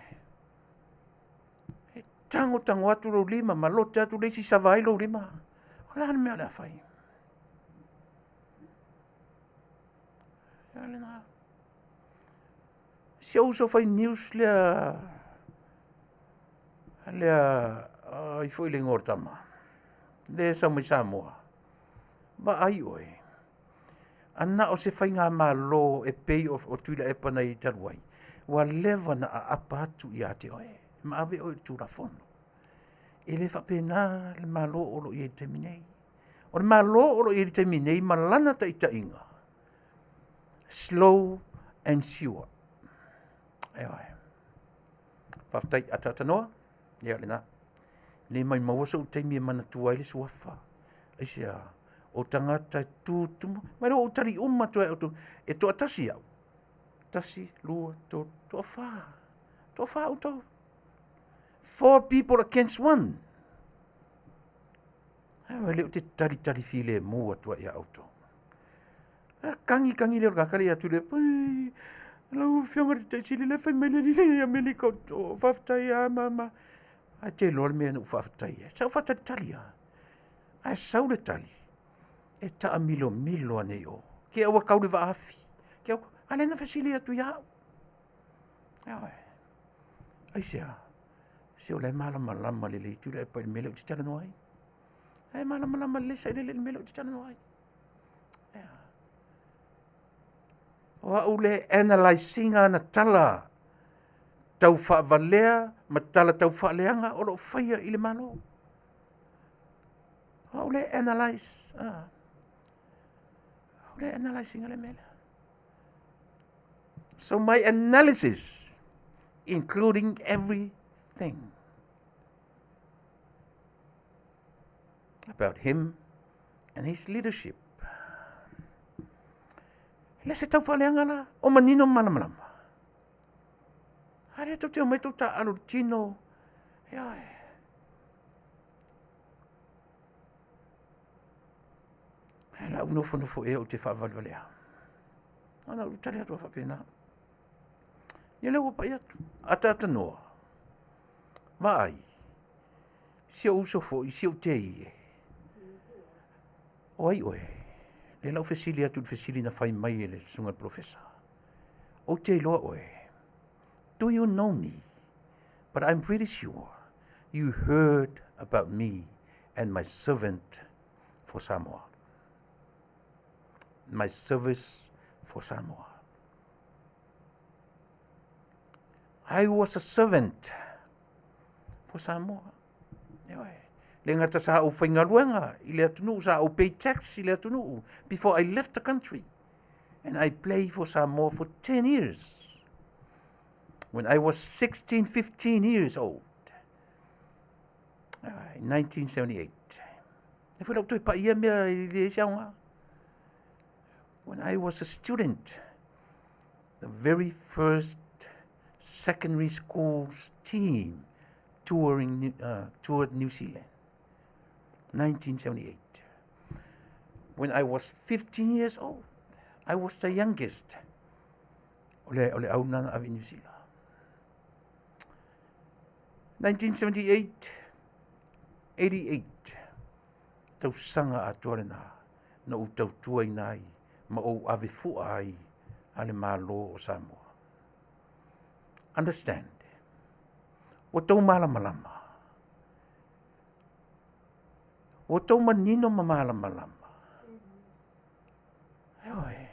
E tago tago atu lou lima ma lote atu le isi sava ai lou lima. O le a le mea o le a fai? Ia lena. Si ou uso fai news lea lea ai foi le igoa o le tama lea e sau mai Samoa. Vaai oe, a na o se faigamalo e pei o Tuilaepa na i ai talu ai, ua leva na aapa atu ia te oe ma ave oe i le Tulafono. E le faapena le Malo o lo o i ai i le taimi nei. O le Malo o lo o i ai i le taimi nei ma lana taitaiga, slow and sure. Ioe. Faafetai ataatanoa. Ia lena. Le mai maua sou taimi e manatua ai le suafa. Aisea, o tagata e tutumu. Mai lea ua ou tali uma atu ai outou. E toatasi au. Tasi, lua, tolu, toafa. Toafa outou. Four people against one. Ai, le o te talitali filemu atu ai ia outou. A kagi kagi lea o le kakali ia Tuilaepa, Pui, lau Afioga i le Taitai Sili, lea fai mai le alii i Amerika, o faafetai lava mama. Ae te iloa le mea na ou faafetai ai. Sa ou faatalitali lava. Ae sau le tali, e taamilomilo ane i o. Ke aua kau le vaafi. Ke aua, a lea na fesili atu ia au. Ioe. Aisea? Se o la e malamalama lelei Tuilaepa i le mea lea ou te talanoa ai. E malamalama lelei Sailele i le mea lea ou te talanoa ai. O au le analyse ina ana tala tau faavalea ma tala tau faaleaga o lo o faia i le Malo. O au le analyse, ah. O au le analyse ina le mea lea. So my analysis, including everything about him and his leadership. Le se tau faaleaga la, o manino ma malamalama. A lea tou te omai tou taaalo i le tino, ioe. Ae la ou nofonofo ea ou te faavalevalea. Ona ou tali atu faapena. Ia lea ua pai atu. Ataatanoa, vaai, si ou uso foi, si ou tei e. O ai oe? Lea la ou fesili atu i le fesili na fai mai e le susuga i le polofesa. Ou te iloa oe. Do you know me? But I'm pretty sure you heard about me and my servant for Samoa. My service for Samoa. I was a servant for Samoa. Ioe. Le gata sa ou faigaluega i le atunuu, sa ou pay tax i le atunuu before I left the country. And I played for Samoa for 10 years. When I was 16, 15 years old. In 1978. E foi lau toe paia mea i le isi aoga. When I was a student, the very first secondary school's team touring, toured New Zealand, 1978. When I was 15 years old, I was the youngest. O le, o le au nana ave i New Zealand. 1978, 88, tausaga atoa lena na ou tautuaina ai ma ou ave fua ai a le Malo o Samoa. Understand? Ua tou malamalama. Ua tou manino ma malamalama. Ioe.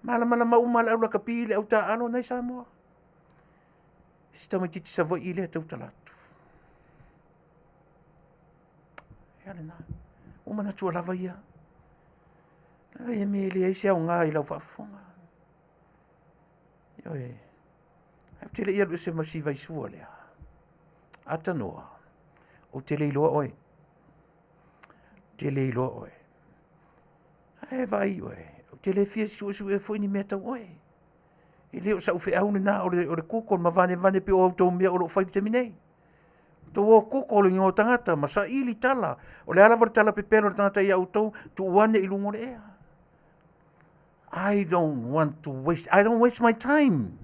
Malamalama uma le au lakapi i le au taaalo nai Samoa. Si tamaitiiti Savaii lea e tautala atu. Ia lena. Ua manatua lava ia. Lava ia mea e leai se aoga i lau faafofoga. Ioe. Ae ou te le i alu ese ma si vaisua lea. Atanoa, ou te le iloa oe. Ou te le iloa oe. Ae vaai oe, ou te le fia suesue foi ni mea tau oe. E le o sau feau lena o le Google ma vanevane pei o a outou mea o lo o fai i le taimi nei. Tou o Google i igoa o tagata ma saili tala. O le a lava le tala pepelo a le tagata ia outou, tuu ane i luga o le ea. I don't want to waste, I don't waste my time.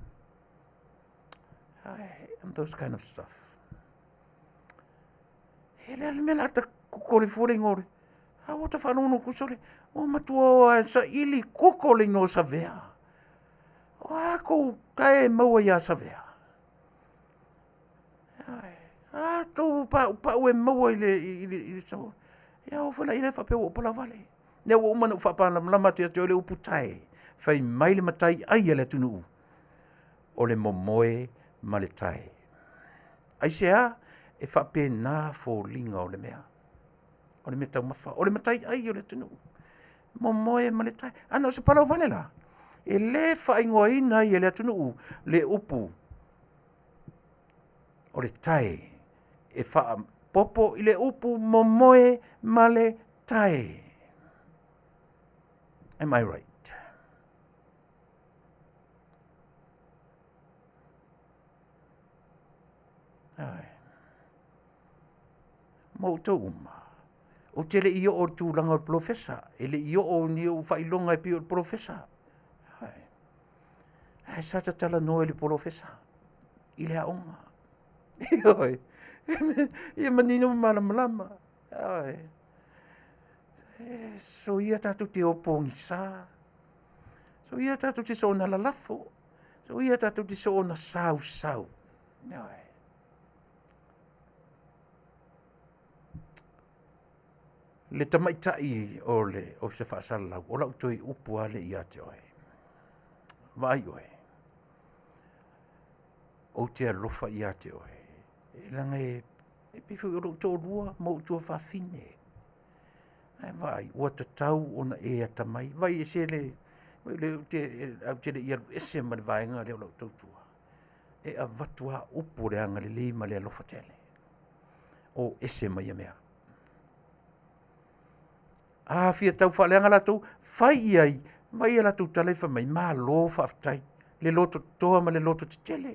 And those kind of stuff. E le a le mea la ta koko le fua le igoa o le, a ua ta faalogologo kusa le, ua matua o a e saili koko le igoa o Savea. O a kou tae e maua iā Savea? A tou paupau e maua i le Ia o foi la ia faapea ua ou palavale. Lea ua uma ona ou faamalamalama atu ia te oe le upu tae. Fai mai le matai ai a le atunuu, o le momoe ma le tae. Aisea? E faapena foliga o le mea. O le mea taumafa, o le matai ai o le atunuu. Momoe ma le tae. A na o se palauvale la? E le faaigoaina ai e le atunuu le upu o le tae e faapopo i le upu momoe ma le tae. Am I right? Ai. Ma outou uma, ou te le i oo i le tulaga o le polofesa, e le i oo ni ou faailoga e pei o le polofesa. Ai. Ae sa tatalanoa i le polofesa i le aoga. Ioe. Ia manino ma malamalama. Ioe. Soia tatou te o pogisa. Soia tatou te soona lalafo. Soia tatou te soona sausau. Ioe. Le tamaitai o le Ofisa Faasalalau, o lau toe upu lava lea ia te oe. Vaai oe, ou te alofa ia te oe, leaga e pei foi o lou toalua ma ou tuafafine. Ae vaai, ua tatau ona e atamai. Vaai e se le, ou te le i alu ese ma le vaega lea o lau tautua, e avatu lava upu o le agalelei ma le alofa tele. O ese ma ia mea. A fia tau faaleaga latou, fai i ai, vai a latou tala e fai mai, malo faafetai, le loto toa ma le loto tetele.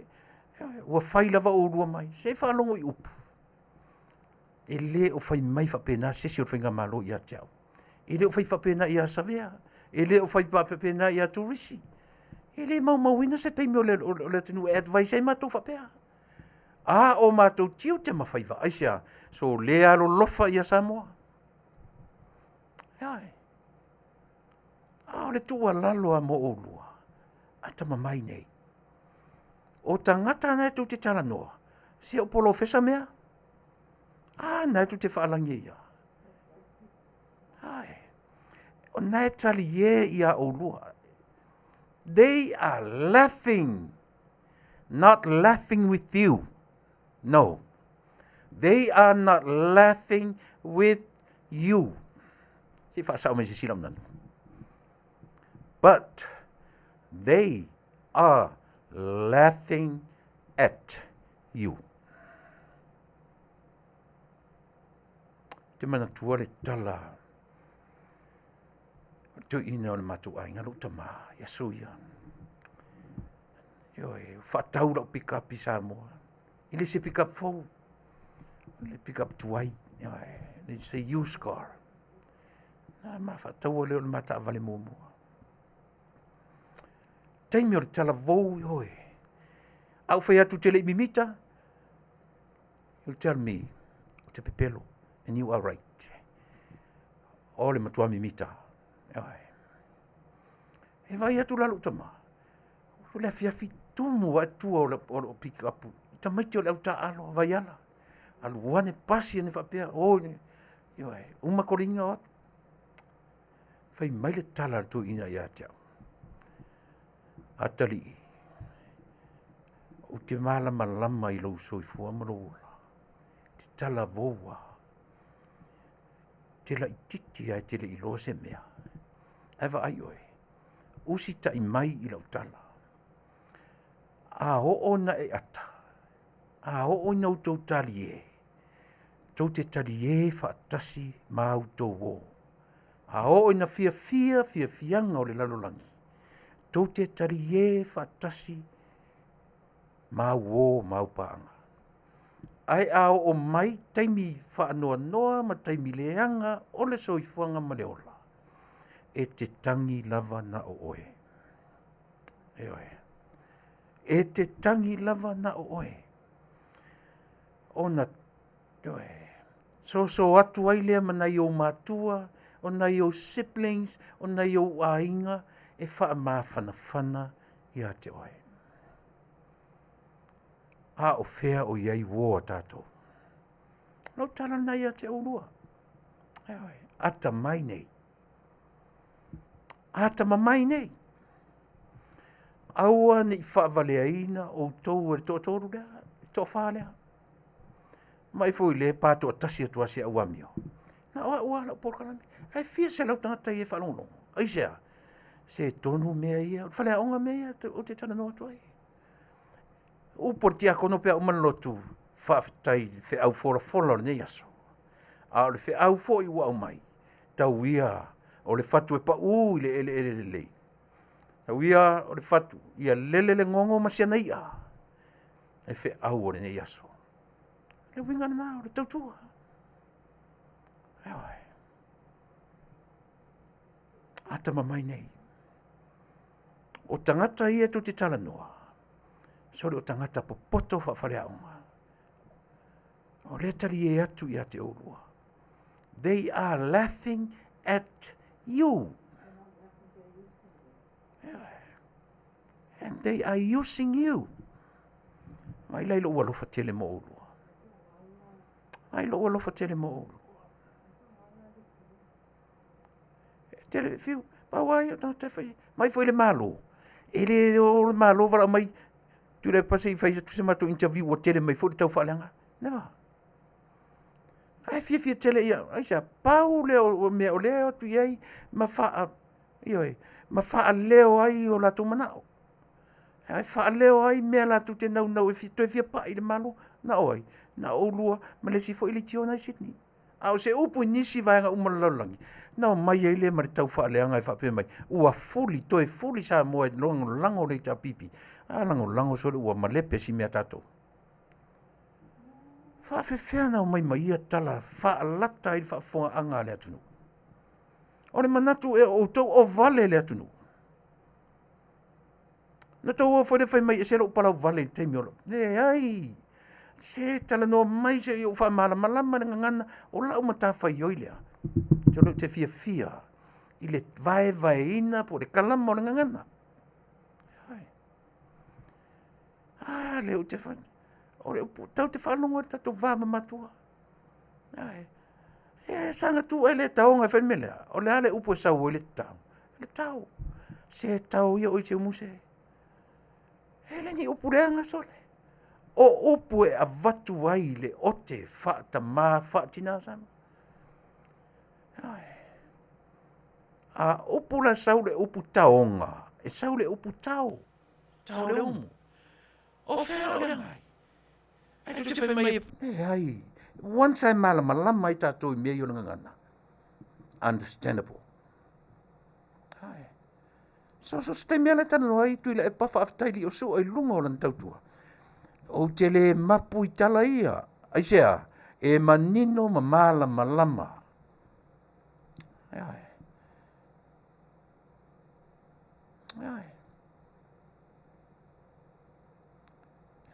Ua fai lava oulua mai, se i faalogo i upu. E le o fai mai faapena se isi o le faigamalo ia te au. E le o fai faapena ia Savea. E le o fai faapena ia Turisi. E le maumauina se taimi o le atunuu e advise ai matou faapea. A o matou tiute ma faiva, aisea? So le alolofa ia Samoa. Ioe. A o le tuualalo lava mo oulua, atamamai nei. O tagata na e tou te talanoa, se o polofesa mea. A na e tou te faalagi ai. Ai. O na e talie ia oulua. They are laughing. Not laughing with you. No. They are not laughing with you. Se i faasao mai se sila nanu. But they are laughing at you. Te manatua le tala o le toeaina o le matou aiga, lou tama, ia Soia. Ioe, faatau lau pickup i Samoa. E le se pickup fou, le pickup tuai, ioe, le se used car. Na ma faataua lea o le ma taavale muamua. Taimi o le talavou, ioe. A ou fai atu ou te le i mimita, you tell me, ou te pepelo, and you are right. O le matua mimita. Ioe. E vaai atu la lou tama, o le afiafi tumu ae tua o lou pick up i Tamaiti o le au taaalo a Vaiala, alu ane pasi ane faapea, o, ioe, uma koliga o atu. Fai mai le tala a le toeaina ia te au, atalii, ou te malamalama i lou soifua ma lou ola, e te talavou lava, e te laitiiti lava e te le i iloa se mea. Ae vaai oe, usitai mai i lau tala, a oo ina e ata, a oo ina outou talie, tou te talie faatasi ma a outou uo. A oo ina fiafia fiafiaga o le lalolagi, tou te talie faatasi ma au uo ma au paaga. Ae a oo mai taimi faanoanoa ma taimi leaga o le soifuaga ma le ola, e te tagi lava na o oe. Ioe. E te tagi lava na o oe. Ona, ioe, soso atu ai lea ma nai ou matua, o nai ou siblings, o nai ou aiga e faamafanafana ia te oe. A o fea o i ai uo a tatou? Lau tala lena ia te oulua. Ioe, atamai nei. Atamamai nei. Aua ne i faavaleaina outou e le toatolu lea, le toafa lea. Mai foi le pa toatasi atu lava si au amio. Na o au lava lau polokalame. Ae fia selau tagata ia e faalogologo. Aisea? Se tonu mea ia, o le faleaoga mea ia ou te talanoa atu ai. Upu a le tiakono pe a uma le lotu, faafetai i le feau folafola o lenei aso. A o le feau foi ua aumai, tau ia o le fatu e pau i le eleele lelei. Tau ia o le fatu ia lele le gogo ma si ana i'a, le feau o lenei aso. Le uiga lena o le tautua. Ioe. Atamamai nei. O tagata ia tou te talanoa, sole o tagata popoto faafaleaoga. O lea e talie atu ia te oulua. They are laughing at you. And they are using you. Mai lai lou alofa tele mo oulua. Mai lou alofa tele mo oulua. E tele fiu, pau lava ia o tagata e fai, mai foi le Malo, e le o le Malo valaau mai, Tuilaepa se i fai atu se matou interview ua tele mai foi le taufaaleaga. Never. Ae fiafia tele ia, aisea, pau lea o mea o lea e o atu i ai ma faa, ioe, ma faaleo ai o latou manao. Ae faaleo ai mea latou te naunau e toe fia pai i le Malo. Na o ai? Na o oulua ma le isi foi leitio na i Sydney. A o se upu i nisi vaega uma o le lalolagi, na omai ai lea ma le taufaaleaga e faapea mai, ua fuli, toe fuli Samoa e lagolago le HRPP. A lagolago sole ua malepe si mea tatou. Faafefea ona omai ma ia tala faalata ai le faafofogaaga a le atunuu? O le manatu ea o outou o vale le atunuu? Na tou o foi lea fai mai e ese lou palau vale i le taimi o lou. Leai. Se talanoa mai se i ou faamalamalama le gagana o lau matafaioi lea. Ou te te fiafia i le vaevaeina po o le kalama o le gagana. A lea ou te fai, o le upu, tatou te faalogo i le tatou va ma matua. E saga tu e le taoga e fai le mea lea. O le a le upu e sau ai le tao? Le tao. Se tao ia oe Seumuse. E le ni upu leaga sole. O upu e avatu ai le ote faatamā faatinā Samoa. A upu la sau le upu taoga, e sau le upu tao. Tao le umu. O fea o leaga ai? Ae tou te fai mai, leai, once e malamalama ai tatou i mea ia o le gagana, understandable. Ae. So, so se taimi lava e talanoa ai Tuilaepa faafetai i Iosua i luga o lana tautua. Ou te le mapu i tala ia. Aisea? E manino ma malamalama. Ae. Ae.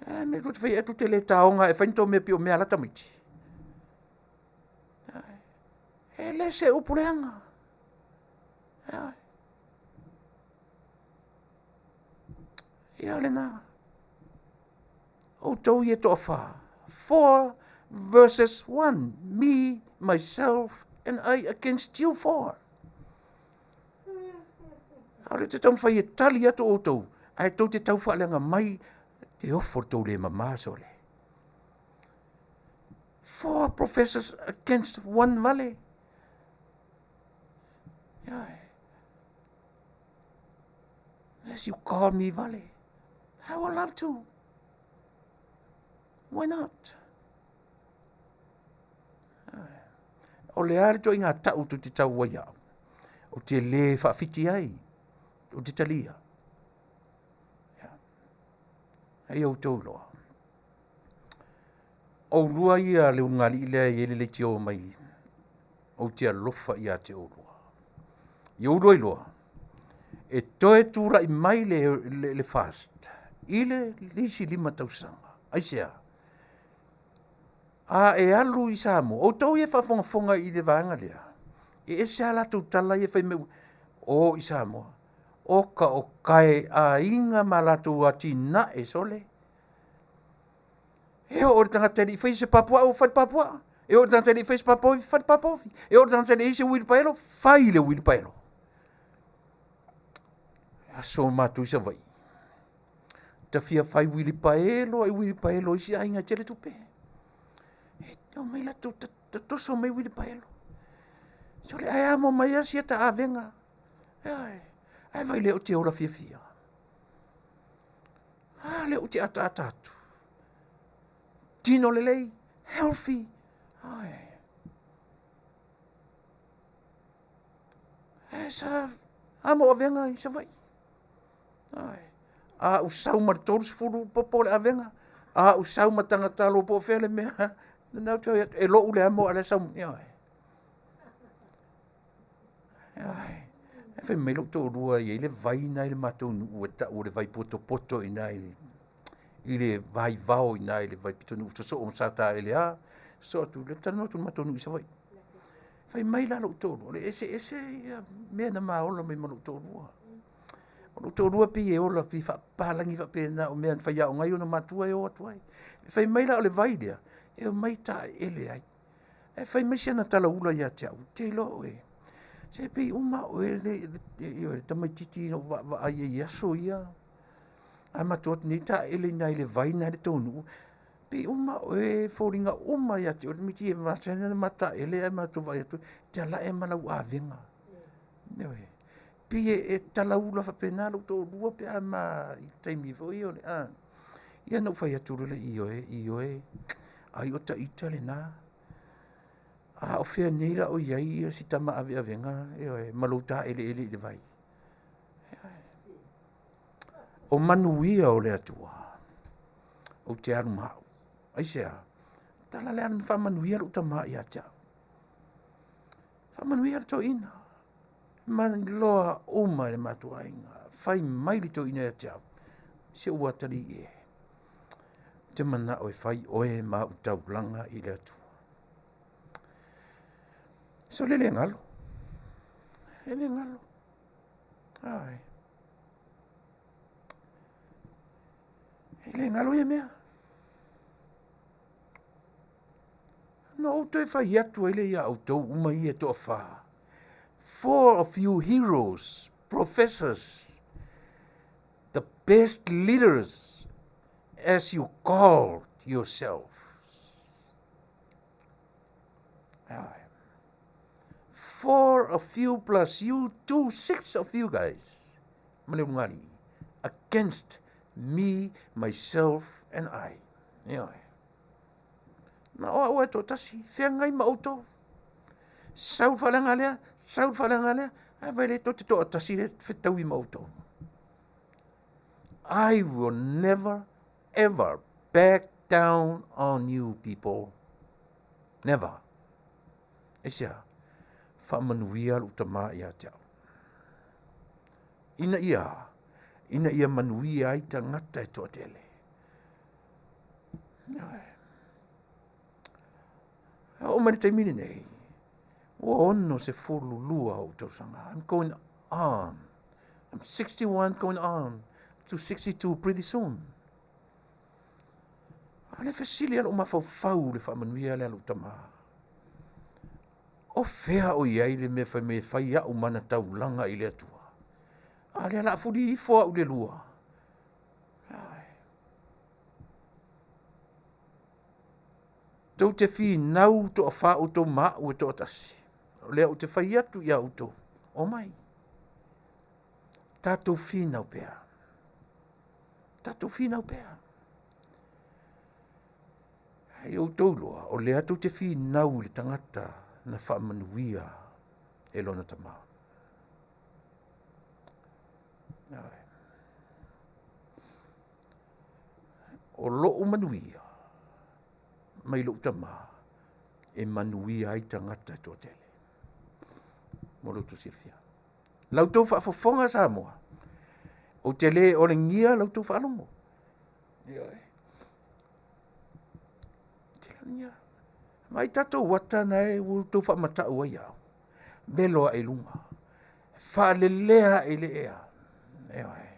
A mea tou te fai atu te le taoga e fai ni tou mea pei o mea a la tamaiti. E le se upu leaga. Ia lena. Outou ia e toafā. Four versus one. Me, myself and I against you four. Aole ou te taumafai e tali atu outou, ae tou te tau faaleaga mai te ofo le tou le mamā sole. Four professors against one vale. Yeah. Unless you call me vale. I would love to. Why not? O le a le ituaiga ta'u tou te tau ai a'u, ou te lē faafiti ai, ou te talia. A ia outou iloa. Oulua ia le ulugalii lea e i ai le leitio mai ou te alofa ia te oulua. I oulua iloa, e toe tula'i mai le, le, le fast i le isi lima tausaga. Aisea? A e alu i Samoa, outou ia e faafogafoga i le vaega lea, e ese a latou tala ia fai mai o i Samoa, oka o kae aiga ma latou atinae sole. E oo i le tagata e le i faia se papuaa ua fai le papuaa. E oo i le tagata e le i faia se papaofi, fai le papaofi. E oo i le tagata e le i i ai se uilipaelo, fai le uilipaelo. Aso matou i Savaii, ta fia fai uilipaelo ai uilipaelo isi aiga e tele tupe. E omai latou tatoso mai uilipaelo. Sole ae amo mai lava sia ta avega. Ioe, ae vaai lea ou te ola fiafia. A lea ou te ataata atu. Tino lelei, healthy. Ioe. Ae sa amo avega i Savaii. A ou sau ma le 30 popo o le avega, a ou sau ma tagatalo po o fea le mea, lena ou te fai atu, e lo'u le amo a o la e sau, ioe. Ioe. Ae fai mai lou toalua e i ai le vai lena i le matou nuu e tau o le vai potopoto i ina i le vaivao i ina i le vai pitonuu sosoo ma Sataele a, sosoo atu, talanoa atu i le matou nuu i Savaii. Fai mai la lou toalua, o le eseese ia mea na ma ola mai ma lou toalua. O lou toalua pei e ola pei e faapapalagi faapena, o mea na faiaoga ai ona matua e o atu ai. Fai mai la o le vai lea, e omai taeele ai. Ae fai mai si ana talaula ia te au, te iloa oe, se pei uma oe le tamaititi na ou vaavaai ai i aso ia. A matou o atu nei taeele i ina i le vai lena i le tou nuu, pei uma oe e foliga uma ia te oe le tamaititi e masani ona matou taeele ae matou vaai atu e te ala ma lau avega. Ioe. Pei e talaula faapena lou toalua pe a ma i taimi foi ia o le a. Ia na ou fai atu loa lea, ioe, ioe, ai o ta ita lena. A o fea nei la o i ai si tama aveavega, ioe, ma lou taeleele i le vai. O manuia o le Atua, ou te alu ma au. Aisea? Tala le ala na faamanuia lou tama ia te au. Faamanuia le toeaina. Ma iloa uma e le matou aiga. Fai mai le toeaina ia te au. Si ou atalii e. Ou te manao e fai oe ma au taulaga i le Atua. So le le galo. E le galo. Ai. E le galo ia mea. Na ou toe fai atu ai lea iā outou uma ia e toafā. Four of you heroes, professors, the best leaders as you called yourselves. Four of you plus you, two, six of you guys. Ma le ulugalii. Against me, myself and I. Ioe. Na o au e toatasi, feagai ma outou. Sau le faaleaga lea, sau le faaleaga lea, ae vai le tou te toatasi le fetaui ma outou. I will never ever back down on you people. Never. Aisea? Faamanuia lou tama ia te au. Ina ia, ina ia manuia ai tagata e toatele. E oo mai le taimi lenei, ua 62 ou tausaga. I'm going on. I'm 61 going on to 62 pretty soon. A o le fesili a lou mafaufau i le faamanuia lea a lou tama, o fea o i ai le mea fai mai e fai au ma ana taulaga i le Atua? A o lea o le a fuli ifo au i le lua. Tou te finau toafa outou ma au e toatasi. O lea ou te fai atu ia outou, omai, tatou finau pea, tatou finau pea. Ai outou iloa, o lea tou te finau i le tagata na faamanuia e lona tama. O lou manuia mai lou tama e manuia ai tagata e toatele. Mo lo outou silafia. La outou faafofoga Samoa, ou te le olegia la outou faalogo. Ioe. Te le olegia. Mai tatou ata na e ua outou faamatau ai au. Velo ae i luga. Faalelea ae i le ea. Ioe.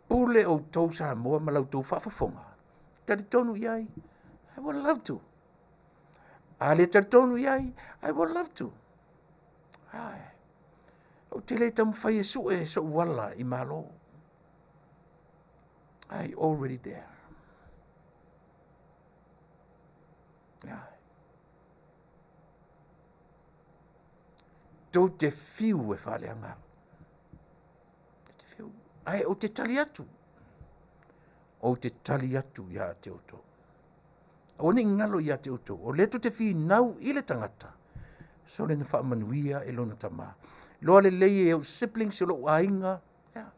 Pule outou Samoa ma la outou faafofoga. Talitonu i ai, I would love to. A le talitonu i ai, I would love to. Ai. Ou te le taumafai e sue sou ala i Malo. I already there. Ai. Tou te fiu e faaleaga au. Ae ou te tali atu. Ou te tali atu ia te outou. Aua ne i galo ia te outou. O lea tou te finau i le tagata. Sole na faamanuia e lona tama. Loa lelei e ou siblings o lou aiga. Yeah.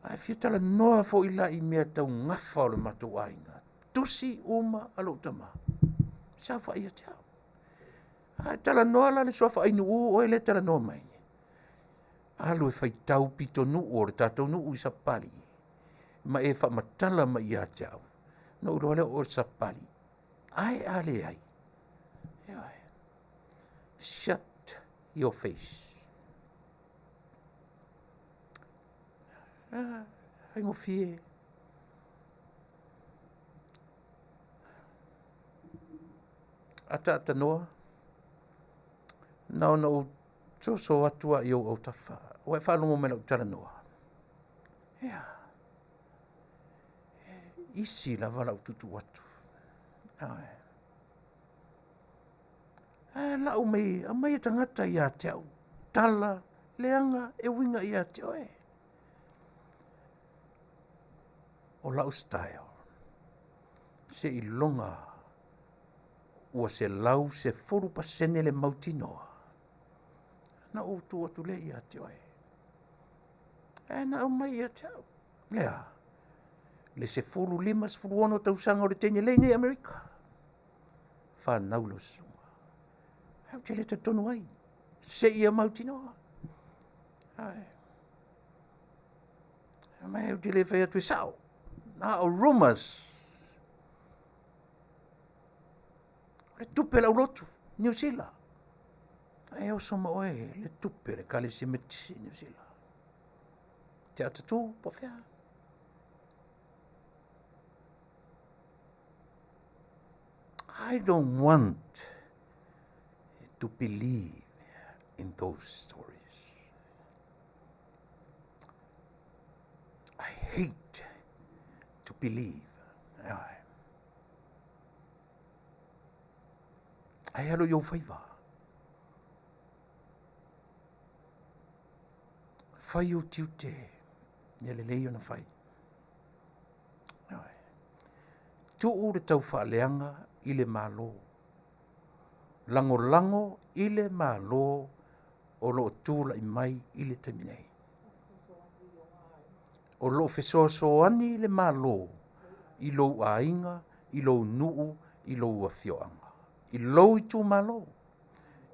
Ae fia talanoa foi la i mea tau gafa o le matou aiga. Tusi uma a lou tama. Saofai ia te au. A talanoa la le suafa Ainuu oe lea e talanoa mai. Alu e faitau pitonuu o le tatou nuu i Sapapalii ma e faamatala mai ia te au. Na ou iloa lea o oe o le Sapapalii. Ae a leai. Ioe. Shut your face. Ah, faigofie. Ataatanoa, na ona ou soso atu lava i ou autafa, ua e faalogo mai i lau talanoa? Ea, e isi lava lau tuutuu atu. Ioe. Ae lau mai, aumai e tagata ia te au tala leaga e uiga ia te oe. O lau style, seiloga ua 110% le mautinoa, na ou tuu atu lea ia te oe. Ae na aumai ia te au. Lea, le 15, 16 tausaga o le teine lei nei Amerika. Whanau lau susuga. Ae ou te le talitonu ai. Se ia mautinoa. Ae. Mai ou te le fai atu e sao. Na o rumors. O le tupe lau lotu, Niu Sila. E oso ma oe le tupe le Ekalesia Metotisi i Niu Sila. Te atatū, po o fea. I don't want to believe in those stories. I hate to believe. Ae alo i ou faiva. Fai ou tiute, ia lelei ona fai. Tuu le taufaaleaga i le Malo. Lagolago i le Malo o lo o tulai mai i le taimi nei. O lo o fesoasoani le Malo i lou aiga, i lou nuu, i lou afioaga, i lou itumalo.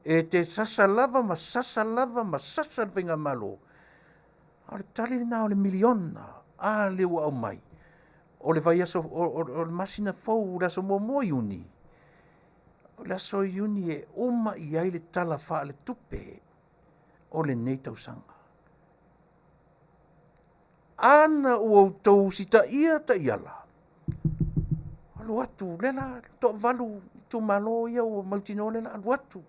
E te sasa lava ma sasa lava ma sasa le faigamalo, a o le tali lena o le miliona a lea ua aumai. O le vaiaso, o le masina fou, le aso muamua o Iuni, o le aso Iuni e uma i ai le tala faaletupe o lenei tausaga. Ana ua outou usitaia taiala, alu atu le la toavalu itumalo ia ua mautinoa le la alu atu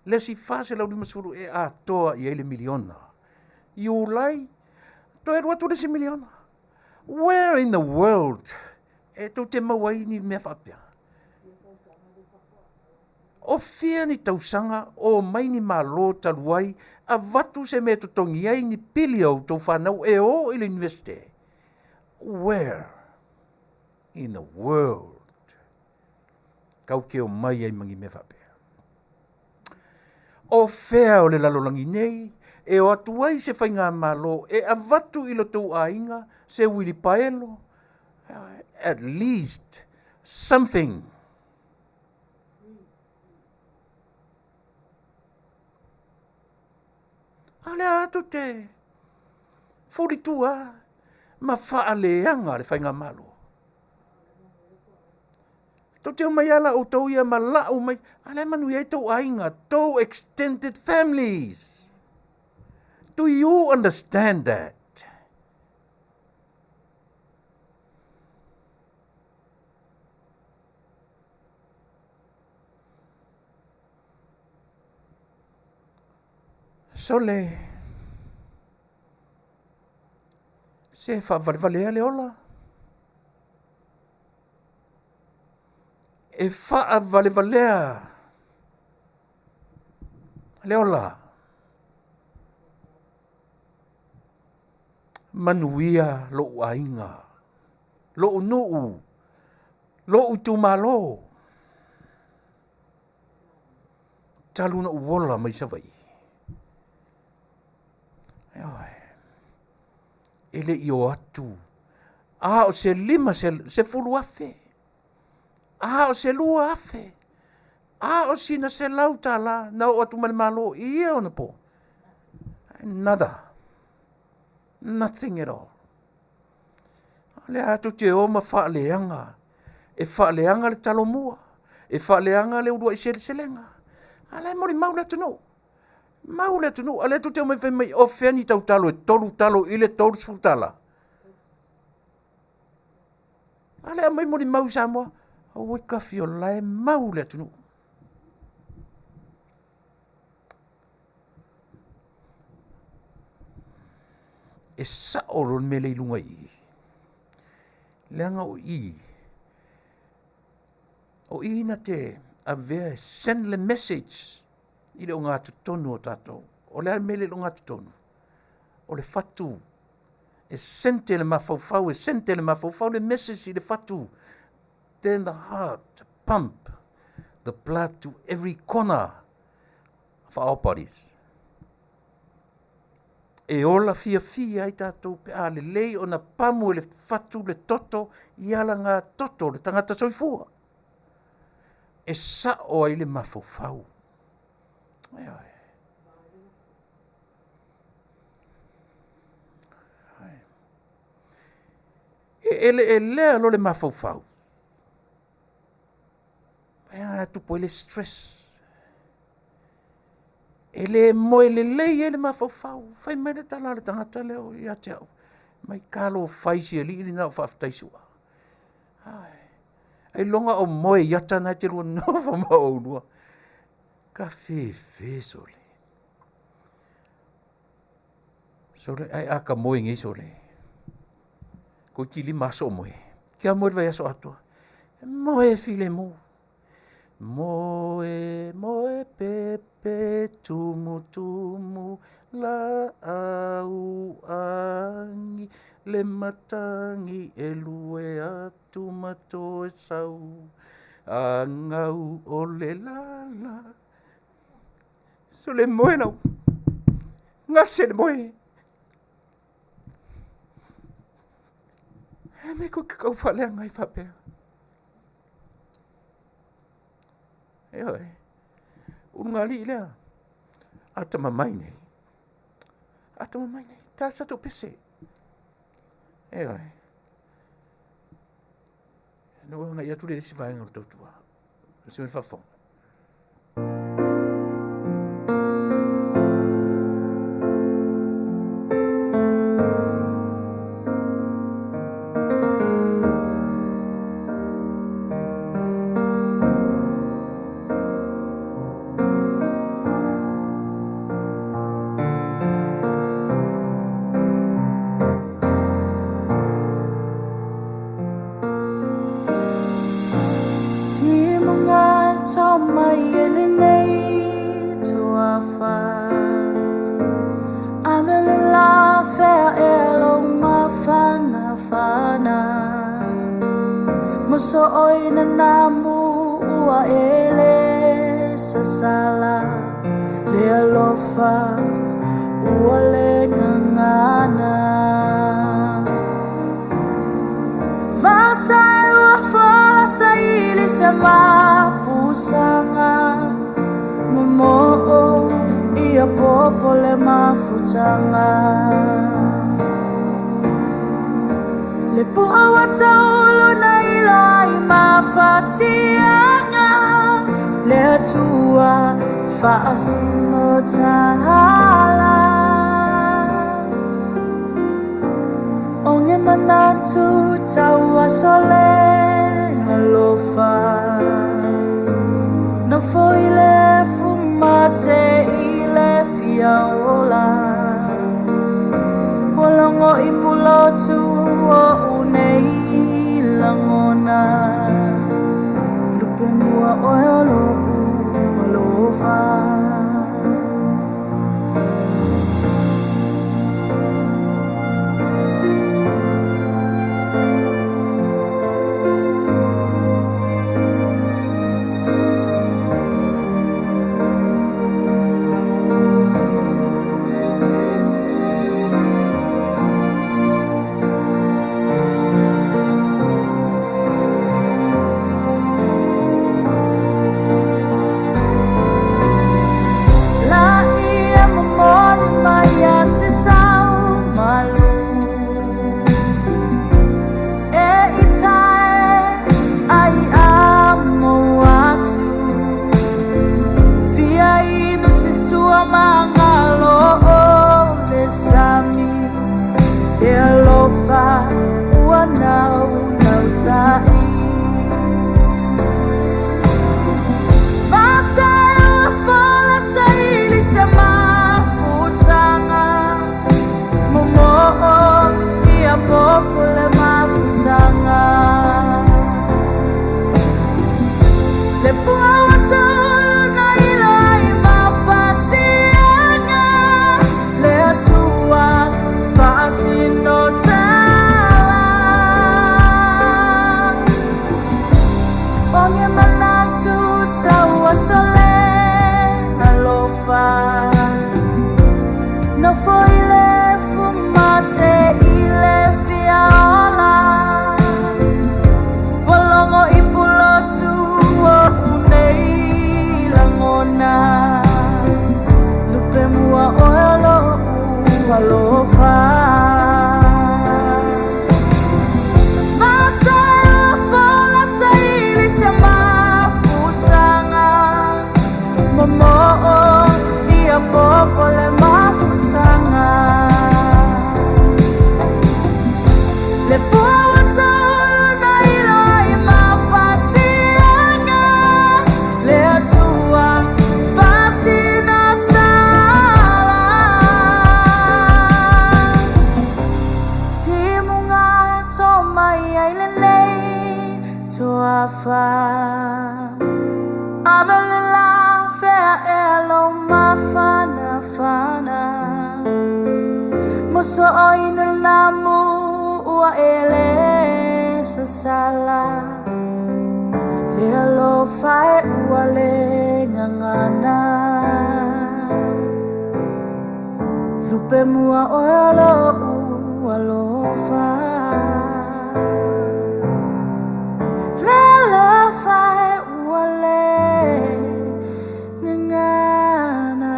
le isi 450 e atoa i ai le miliona. Iulai, toe alu atu le isi miliona. Where in the world e tou te maua ai ni mea faapea? O fia ni tausaga o omai ni Malo talu ai avatu se mea e totogi ai ni pili a outou fanau e o i le Iunivesite? Where in the world kau te omai ai ma ni mea faapea? O fea o le lalolagi nei e o atu ai se faigamalo e avatu i lo tou aiga se uilipaelo? At least something. A lea atu te fulitua ma faaleaga le faigamalo. Tou te omai lava la outou ia ma lau mai, a la e manuia ai tou aiga, tou extended families. Do you understand that? Sole, se faavalevalea le ola. E faavalevalea le ola. Manuia lou aiga, lou nuu, lou itumalo. Talu na ou ola mai Savaii. Ioe. E le i o atu. A o se lima se, 10,000. A o se 2,000. A o sina $100 na oo atu ma le Malo i ia ona po. Nada. Nothing at all. O lea atu te o ma faaleaga. E faaleaga le talomua. E faaleaga le uluai seleselega. A la e molimau le atunuu. Mau le atunuu. A lea tou te omai fai mai o fea ni tautalo e 3 talo i le 30 tala. A lea aumai molimau i Samoa. Aua kafi o la e mau le atunuu. E sao lo le mea le i luga i i. Leaga o i, o i na te avea e send le message i le ogatotonu o tatou. O le a le mea le i le ogatotonu? O le fatu. E sente le mafaufau, e sente le mafaufau le message i le fatu. Then the heart pump the blood to every corner of our bodies. E ola fiafia ai tatou pe a lelei ona pamu e le fatu le toto i ala ngā toto o le tagata soifua. E sao ai le mafaufau. Ioe. E eleelea lo le mafaufau. E ala tupu ai le stress. E le moe lelei ai le mafaufau. Fai mai le tala a le tagata lea o ia te au. Mai kalo fai si alii lena o faafetai sua. Ai, ai longa o moe i ata na te lua nofo ma o lua. Ka fefe sole. Sole, ai a ka moe ngei sole. Ko ki lima aso moe. Kia moe le vai aso atoa. Moe file mo. Moe, moe pepe, tumu, tumu, la au angi, le matangi e lue atu ma toe sau, angau o le lala. Sole moe lau. Gase le moe. E me ko ke kau whaleanga i whapea. E oe, ulugalii lea. Atamamai nei. Atamamai nei. Tā sa tau pese. E oe. Na ua ngai atu le isi vaega o le tautua. O se mea faafofoga. Moso'oina namu ua ele sasala le alofa ua le gagana. Vasae ua fola saili se mapusaga momo'o ia popo le mafutaga. Le pu'a ua taulu na iloa i mafatiaga le Atua faasinotala. Onge manatu tau aso le alofa. Nofo i le fumate i le fia ola. Ua logo i pulotu o unei lagona. Lupe mua oe o lo'u alofa. La'i e momoli mai a se sau malu. E itae ai a mo atu. Fia inu se sua mangalo o le sami. Le alofa ua nau nau ta'i. Vasae ua fola saili se mapusaga. Momo'o ia popo le mafutaga. Le pu'a ua taulu na iloa i mafatiaga. Le Atua faasinotala. Onge manatu tau aso le alofa. Nofo i le fumate i le fia ola. Ua logo i pulotu o unei lagona. Lupe mua oe o lo'u alofa. Vasae ua fola saili se mapusaga. Momo'o ia popo le mafutaga. Le pu'a ua taulu na iloa i mafatiaga. Le Atua faasinotala. Timuga to mai ai lenei toafa. Ave le la fea ea lo mafanafana. Moso'oina namu ua ele sasala. Le alofa e ua le gagana. Lupe mua oe o lo'u alofa. Le alofa e ua le gagana.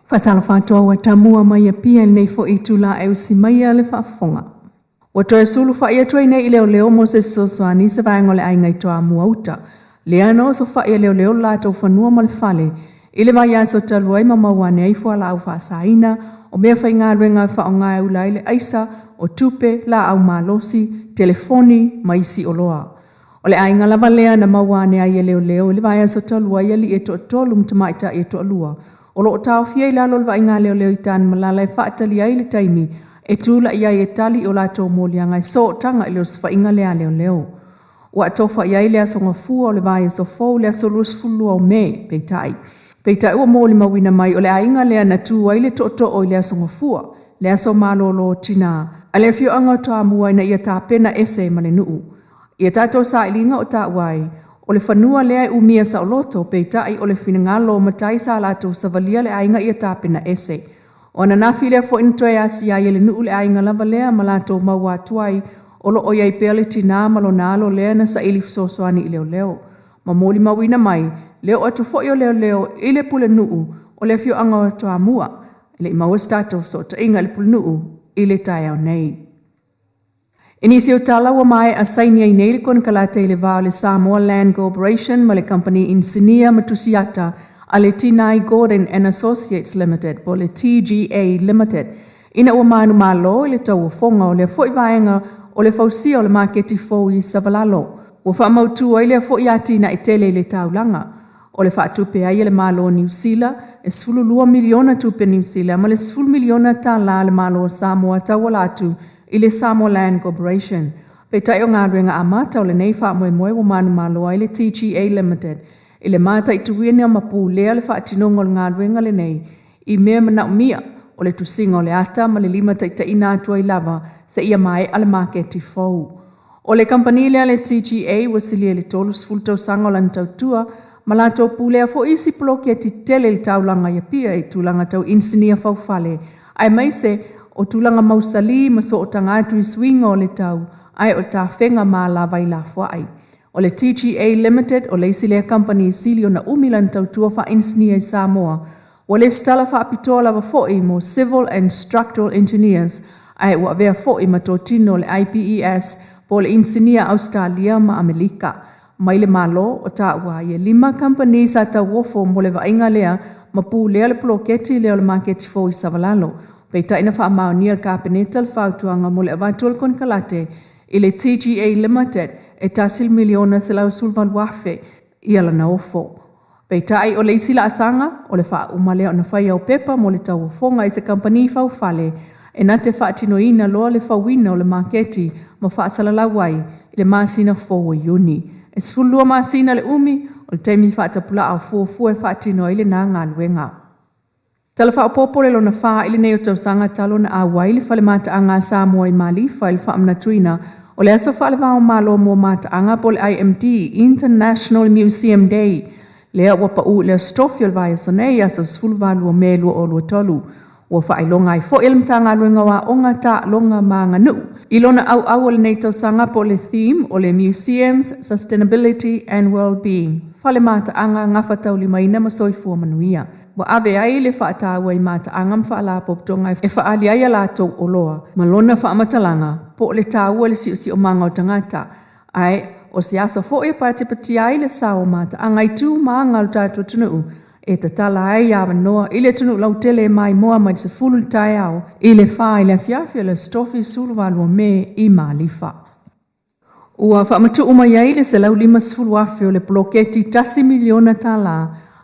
Faatalofa atu ua tamua mai Apia i lenei foi itula e usi maia le faafofoga. Ua toe sulufai atu ai nei i leoleo mo se fesoasoani se vaega o le aiga i Toamua uta. Lea na osofa'i e leoleo lo latou fanua ma le fale i le vaiaso talu ai ma maua ane ai fualaau faasaina, o mea faigaluega e faaaoga e ula ai le aisa, o tupe, laau malosi, telefoni ma isi oloa. O le aiga lava lea na maua ane ai e leoleo i le vaiaso talu ai alii e toatolu ma tamaitai e toalua o lo o taofia i lalo o le vaaiga a leoleo i Tanumalala e faatali ai le taimi e tula'i ai e tali i o latou moliaga e sootaga i le osofaiga lea a leoleo. Ua atofa i ai le Aso Gafua o le vaiaso fou le aso 22 o Me, peitai. Peitai ua molimauina mai o le aiga lea na tu ai le tootoo i le Aso Gafua, le aso malolo o tinā, a le afioaga o Toamua ina ia tapena ese ma le nuu. Ia tatou sailiga o taua ai, o le fanua lea e umia saoloto, peitai o le finagalo o matai sa latou savalia le aiga ia tapena ese. O ananafi lea foi na toe asia ai e le nuu le aiga lava lea ma latou maua atu ai o lo o i ai pea le tinā ma lona alo lea na saili fesoasoani i leoleo. Ma molimauina mai le oo atu foi o leoleo i le pulenuu o le afioaga o Toamua. E le i maua se tatou fesootaiga i le pulenuu i le taeao nei. I nisi o tala ua maea saini ai nei le konekarate i le va o le Samoa Land Corporation ma le kamupani inisinia ma tusiata a le Tinai Gordon and Associates Limited po o le TGA Limited ina ua manumalo i le tauofoga o lea foi vaega o le fausia o le maketi fou i Savalalo. Ua faamautu ai lea foi atinae tele i le taulaga. O le faatupe ai e le Malo o Niu Sila e $12 miliona tupe Niu Sila ma le $10 miliona tala a le Malo o Samoa tauala atu i le Samoa Land Corporation. Peitai o galuega amata o lenei faamoemoe ua manumalo ai le TGA Limited i le mataituina ma pulea le faatinoga o le galuega lenei i mea manaomia o le tusiga o le ata ma le limataitaiina atu ai lava seia maea le maketi fou. O le kamupani lea le TGA ua silia i le 30 tausaga o lana tautua ma latou pulea foi isi poloketi tele i le taulaga i Apia i tulaga tau inisinia faufale, aemaise o tulaga mausali ma sootaga atu i suiga o le tau, ae o tafega ma alavai lafoai. O le TGA Limited o le isi lea kamupani sili ona umi lana tautua faainisinia i Samoa, ua lesitala faapitoa lava foi mo Civil and Structural Engineers, ae ua avea foi ma totino o le IPES po o le Inisinia Ausetalia ma Amelika. Mai le Malo o taua ai e lima kamupani sa tauofo mo le vaaiga lea ma pulea le poloketi lea o le maketi fou i Savalalo. Peitai na faamaonia e le Kapeneta le fautuaga mo le avatu o le konekarate i le TGA Limited e $1,118,000 ia lana ofo. Peitai o le isi laasaga, o le faauma lea ona fai au pepa mo le tauofoga i se kamupani faufale e na te faatinoina loa le fauina o le maketi ma faasalalau ai i le masina fou o Iuni. E 12 masina le umi o le taimi faatapulaa o fuafua e faatino ai lena galuega. Tala Faaopoopo le lona fa i lenei o tausaga talu ona auai le Fale Mataaga a Samoa i Malifa i le faamanatuina o le aso faalevao malo mo mataaga po o le IMD, International Museum Day, lea ua pau i le Aso Tofi o le vaiaso nei, aso 18 o Me 2023. Ua faailoga ai foi e le Matagaluega o Aoga, Taaloga ma Aganuu i lona auau o lenei tausaga po o le theme o le Museums, Sustainability and Wellbeing, Fale Mataaga Gafataulimaina ma Soifua Manuia. Ua ave ai le faataua i mataaga ma faalapotopotoga e faaali ai a latou oloa ma lona faamatalaga po o le taua i le siosiomaga o tagata, ae o se aso foi e patipatia ai le sao o mataaga i tu ma aga o le tatou atunuu e tatala ai avanoa i le atunuu lautele e maimoa mai le 10 i le taeao i le 4 i le afiafi o le Aso Tofi 18 o Me i Malifa. Ua faamatuu mai ai le $150,000 o le poloketi $1 miliona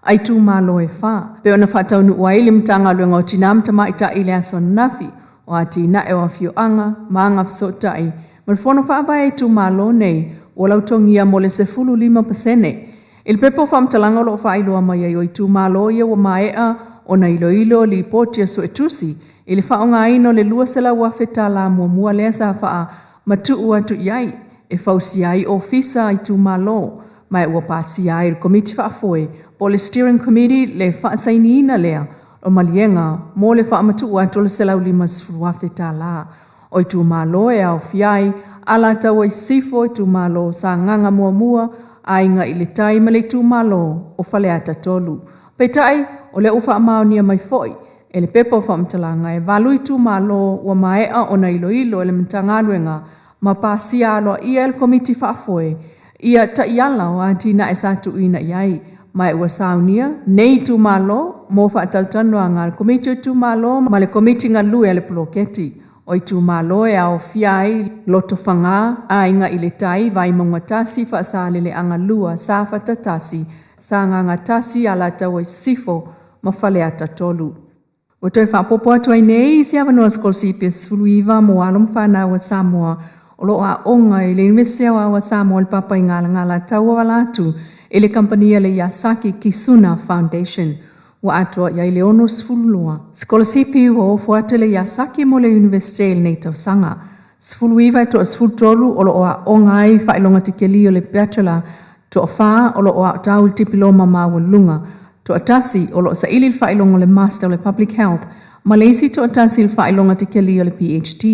a itumalo e fa, pei ona faataunuu ai le Matagaluega o Tina ma Tamaitai i le aso ananafi o atinae o afioaga ma agafesootai ma le Fono Faavae a itumalo nei ua lautogia mo le 15%. I le pepa o faamatalaga o lo o faailoa mai ai o itumalo ia ua maea ona iloilo lipoti a suetusi i le faaaogaina o le $200,000 muamua lea sa faamatuu atu i ai e fausia ai ofisa a itumalo, ma ua pasia ai e le Komiti Faafoe po o le Steering Committee le faasainiina lea o maliega mo le faamatuu atu o le $150,000. O itumalo e aofia ai Alataua i Sisifo, itumalo o Sagaga Muamua, Aiga i le Tai ma le itumalo o Faleata 3. Peitai, o lea ua faamaonia mai foi e le pepa o faamatalaga e valu itumalo ua maea ona iloilo e le Matagaluega ma pasia aloaia e le Komiti Faafoe ia taiala o atinae sa tuuina i ai, ma ua saunia nei itumalo mo faatalatalanoaga a le Komiti o Itumalo ma le Komiti Galue a le Poloketi. O itumalo e aofia ai Lotofaga, Aiga i le Tai, Vaimauga 1, Faasaleleaga 2, Safata 1, Sagaga 1, Alataua i Sisifo ma Faleata 3. Ua toe faaopoopo atu ai nei se avanoa sikolasipi e 19 mo alo ma fanau a Samoa o lo o aoga i le Iunivesite Aoao a Samoa i le Papaigalagala tauala atu i le kamupani a le Yasaki Kisuna Foundation. Ua atoa i ai le 62 sikolasipi ua ofo atu e le Yasaki mo le Iunivesite i lenei tausaga. 19 e 13 o lo o aoga ai faailoga tikeli o le Bachelor, 4 o lo o aotau i le Tipiloma Maualuluga, 1 o lo o saili le faailoga o le Master o le Public Health, ma le isi 1 i le faailoga tikeli o le PhD.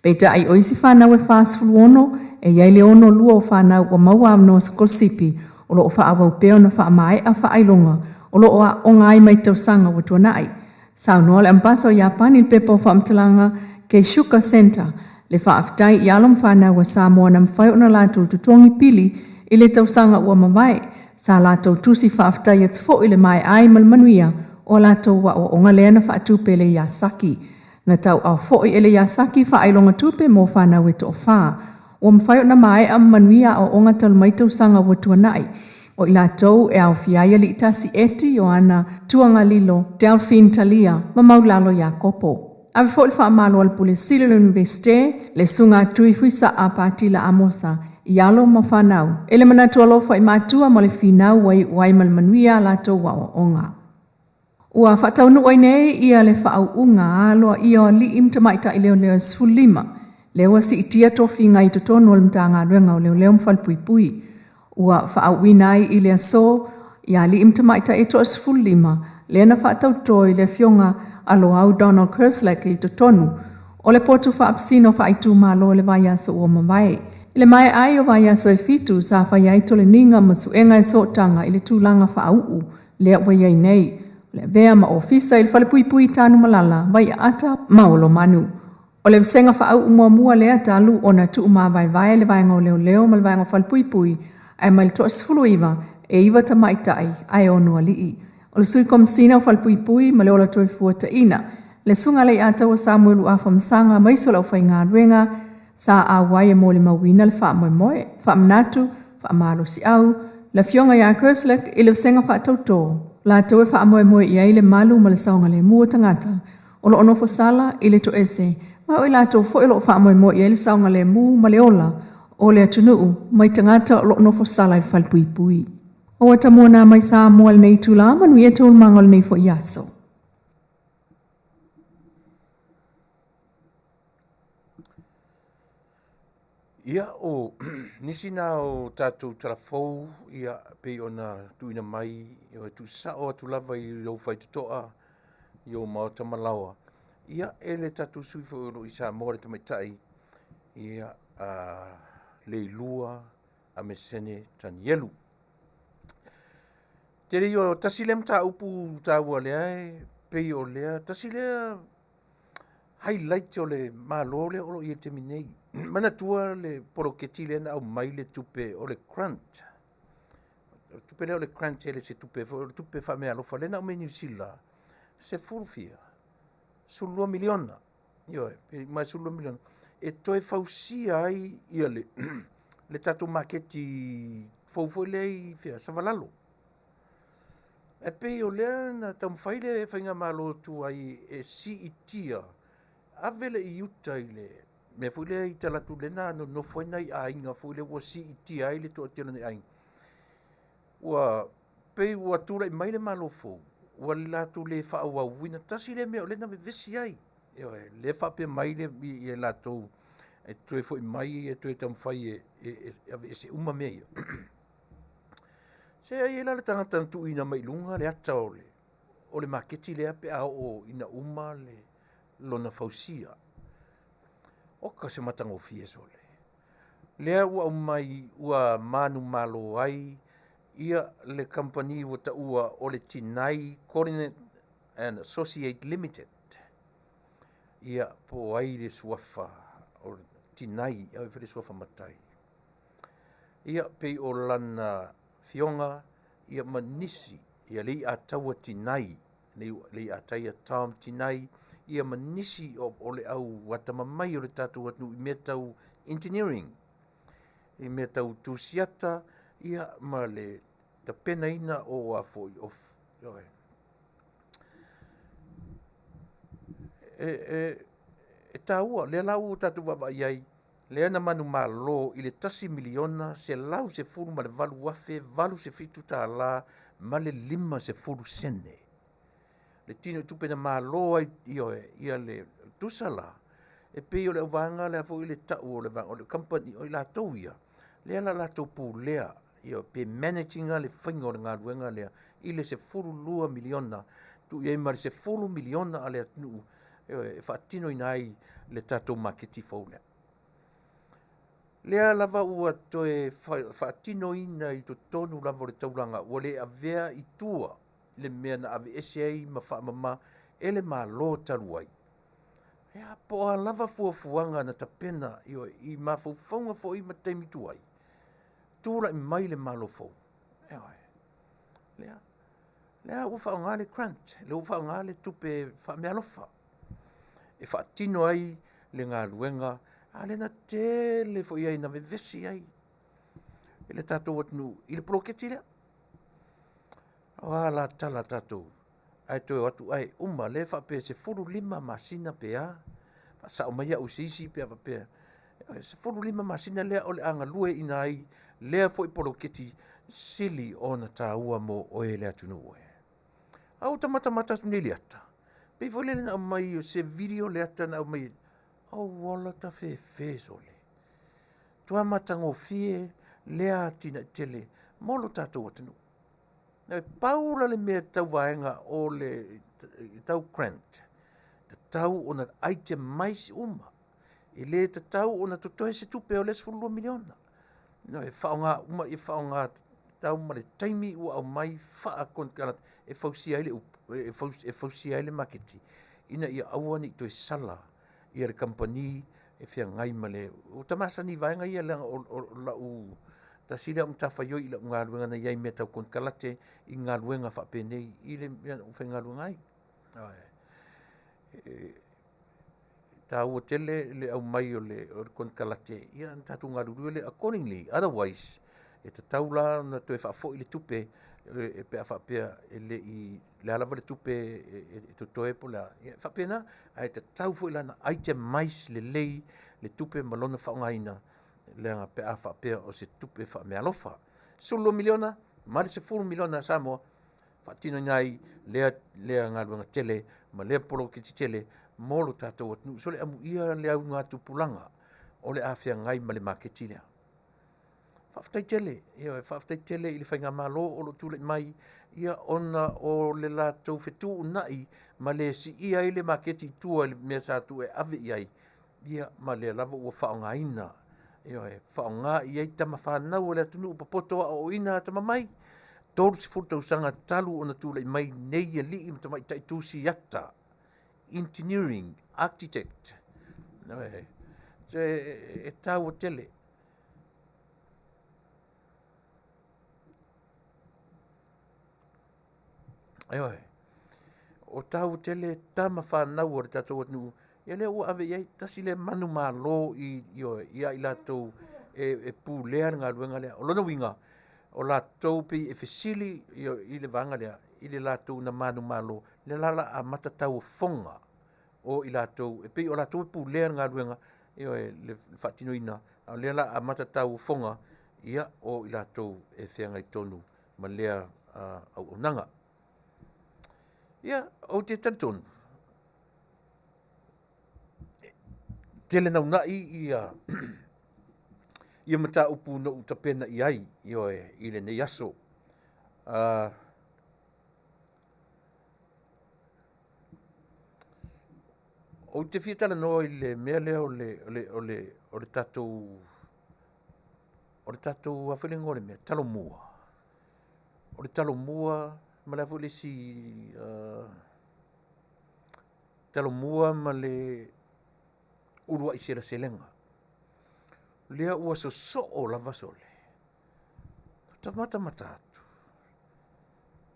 Peitai o isi fanau e 46, e i ai le 62 o fanau ua maua avanoa sikolasipi o lo o faaauau pea ona faamaea faailoga o lo o aoga ai mai tausaga ua tuanai. Saunoa le Ambasa o Iapani i le pepa o faamatalaga Keishuka Center le faafetai i alo ma fanau a Samoa na mafai ona latou totogi pili i le tausaga ua mavae. Sa latou tusi faafetai atu foi le maea ai ma le manuia o latou aoaoga lea na faatupe e le Yasaki. Na tauaaoina foi e le Yasaki faailoga tupe mo fanau e toafa ua mafai ona maea ma manuia aoaoga talu mai tausaga ua tuanai. O i latou e aofia ai Aliitasi Eti, Ioana Tuagalilo, Delphine Talia ma Maulalo Iakopo. Ave foi le faamalo a le Pule Sili o le Iunivesite, le Susuga Tui Fuisaa Patila Amosa, i alo ma fanau. E le manatu alofa i matua ma le finau ua iu ai ma le manuia a latou aoaoga. Ua faataunuu ai nei ia le faauuga aloaia o alii ma tamaitai leoleo e 15, lea ua siitia tofiga i totonu o le Matagaluega o Leoleo ma Falepuipui. Ua faauuina ai i le aso ia alii ma tamaitai e 15, lea na faatauto i le afioga a Loau Donald Kerslake i totonu o le potu faapisino faaitumalo i le vaiaso ua mavae. I le maea ai o vaiaso e 7 sa fai ai toleniga ma suega e sootaga i le tulaga faauu lea ua i ai nei, le avea ma ofisa i le falepuipui Tanumalala, Vaiaata ma Olomanu. O le vasega faauu muamua lea talu ona tuumavaevae le vaega o leoleo ma le vaega o falepuipui, ae mai le 19 e 9 tamaitai ae 6 alii. O le sui komisina o falepuipui ma le ola toifua taina, le susuga Leiataua Samuelu Afamasaga ma isi o le aufaigaluega sa auai e molimauina le faamoemoe, faamanatu, faamalosiau, le afioga ia Kerslake i le vasega faatautō, latou e faamoemoe i ai le malu ma le saogalemu o tagata o lo o nofo sala i le toese, ma o i latou foi o lo o faamoemoe i ai le saogalemu ma le ola o le atunuu mai tagata o lo o nofo sala i le falepuipui. Ua tamua nā mai Samoa lenei tula, manuia taualumaga o lenei foi aso. Ia, o nisi na o tatou talafou, ia, pei ona tuuina mai, e tuusao atu lava i lou faitotoa, i ou maota malaoa. Ia, e le tatou sui foi o lo o i Samoa le tamaitai, ia, Leilua Amesene Tanielu. Tele ia o tasi lea mataupu taua lea e pei o lea, tasi lea highlight o le Malo lea o lo o i ai i le taimi nei. Manatua le poloketi lea na aumai le tupe o le grant. O le tupe lea o le grant e le se tupe foi, o le tupe faameaalofa lea na aumai Niu Sila, sefulu fia, 12 miliona. Ioe, pe mai 12 miliona. E toe fausia ai ia le, le tatou maketi fou foi lea i fea, Savalalo. E pei o lea na taumafai le faigamalo tuai e siitia, ave le i uta i le mea foi lea i talaatu lea na nonofo ai nai aiga foi lea ua siitia ai le toatele o nai aiga. Ua pei ua tulai mai le Malo fou, ua latou le faaauauina. Tasi lea mea o lea na vevesi ai. Ioe, lea faapea mai le ia latou e toe foi mai e toe taumafai e aveese uma mea ia. Se ai e la le tagata na tuuina mai i luga le ata o le maketi lea pe a oo ina uma le lona fausia. Oka se matagofie sole. Lea ua aumai ua manumalo ai ia le kamupani ua taua o le Tinai Coordinate and Associate Limited. Ia po o ai le suafa o Tinai, au e le suafa matai. Ia pei o lana fioga ia ma nisi ia le Ataua Tinai, le Ataia Tom Tinai, ia ma nisi o le au atamamai o le tatou atunuu i mea tau engineering, i mea tau tusiata, ia ma le tapenaina o a foi o e taua, lea la ua tatou vaavaai ai. Lea na manumalo i le $1,118,087 ma le 50 sene. Le tino i tupe na malo ai ioe, ia le tusa la, e pei o le auvaega lea foi le tau o le vaega o le company o i latou ia, lea la latou pulea, ioe, pe manage ina le faiga o le galuega lea i le $12 miliona, tuu i ai ma le $10 miliona a le atunuu, ioe, e faatinoina ai le tatou maketi fou lea. Lea lava ua toe faatinoina i totonu lava o le taulaga, ua le avea i tua le mea na aveese ai ma faamama e le Malo talu ai. Ia, po o a lava fuafuaga na tapena ioe, i mafaufauga foi ma taimi tuai, tulai mai le Malo fou. Ioe. Lea, lea ua faaaoga le grant, lea ua faaaoga le tupe faameaalofa e faatino ai le galuega, a lea na tele foi ai na vevesi ai i le tatou atunuu i le poloketi lea. O a la tala a tatou, ae toe o atu ae uma lea e faapea 15 masina pe a, faasao mai au e se isi pe a faapea, 15 masina lea o le a galueaiina ai lea foi poloketi sili ona taua mo oe le atunuu e. A ua ta matamata atu nei i le ata, pei foi lele na aumai o se video le ata na aumai, auala tafefe sole. Matua matagofie lea atinae tele mo lo tatou atunuu. E pau la le mea tau vaega o le tau grant, tatau ona itemize uma. E le tatau ona totoe se tupe o lea $12 miliona. No, e faaaoga uma, e faaaoga tatau ma le taimi ua aumai faakonekarate e fausia ai le upu, e fausia ai le maketi ina ia aua ne i toe sala ia le kamupani e feagai ma le... Ua ta masani i vaega ia leaga o lau tasi lea au matafaioi i lau galuega na i ai i mea tau konekarate i galuega faapenei i le mea na ou faigaluega ai. E taua tele le aumai o le konekarate, ia ona tatou galulue lea accordingly, otherwise e tatau la ona toe faafoi le tupe pe a faapea e le i, le a lava le tupe e totoe po o le a, ia e faapena, ae tatau foi la ona itemize lelei le tupe ma lona faaaogaina leaga pe a faapea o se tupe faameaalofa. $12 miliona ma le $10 miliona a Samoa faatinoina ai lea lea galuega tele ma lea poloketi tele mo lo tatou atunuu. Sole amuia le augatupulaga o le a feagai ma le maketi lea. Faafetai tele, ioe, faafetai tele i le faigamalo o lo o tulai mai, ia ona o le latou fetuunai ma le siia ai le maketi i tua i le mea sa tuu e ave i ai, ia ma lea lava ua faaaogaina, ioe, faaaoga i ai tama fanau a le atunuu popoto aoaoina atamamai, 30 tausaga talu ona tulai mai nei alii ma tamaitai tusiata, engineering, architect, ioe, e taua tele. Ioe, o taua tele tama fanau a le tatou atunuu, ia lea ua ave i ai tasi lea manumalo i, ioe, ia i latou e pulea le galuega lea. O lona uiga, o latou pei e fesili ioe, i le vaega lea, i le latou na manumalo, lea la o le a amata tauofoga o i latou, e pei o latou e pulea le galuega, ioe, le faatinoina, a o lea o le a amata tauofoga, ia, o i latou e feagai tonu ma lea auaunaga. Ia, ou te talitonu, e tele naunai ia ia mataupu na ou tapena i ai, ioe, i lenei aso. Ou te fia talanoa i le mea lea o le o le o le o le tatou o le tatou a foi le igoa o le mea Talomua. O le Talomua ma le a foi le isi Talomua ma le uluai seleselega. Lea ua sosoo lava sole. Ta matamata atu,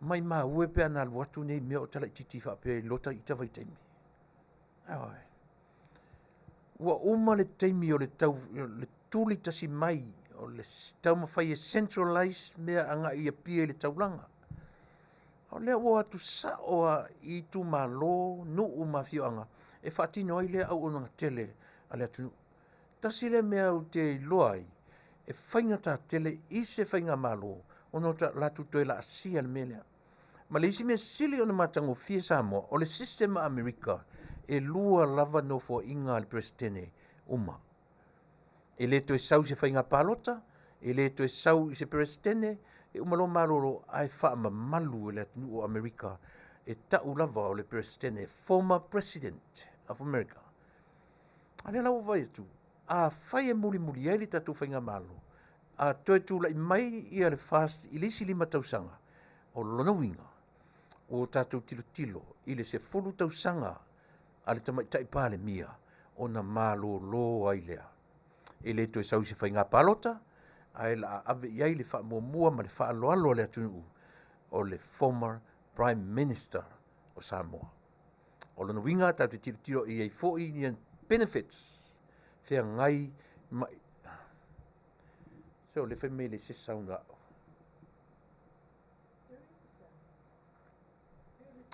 maimau e pe ana alu atu nei mea o talaititi faapea i lota ita vaitaimi. Ioe. Ua uma le taimi o le tau le tuli tasi mai o le taumafai e centralize mea agai i Apia i le taulaga. O lea ua o atu sao lava i itumalo, nuu ma afioaga e faatino ai lea auaunaga tele a le atunuu. Tasi lea mea ou te iloa ai, e faigata tele i se faigamalo ona o latou toe laasia le mea lea. Ma le isi mea sili ona matagofie Samoa, o le system a Amerika, e lua lava nofoaiga a le Peresetene uma. E le toe sau i se faiga palota, e le toe sau i se Peresetene, e uma loa malolo ae faamamalu e le atunuu o Amerika e tau lava o le Peresetene, former President of America. A lea la ua vaai atu, afai e mulimuli ai le tatou faigamalo, a toe tulai mai ia le FAST i le isi 5 tausaga, o lona uiga, ua tatou tilotilo i le 10 tausaga a le Tamaitai Palemia ona malolo ai lea. E le toe sau i se faiga palota, ae la a ave i ai le faamuamua ma le faaaloalo a le atunuu o le former Prime Minister o Samoa. O lona uiga tatou te tilotilo i ai foi ia benefits feagai ma Se o le fai mai le se sound a'u.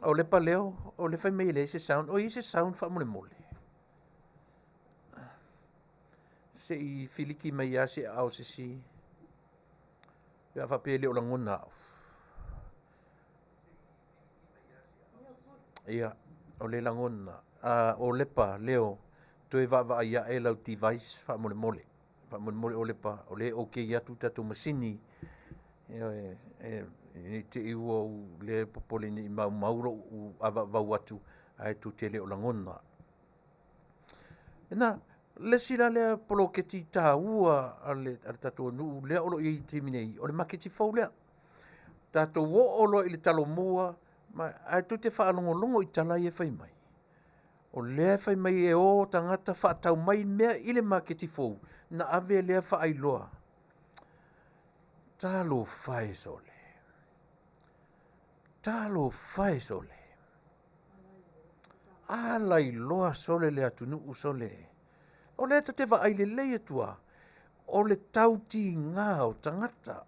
O le paleo, o le fai mai e leai se sound. O i ai se sound faamolemole. Se i filiki mai lava se aao se isi. Pe a faapea e le o lagona a'u. Ia, o le lagona. O Lepa, Leo, toe vaavaai ae lau device faamolemole. Faamolemole o Lepa, o lea e okay atu tatou masini. Ioe, e ne i te i ua ou le popole ne i maumau lou avaavau atu ae tou te le o lagona. Lena, le isi la lea poloketi taua a le tatou nuu lea o lo o i ai i le taimi nei, o le maketi fou lea. Tatou oo loa i le Talomua, ma, ae tou te faalogologo i tala ia e fai mai. O lea e fai mai e o tagata faatau mai mea i le maketi fou, na ave lea faailoa. Talofa e sole. Talofa e sole. A lailoa sole le atunuu sole. O lea ta te vaai lelei atu lava, o le tautiga o tagata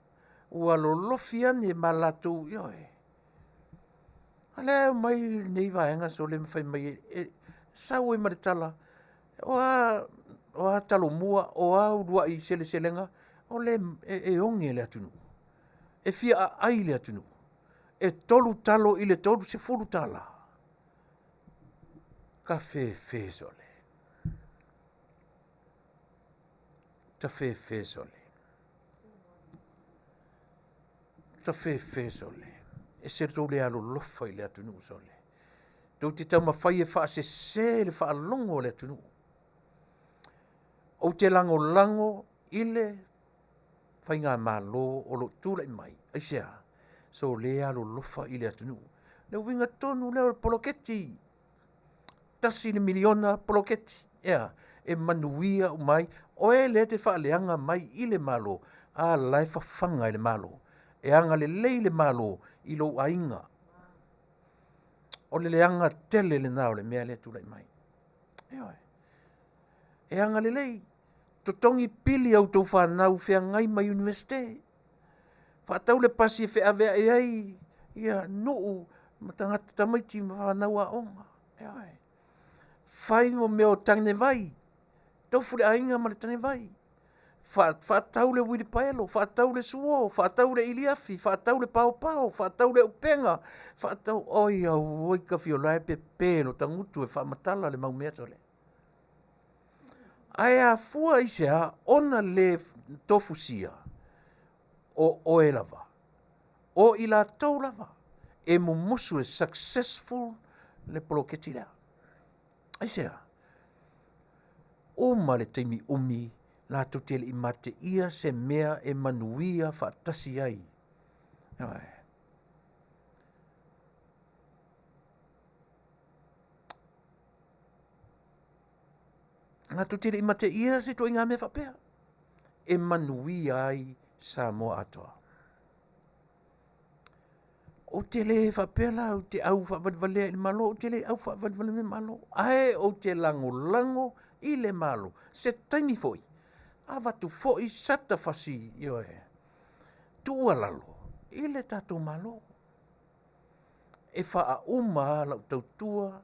ua lolofi ane ma latou, ioe. A lea e omai lenei vaega sole ma fai mai e sau ai ma le tala, o a Talomua, o a uluai seleselega, o le e oge le atunuu, e fia aai le atunuu, e 3 talo i le $30. Ka fefe sole. Ta fefe sole. Ta fefe sole. E se tou le alolofa i le atunuu sole. Tou te taumafai e faasese le faalogo o le atunuu. Ou te lagolago i le faigamalo o lo o tulai mai. Aisea? So le alolofa i le atunuu. Le uiga tonu lea o le poloketi. 1 miliona poloketi. Ea, e manuia uma ai. Oe lea te faaleaga mai i le Malo, a la e fafaga e le Malo. E agalelei le Malo i lou aiga. O le leaga tele lena o le mea lea e tulai mai. Ioe. E agalelei. Totogi pili a outou fanau feagai ma Universite. Faatau le pasi e feaveai ai ia nuu ma tagata tamaiti ma fanau aoga. Ioe. Fai mo mea o tanevai. Tofu le aiga ma le tanevai. Faatau le uilipaelo, faatau le suo, faatau le iliafi, faatau le paopao, faatau le upega, faatau, oi auoi ka fiola e pepe lo tagutu e faamatala le mau mea sole. Ae afua i se a ona le tofusia o oe lava, o i latou lava, e mumusu e successful le poloketi lea. Aisea? Uma le taimi umi latou te le i mateia se mea e manuia faatasi ai. Ioe. Latou te le i mateia se ituaiga mea faapea e manuia ai Samoa atoa. Ou te le faapea la ou te au faavalevalea i le Malo, ou te le au faavalevalea i le Malo, ae ou te lagolago i le Malo. Se taimi foi, avatu foi sata fasi, ioe, tuualalo i le tatou Malo. E faauma lau tautua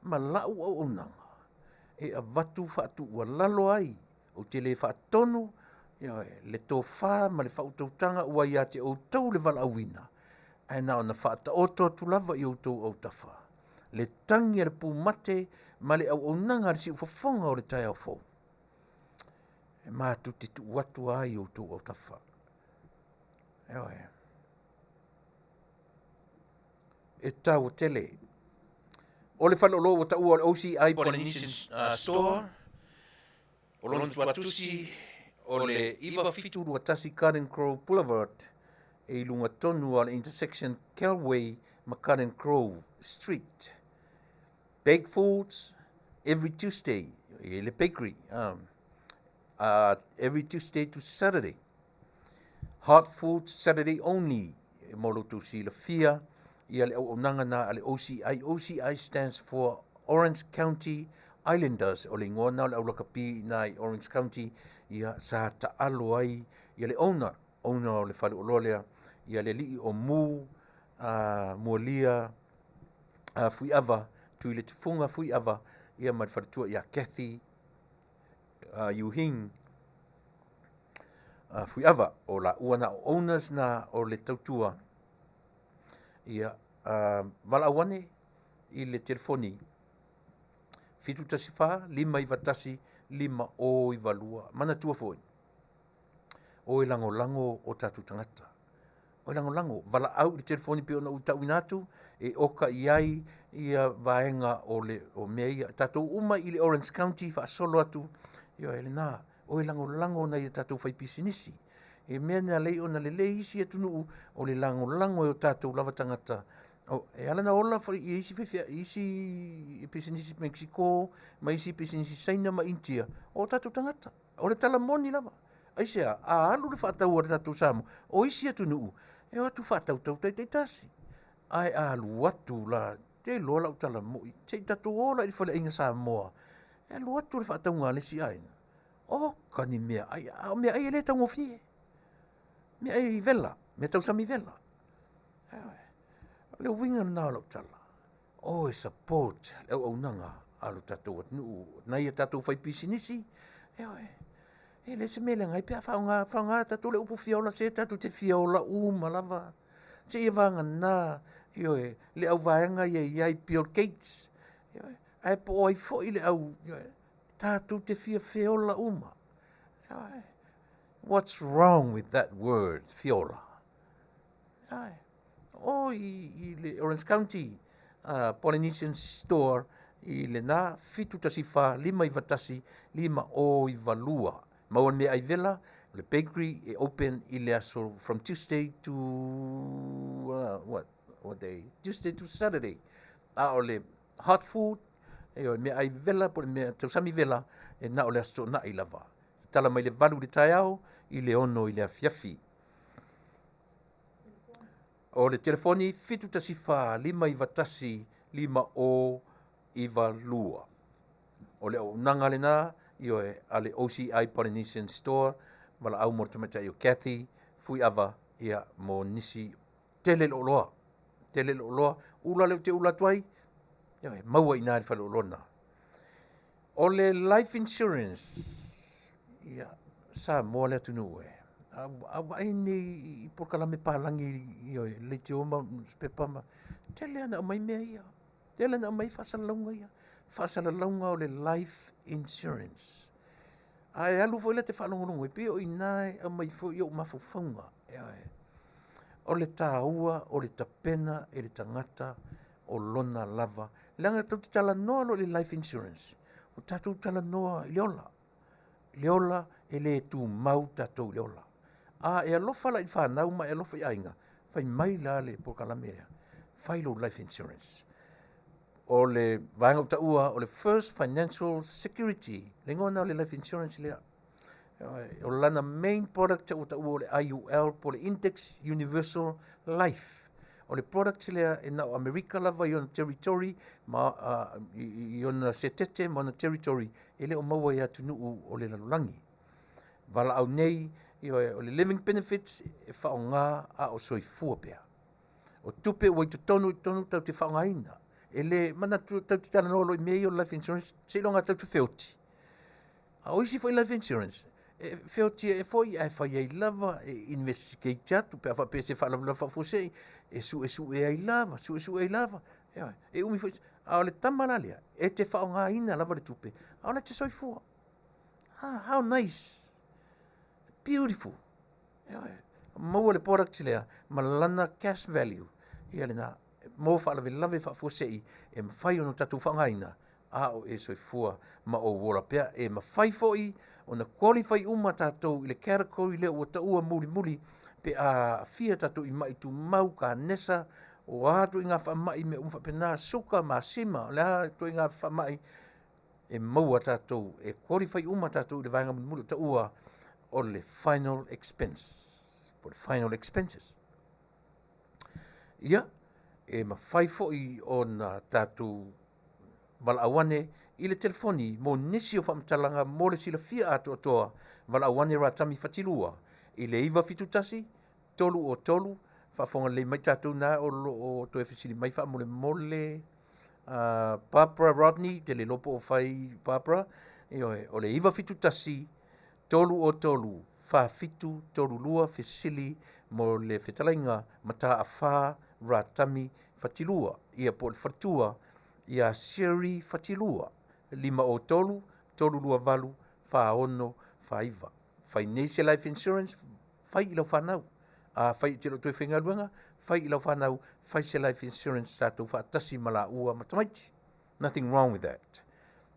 ma lau auaunaga e avatu faatuualalo ai. Ou te le faatonu, ioe, le tofa ma le faautautaga ua ia te outou le valaauina, ae na ona faataoto atu lava i outou autafa le tagi a le pumate ma le auaunaga a le siufofoga o le taeao fou. E matou te tuu atu lava i outou autafa. Ioe. E taua tele. O le faleoloa ua taua o le OCI Polynesian Store, o lona tuatusi o le 9721 Garden Grove Boulevard, e i luga tonu o le intersection Kelway ma Garden Grove Street. Bake Foods every Tuesday, e le bakery, every Tuesday to Saturday. Hot Food Saturday only, e mo lo tou silafia, ia le auaunaga na a le OCI. OCI stands for Orange County Islanders, o le igoa na o le aulakapi i na i Orange County, ia sa taalo ai ia le owner, owner o le faleoloa lea, ia le alii o Mu, Mualia, Fuiava, Tuiletifunga Fuiava, ia ma le faletua ia Kathy Yuhing Fuiava, o la ua na o owners na o le tautua, ia valaau ane i le telefoni 714 591 5092. Manatua foi, o e lagolago o tatou tagata. O e lagolago, valaau i le telefoni pei ona ou tauina atu, e oka i ai ia vaega o le o mea ia. Tatou uma i le Orange County faasolo atu, ia e lena, o e lagolago nai a tatou faipisinisi. E mea na lei ona lelei isi atunuu o le lagolago e o tatou lava tagata. O, e ala na ola fai i isi faifeau, isi pisinisi Mexico, ma isi pisinisi Saina ma Intia, o tatou tagata. O le tala moni lava. Aisea, a alu le faatau a le tatou Samoa, o isi atunuu, e o atu faatautau taitaitasi. Ae a alu atu la, te iloa lau tala moi, se i tatou o la i le faleaiga Samoa, e alu atu le faatauga a le isi aiga. O ka ni meaai, a o meaai e le taugofie. Meaai vela, mea tausami vela. O le uiga lena o lau tala, o e support le auaunaga a lo tatou atunuu, nai a tatou faipisinisi, ioe, e le se mea leaga ai pe a faaaoga, faaaoga tatou le upu fia ola, se tatou te fia ola uma lava. Seia vagana, ioe, le auvaega ia i ai Bill Gates, ioe, ae po o ai foi le au, ioe, tatou te fia feola uma. Ioe. What's wrong with that word, fiola? Ioe. O i le Orange County Polynesian Store i lena 714 591 5092. Maua le meaai vela, o le bakery e open i le aso from Tuesday to what? What day? Tuesday to Saturday. A o le hot food, e o le meaai vela po o le mea tausami vela, e na o le aso Toonai lava. Tala mai le 8 i le taeao i le 6 i le afiafi. O le telefoni 714 591 5092. O le auaunaga lena, ioe, a le OCI Polynesian Store, valaau mo le tamaitai o Kathy Fuiava, ia, mo nisi tele le oloa. Tele le oloa, ula lea ou te ula atu ai, ioe, maua i ina i le faleoloa lena. O le life insurance, ia, Samoa le atunuu e. A vaai nei i polokalame palagi i leitio ma pepa ma, tele ana aumai mea ia. Tele ana aumai faasalalauga ia. Faasalalauga o le life insurance. A e alu foi la te faalogologo ai, pei o i ina e aumai foi ou mafaufauga. O le taua o le tapena e le tagata o lona lava. Leaga tou te talanoa loa i le life insurance, o tatou talanoa i le ola. I le ola e le tumau tatou i le ola. A e alofa la i fanau ma e alofa i aiga, fai mai la le polokalame lea, fai lou life insurance. O le vaega ua taua o le First Financial Security, le igoa lena o le life insurance lea. O lana main product ua taua o le IUL po o le Index Universal Life. O le product lea e na o Amerika lava i ona territory ma i ona setete ma ona territory e le o maua i atunuu o le lalolagi. Valaau nei, o le living benefits e faaaoga a o soifua pea. O tupe ua i totonu i totonu tatou te faaaogaina. E le manatu tatou te talanoa loa i mea ia o le life insurance seiloga tatou te feoti. A o isi foi life insurance, e feotia e foi ae fai ai lava, e investigate atu pe a faapea se faalavelave faafuasei, e suesue ai lava, suesue ai lava. Ioe, e umi foi. A o le tama la lea, e te faaaogaina lava le tupe, a o la e te soifua. Ah, how nice. Beautiful. Ioe, maua le product lea ma lana cash value. Ia lena, mo faalavelave faafuasei e mafai ona tatou faaaogaina a o e soifua ma ou ola pea. E mafai foi ona qualify uma tatou i le category lea ua taua mulimuli pe a aafia tatou i mai tumau, kanesa, o a ituaiga faamai, mea uma faapena, suka, masima, o le a ituaiga faamai e maua tatou, e qualify uma tatou i le vaega mulimuli o taua o le final expense, po o le final expenses. Ia, e mafai foi ona tatou valaau ane i le telefoni mo nisi o faamatalaga mo le silafia atoatoa, valaau ane Ratami Fatilua i le 971 303, faafofoga lelei mai tatou na o lo o toe fesili mai faamolemole Barbara Rodney, te le iloa po o fai Barbara, ioe, o le 971 303 4732 fesili mo le fetalaiga Mataafa Ratami Fatilua, ia po o le faletua ia Sherry Fatilua, 503 328 4649. Fai nei se life insurance, fai i lau fanau. A fai e te le o toe faigaluega, fai i lau fanau, fai se life insurance tatou faatasi ma laua ma tamaiti. Nothing wrong with that.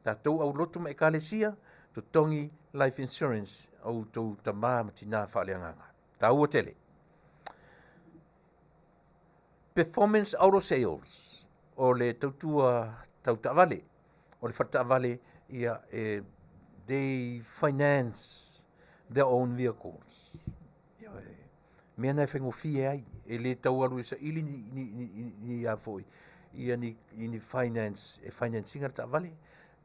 Tatou aulotu ma ekalesia, totogi life insurance a outou tama ma tina faaleagaga. Taua tele. Performance Auto Sales, o le tautua tau taavale, o le fale taavale, ia, e, they finance their own vehicles. Ia, mea na e faigofie ai, e le tau alu e saili ni, ni, ni, ni, ni a foi, ia ni, ni finance, e finance ina le taavale,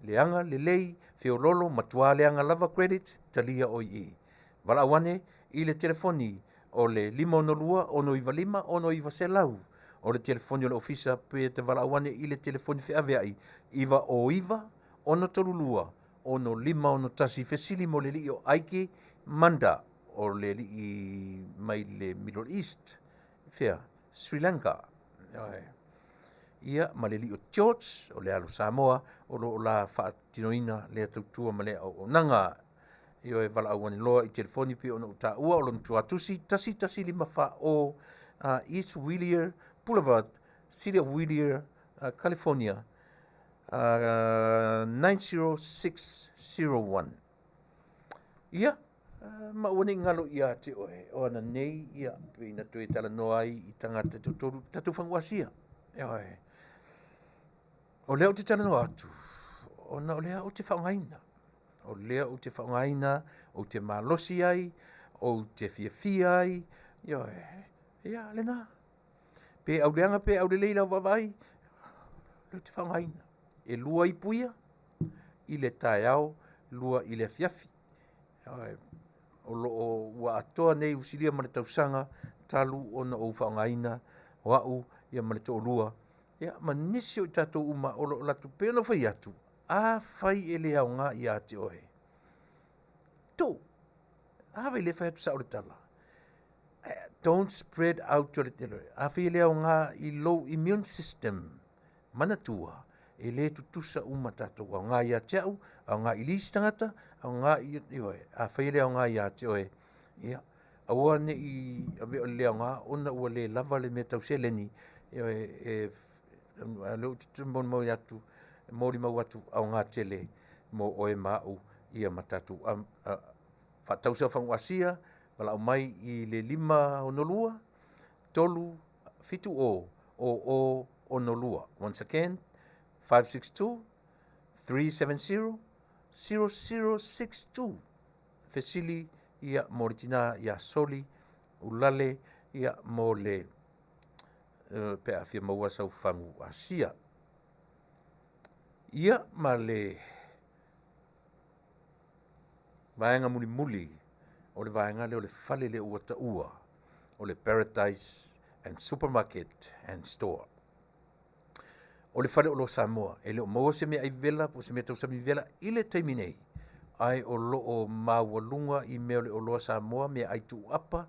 leaga, lelei, feololo, matua leaga lava credit, talia oi i. Valaau ane i le telefoni o le 562 695 6900 o le telefoni o le ofisa pe te valaau ane i le telefoni feaveai 909 632 6561 fesili mo le alii o Aiki Manda o le alii mai le Middle East fea Sri Lanka ia ma le alii o George o le alo Samoa o lo o la faatinoina lea tautua ma lea auaunaga. Ioe, valaau ane loa i telefoni pei ona ou taua o lona tuatusi 1154 o East Whittier Boulevard, City of Whittier, California 90601. Ia, ma ua nei galo ia te oe, o ana nei, ia, pei na toe talanoa ai i tagata toatolu, tatou fagu Asia. Ioe. O lea ou te talanoa atu, ona o lea ou te faaaogaina. O lea ou te faaaogaina, ou te malosi ai, ou te fiafia ai, ioe, ia lena. Pe auleaga pe aulelei lau vaavaai, lea ou te faaaogaina. E lua ipu ia i le taeao, lua i le afiafi. Ioe, o lo o ua atoa nei ua silia ma le tausaga talu ona ou faaaogaina o au ia ma le toalua ia ma nisi o i tatou uma o lo o latou pei ona fai atu, afai e le aoga ia te oe, tuu. Afai le fai atu sao le tala, don't spread out o le tele. Afai e le aoga i lou immune system, manatua, e le tutusa uma tatou. Aoga ia te au, aoga i le isi tagata, aoga i, ioe, afai e le aoga ia te oe, ia, aua ne i avea o le le aoga ona ua le lava le mea tau seleni, ioe, e, a o lea ou te molimau atu, molimau atu aoga tele mo oe ma au, ia ma tatou faatau sau fagu Asia, valaau mai i le 562 3 70 00 62. Once again, 562 370 0062. Fesili ia mo le tina ia Soli Ulale ia mo le pe a fia maua sau fagu Asia. Ia ma le vaega mulimuli o le vaega lea o le fale lea ua taua o le Paradise and Supermarket and Store. O le fale o lo Samoa, e le o maua se mea ai vela po o se mea tausami vela i le taimi nei. ae o lo o maualuga i mea o le oloa Samoa, meaai tuuapa,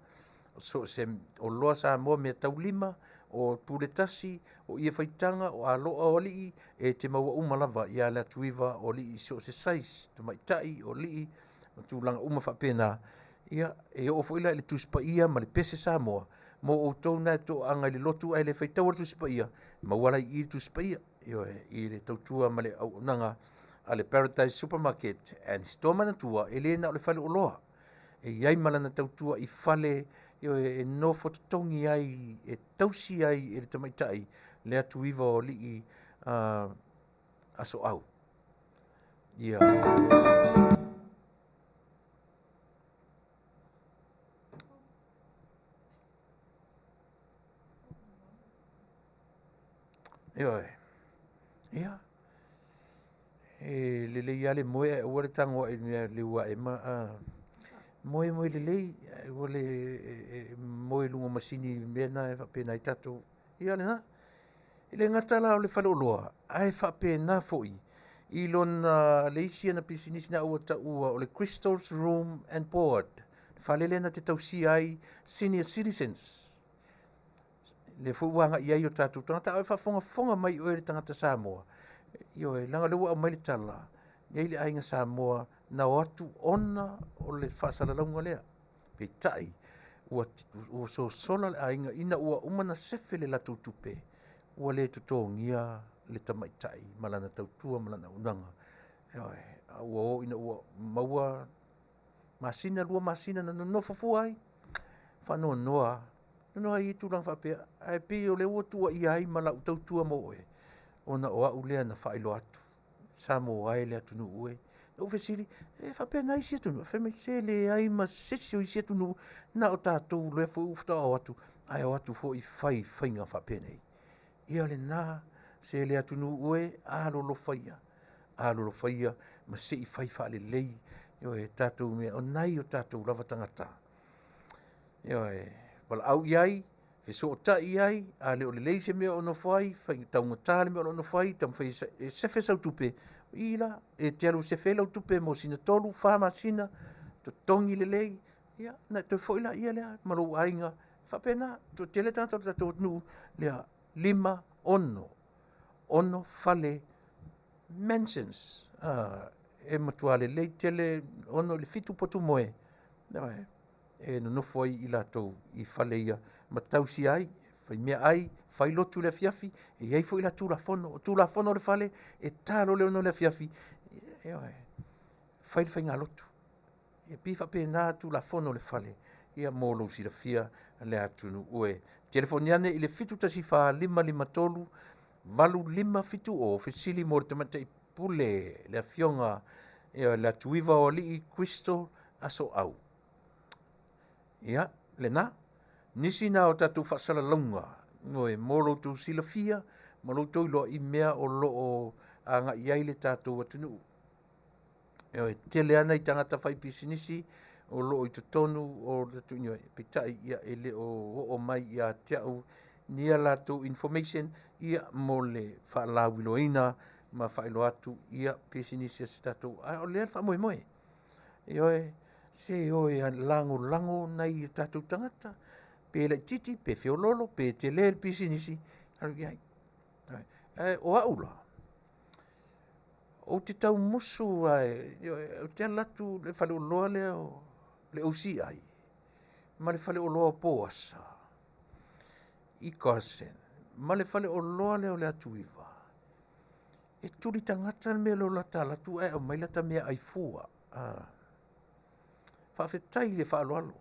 so o se oloa Samoa, meataulima, o pule tasi, o ie faitaga, o aloa o alii, e te maua uma lava ia le Atuiva o alii i so o se size, tamaitai, o alii, ma tulaga uma faapena. Ia, e oo foi la i le Tusi Paia ma le Pese Samoa, mo outou na e toaaga i le lotu ae le faitaua le Tusi Paia, maua la i i le Tusi Paia, ioe, i le tautua ma le auaunaga a le Paradise Supermarket and Store Manatua, e le na o le faleoloa, e i ai ma lana tautua i fale, ioe, e nofo totogi ai, e tausi ai e le tamaitai le Atuiva o alii asoau. Ia. Ioe. Ia. E lelei lava le moe ae aua le tago ae i le mea liu ae ma a. Moe moe lelei, aua le moe i luga o masini i mea na e faapena ai tatou. Ia lena. E le gata la o le faleoloa, ae faapena foi i lona le isi ana pisinisi na ua taua o le Crystal's Room and Board, le fale lea na te tausia ai senior citizens. Lea foi ua agai ai o tatou tagata, a o e faafogafoga mai oe le tagata Samoa, ioe, leaga o lea ua aumai le tala, e i ai le aiga Samoa na o atu ona o le faasalalauga lea. Peitai, ua sosola le aiga ina ua uma ona sefe le latou tupe, ua le totogia le tamaitai ma lana tautua ma lana auaunaga. Ioe, a ua o ina ua maua masina, 2 masina na nonofo fua ai, faanoanoa, nonoa ai i tulaga faapea, ae pei o lea ua tuuaia ai ma lau tautua mo oe, ona o au lea na faailoa atu. Samoa e le atunuu e. Na ou fesili, e faapena isi atunuu? Fai mai, se leai ma se isi o isi atunuu, na o tatou lea foi ua faatoa o atu, ae o atu foi fai faiga faapenei. Ia lena, se le atunuu e, alolofa ia, alolofa ia, ma se i fai faalelei, ioe, tatou mea, o nai o tatou lava tagata. Ioe, valaau i ai, fesootai i ai, a le o lelei se mea o nofo ai, fai taugata le mea o lo o nofo ai, taumafai e sefe sau tupe, i la, e te alu e sefe ai lau tupe mo sina 3, 4 masina, totogi lelei, ia, na e toe foi laia lea ma lou aiga, faapena, toatele tagata o le tatou atunuu, lea, 5, 6, 6 fale mansions, e matua lelei tele, 6 i le 7 potu moe, e nonofo ai i latou i fale ia, ma tausia ai, fai mea ai, fai lotu le afiafi, e i ai foi la tulafono, o tulafono o le fale, e talo le 6 le afiafi, ioe, fai le faigalotu. E pei faapena tulafono o le fale, ia mo lou silafia le atunuu e. Telefoni ane i le 714 553 8570, fesili mo le tamaitai pule, le afioga, ia, le Atuiva o Alii Crystal Asoau. Ia, lena, nisi na o tatou faasalalauga, ioe, mo lo outou silafia ma lo outou iloa i mea o lo o agai ai le tatou atunuu. Ioe, tele lava nai tagata fai pisinisi o lo o i totonu o le tatou, ioe, peitai, ia, e le o oo mai ia te au ni a latou information, ia, mo le faalauiloaina ma faailoa atu, ia, pisinisi a se tatou, a o lea le faamoemoe. Ioe, se o e lagolago nai o tatou tagata, pe laitiiti, pe feoloolo, pe tele le pisinisi, alu i ai. Ae o au la, ou te tau musu ae, ioe, ou te alu atu le faleoloa lea o le OCI ma le faleoloa o Poasa i Carson ma le faleoloa lea o le Atuiva, e tuli tagata le mea lea o lata alu atu ae aumai lata meaai fua. Faafetai i le faaaloalo,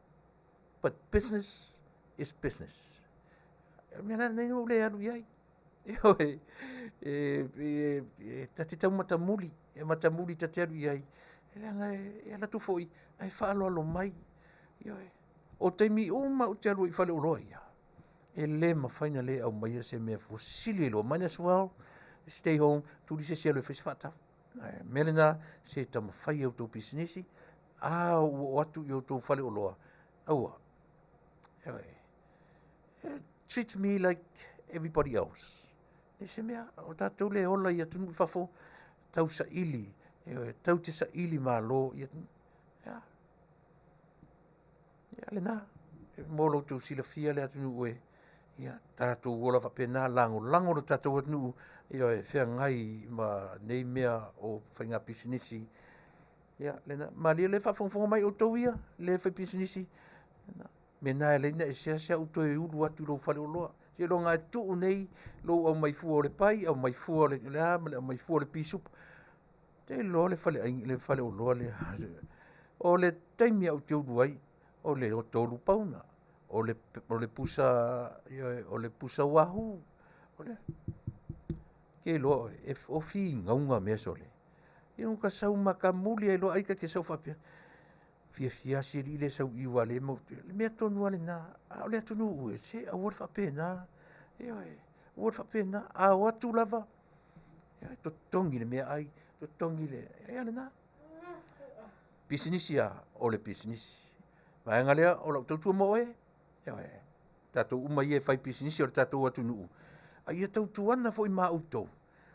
but business is business. O le mea la lenei ua ou le alu i ai. Ioe, e ta te tau matamuli, e matamuli ta te alu i ai, leaga e alu atu foi ae faaaloalo mai. Ioe, o taimi uma ou te alu ai i faleoloa ia, e le mafai ona le aumaia se mea fuasili ai loa, might as well stay home, tuli se isi e alu e fai se faatau. Mea lena, se taumafai e outou pisinisi, a ua oo atu i outou faleoloa, aua, ioe, treat me like everybody else. E se mea, o tatou le ola i atunuu i fafo, tausaili. Ioe, tau te saili malo, ia, ia, ia lena, e mo lo outou silafia le atunuu e, ia, tatou ola faapena, lagolago lo tatou atunuu, ioe, feagai ma nei mea o faiga pisinisi. Ia, lena, malie lea faafogafoga mai outou ia, le fai pisinisi, mea na e alai na e seasea ou toe ulu atu i lou faleoloa. Seiloga e tuu nei lou aumai fua o le pai, aumai fua o le, le a ma le aumai fua o le pisupo. Te iloa le faleaiga, le faleoloa lea. O le taimi au te ulu ai, o le 3 pauna, o le, o le pusa, ioe, o le pusa wahoo, o le, ke iloa oe, e, o figauga mea sole. Ia ka sau ma ka muli ai loa ai ka te sau faapea, fiafia lava si alii lea e sau i i aua o lea e maua, o le mea tonu lava lena, a o le atunuu e, se aua le faapena, ioe, aua le faapena. A o atu lava, ioe, totogi le meaai, totogi le, ia lena. Pisinisi lava, o le pisinisi. Vaega lea o lau tautua mo oe, ioe, tatou uma ia e fai pisinisi o le tatou atunuu, a ia tautuana foi ma outou,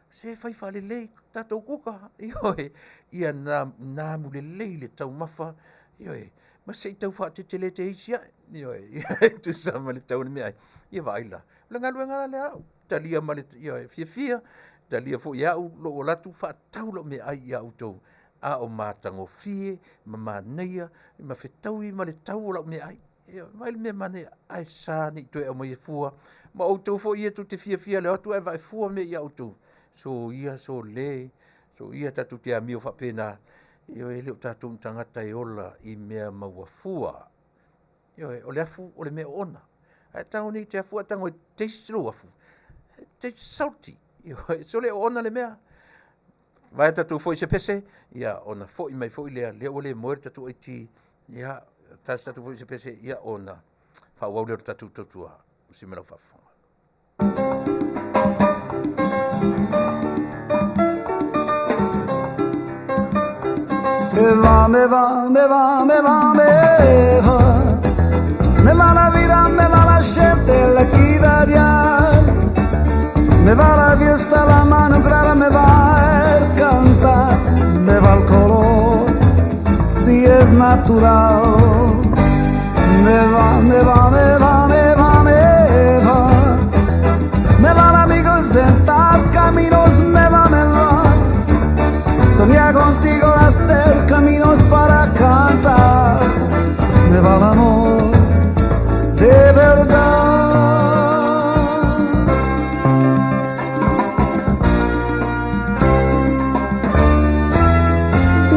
se fai faalelei tatou kuka, ioe, ia namu lelei le taumafa, ioe, ma se i tau faatetelete isi ae, ioe, e tusa ma le tau o le meaai, ia vaai la. O le galuega la lea a au, talia ma le, ioe, fiafia, talia foi e au lou ola atu faatau lau meaai ia outou, a o matagofie ma manaia ma fetaui ma le tau o lau meaai. Ioe, vaai le mea manaia, ae sa ne i toe aumaia fua. Ma outou foi ia tou te fiafia le o atu ae vae fua mea ia outou. Soia, sole, soia tatou te amio faapena. Ioe, e le o tatou ni tagata e ola i mea maua fua. Ioe, o le afu o le mea oona. Ae tago nei te afu ae tago e taste lou afu. It tastes salty. Ioe, sole oona le mea. Vae tatou foi se pese, ia ona foi mai foi lea, lea ua le moe le tatou aiti, ia tasi tatou foi se pese, ia ona faaauau lea o le tatou tautua. Usi mai lau faafofoga. Me va, me va, me va, me va, me va. Me va la vida, me va la gente, la equidad. Me va la fiesta, la mano clara, me va el cantar, me va el color, si es natural. Me va, me va, me va, me va, me va. Me van amigos de tal caminos, me va, me va. Soñar contigo, hacer caminos para cantar. Me va el amor de verdad.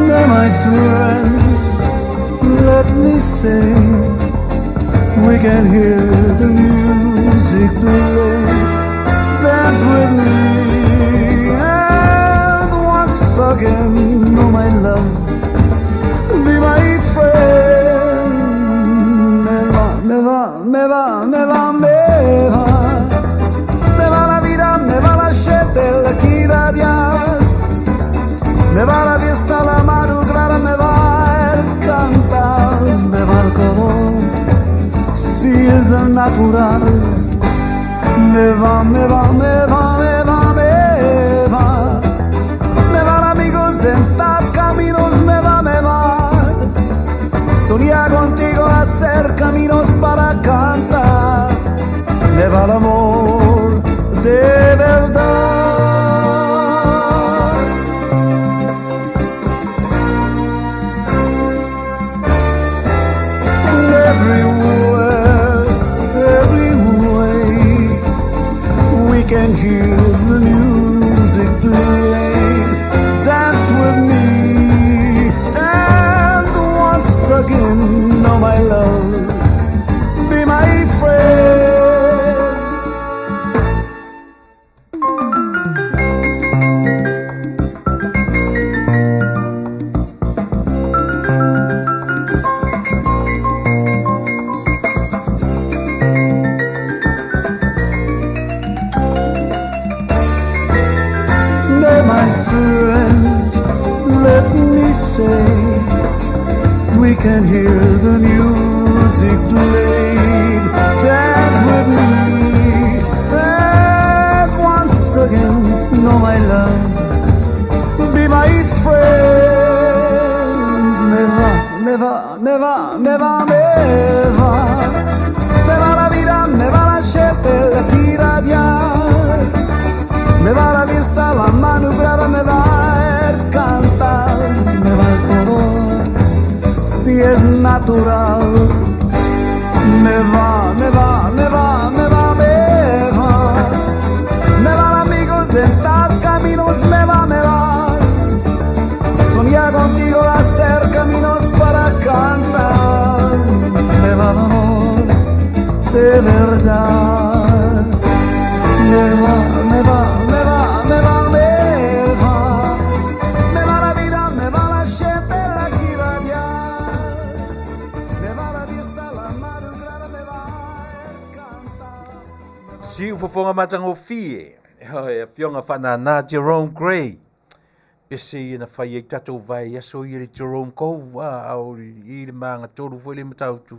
Now, my friends, let me sing. We can hear the music play. Dance with me, and once again, oh my love, be my friend. Me va, me va, me va, me va, me va. Me va la vida, me va la gente, la equidad. Me va la fiesta, la madrugada, me va el cantar, me va el color, si es el natural. Me va, me va, me va, me va, me va. Me van amigos de tal caminos, me va, me va. Soñar contigo, hacer caminos para cantar. Me va el amor de verdad. Everywhere, every way, we can hear the music play. Dance with me, and once again, oh my love, be my friend. Now, my friends, let me say, we can hear the music play. Dance with me, and once again, oh my love, be my friend. me va, me va. Me va la vida, me va la gente, la irradiar. Me va la vista, la manubrada, me va el cantar, me va el color, si es natural. Me va, me va, me va, me va, me va. Me van amigos en tal caminos, me va, me va. Soñar contigo, hacer caminos para cantar. Me va amor de verdad. Me va, me va, me va, me va, me va. Me va la vida, me va la gente, la irradiar. Me va la vista, la madrugada, me va el cantar. Siufofoga matagofie, e afioga faanānā Jerome Gray. Pese ia na fai ai tatou vae aso ia le Jerome Cove, a o i le magatolu foi le matautu.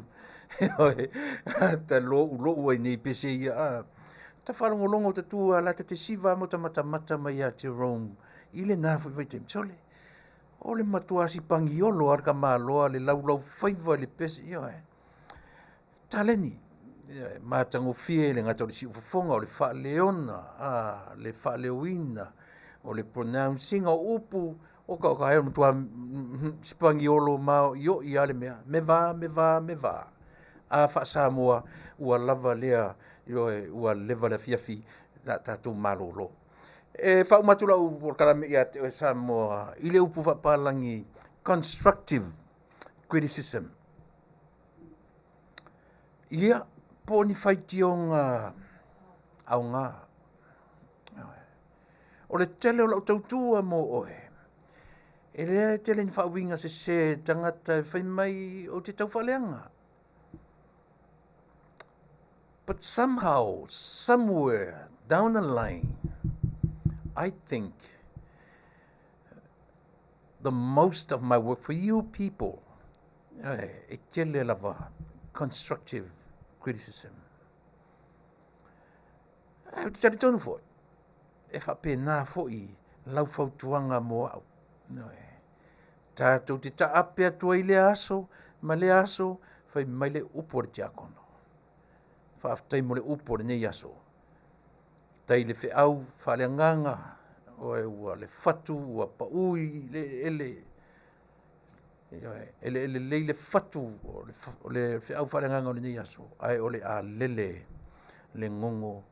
Ta lo'ulo'u ai nei pese ia, a. Ta faalogologo tatua la ta te siva mo ta matamata mai ia Jerome i lenā foi vaitaimi. Sole, o le matuā sipagiolo a le kamaloa le laulau faiva i le pese, ioe. Taleni, ioe, matagofie le gata o le siufofoga, o le faaleona, a, le faaleoina, o le pronouncing ina o upu, o ka o ka o matua sipagiolo maoʻiʻoʻi a le mea, me va, me va, me va. A faa-Samoa, ua lava lea, ioe, ua leva le afiafi, la tatou malōlō. E faauma atu lau polokalame ia te oe Samoa i le upu faapalagi constructive criticism. Ia, po o ni faitioga aoga. O le tele o lau tautua mo oe, e lea e tele ni faauiga sesē tagata e fai mai ou te taufaaleaga. But somehow, somewhere down the line, I think the most of my work for you people, e tele lava constructive criticism. Ae ou te talitonu foi, e faapena foi lau fautuaga mo au. Tatou te taape atu ai lea aso ma lea aso, fai mai le upu a le tiakono. Faafetai mo le upu o lenei aso. Tai le feau faaleagaga, oe ua le fatu, ua pau i le eleele, ioe, eleele lelei le fatu o le feau faaleagaga o lenei aso, ae o le a lele le gogo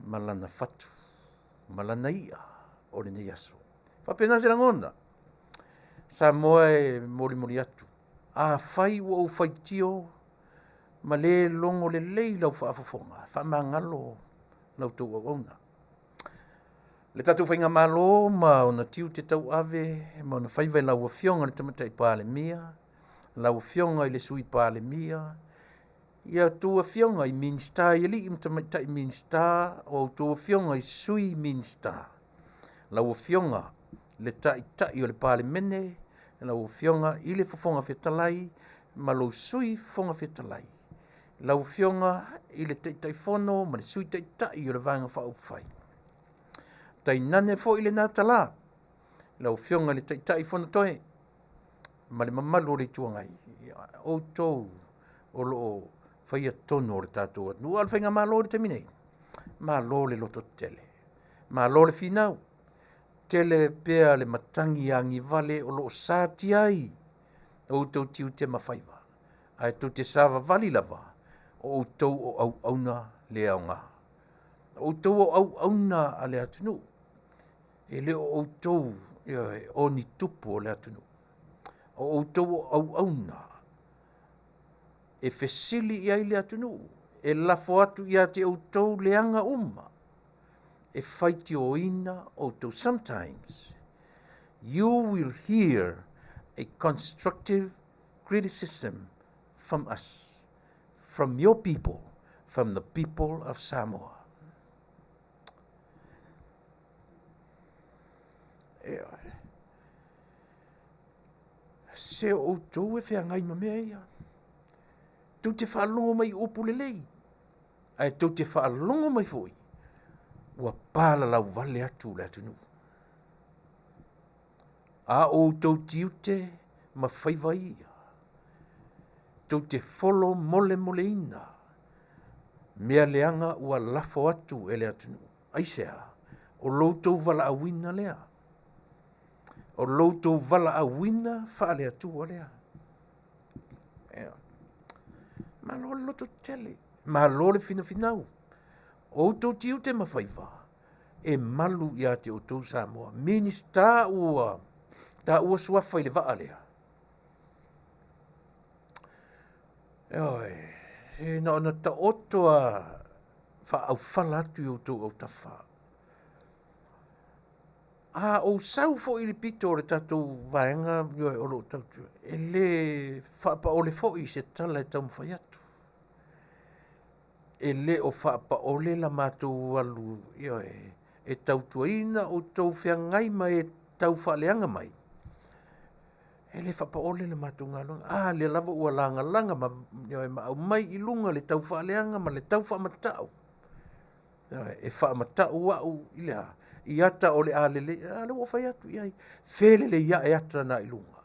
ma lana fatu, ma lana i'a o lenei aso. Faapena se lagona. Samoa e molimoli atu. Afai ua ou faitio ma lē logo lelei lau faafofoga, faamagalo la outou auauna. Le tatou faigamālō ma ona tiute tauave ma ona faiva i lau Afioga i le Tamaitai Palemia, lau Afioga i le Sui Palemia, ia outou afioga i Minisita i alii ma tamaitai Minisita, o outou afioga i Sui Minisita, lau Afioga le Taitai o le Palemene, lau Afioga i le Fofoga Fetalai ma lou Sui Fofoga Fetalai, lau Afioga i le Taitaifono ma le Sui Taitai o le Vaega Faaupufai. Tainane foi lenā talā, lau Afioga i le Taitai Fonotoe ma le mamalu o le Itu Agai, outou o lo o faia tonu o le tatou atunuu. A o le faigamālō i le taimi nei, malo le lototetele, malo le finau, tele pea le matagi agivale o lo o satia ai outou tiute ma faiva, ae tou te savavali lava o outou o auauna le aoga. O outou o auauna a le atunuu, e le o outou o ni tupu o le atunuu. O outou o auauna e fesili i ai le atunuu, e lafo atu ia te outou leaga uma, e faitioina outou. Sometimes you will hear a constructive criticism from us, from your people, from the people of Samoa. Ioe. Se o outou e feagai ma mea ia. Tou te faalogo mai i upu lelei, ae tou te faalogo mai foi, ua palalau vale atu le atunuu. A o outou tiute ma faiva ia, tou te folo molemoleina mea leaga ua lafo atu e le atunuu. Aisea? O lo outou valaauina lea. O lo outou valaauina faale-Atua lea. Ioe. Malo le loto tele, malo le finafinau. O outou tiute ma faiva e malu ia te outou Samoa. Minista ua taua suafa i le vaa lea. Ioe, e na ona taoto a faaaufala atu i outou autafa. A ou sau foi i le pito o le tatou vaega ioe, o lo o tautua, e le faapaole foi se tala e taumafai atu. E le o faapaole la matou alu ioe, e tautuaina outou feagai ma e tau faaleaga mai. E le faapaole le matou galuega. A lea lava ua lagalaga ma, ioe, ma aumai i luga le tau faaleaga ma le tau faamatau. E faamatau au i le a? I ata o le a lelei, a lea ua fai atu i ai, felelei ae ata na i luga.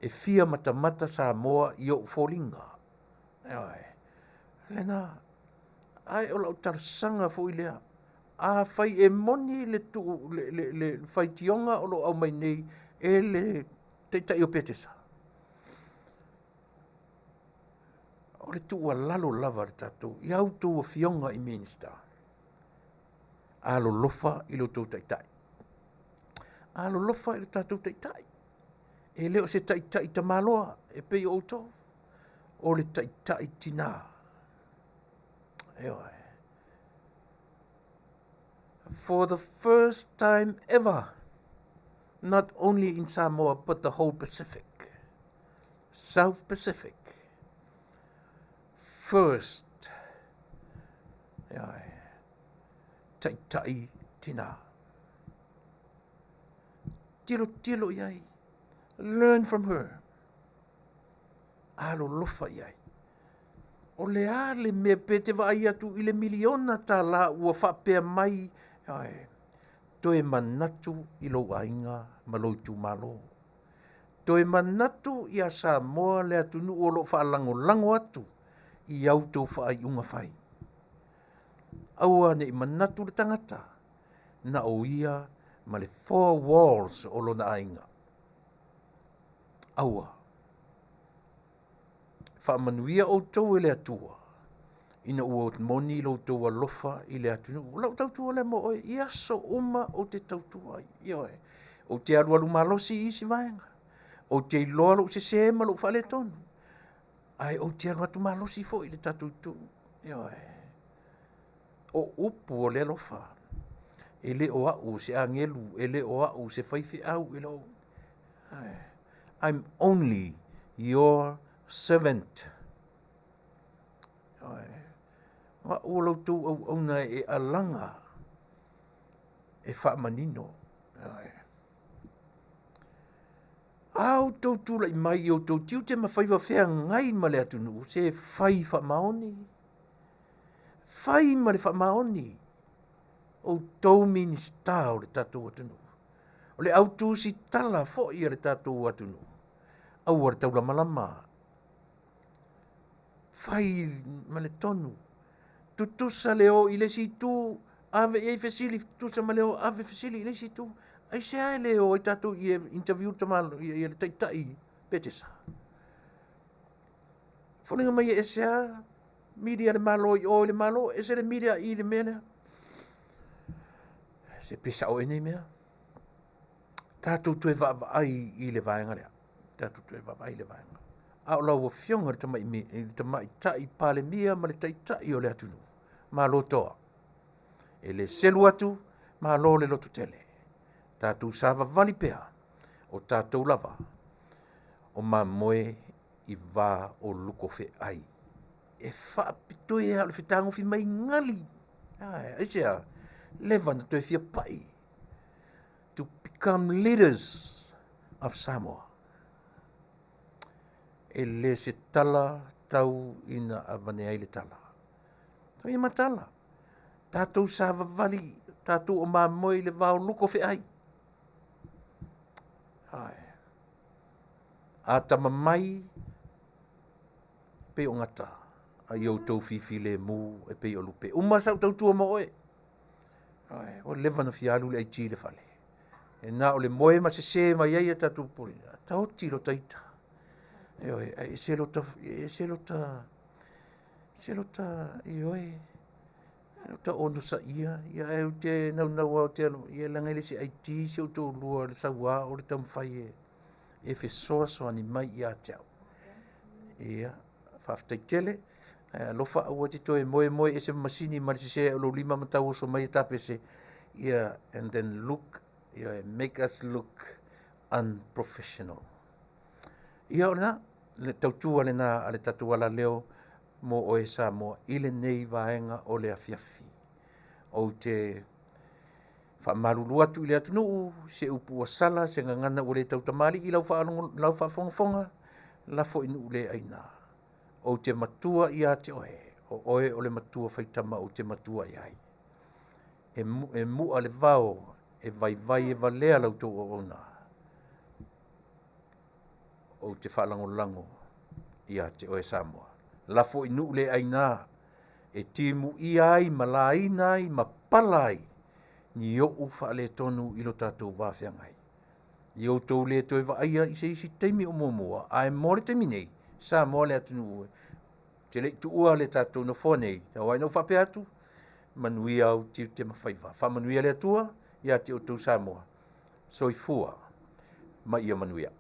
E fia matamata Samoa i ou foliga. Ioe. Lena. Ae o lau talosaga foi lea, afai e moni le, tuu, le, le, le faitioga o lo o aumai nei e le taitai o Petesa, o le tuualalo lava a le tatou i a outou afioga i Minista, alolofa i lo outou taitai. Alolofa i lo tatou taitai. E le o se taitai tamaloa e pei o outou, o le taitai tinā. Ioe. For the first time ever, not only in Samoa but the whole Pacific, South Pacific, first, ioe, taitai tinā. Tilotilo i ai. Learn from her. Alolofa i ai. O le a le mea pe te vaai atu i le miliona tālā ua faapea mai, ioe, toe manatu i lou aiga ma lou itumalo. Toe manatu ia Samoa le atunuu o lo o faalagolago atu i au tou faaiuga fai. Aua ne i manatu le tagata na o ia ma le four walls o lona aiga. Aua. Faamanuia outou e le Atua ina ua moni lo outou alofa i le atunuu. O lau tautua lea mo oe i aso uma ou te tautua ai. Ioe. Ou te alualu malosi i isi vaega. Ou te iloa lou sesē ma lou faaletonu. Ae ou te alu atu malosi foi i le tatou itu. Ioe. O upu o le alofa. E le o au se agelu, e le o au se faifeau, e le o... I'm only your servant. O au o la outou auauna e alaga e faamanino. A outou tulai mai i outou tiute ma faiva feagai ma le atunuu, se fai faamaoni. Fai ma le faamaoni. Outou Minista o le tatou atunuu. O le au tusitala foi a le tatou atunuu. Aua le taulamalama. Fai ma le tonu. Tutusa le o i le isi itu, ave i ai fesili, tutusa ma le o, ave fesili i le isi itu. Aisea e le o ai tatou i interview le taitai Petesa? Foliga mai e ese lava media le Malo i o i le Malo, ese le media i le mea lea. Se pe sao ea nei mea. Tatou toe vaavaai i le vaega lea. Tatou toe vaavaai i le vaega. A o lau Afioga i le Tamaitai Palemia ma le Taitai o le atunuu, malo toa. E le selu atu, malo le lototele. Tatou savavali pea, o tatou lava, o mamoe i va o lukofeai. E faapitoa lava o le fetagofi mai gali. Aisea? Leva na toe fia pai. To become leaders of Samoa. E le se tala tau ina avane ai le tala. Tau ia matala. Tatou savavali, tatou o mamoe i le va o lukofeai. Ai. A tama mai, pei o gata, a ia outou fifilemu e pei o lupe. Uma sau tautua mo oe. Ioe, ua leva ona fia alu le IT i le fale. E na o le moe ma sese mai ai a tatou popolega, taoti lota ita. Ioe, ae ese lota, ese lota, ese lota, ioe, lota onosaia, ia ae ou te naunau lava ou te alu, ia leaga e le se IT si ou toalua o le saua o le taumafai e, e fesoasoani mai ia te au. Ia, faafetai tele. Ae alofa aua te toe moemoe ese ma masini ma le sese o lou lima ma tauoso mai e tapese. Ia, and then look, ia, make us look unprofessional. Ia o lena, le tautua lena a le tatou alaleo mo oe Samoa i lenei vaega o le afiafi. Ou te faamalulu atu i le atunuu, se upu ua sala, se gagana ua le tautamalii i lau lau faafogafoga, lafo i nuu le aina. Ou te matua ia te oe, o oe o le matua faitama ou te matua i ai. E, e mua le vao, e vaivai e valea la outou auauna. Ou te faalagolago ia te oe Samoa. Lafo i nuu le aina e timuia ai ma laina ai ma pala ai ni o'u faaletonu i lo tatou va feagai. I outou le toe vaaia i se isi taimi o muamua, ae mo le taimi nei, Samoa le atunuu e te le i tuua le tatou nofoa nei, tau ai na ou faapea atu, manuia au tiute ma faiva. Faamanuia le Atua ia te outou Samoa. Soifua ma ia manuia.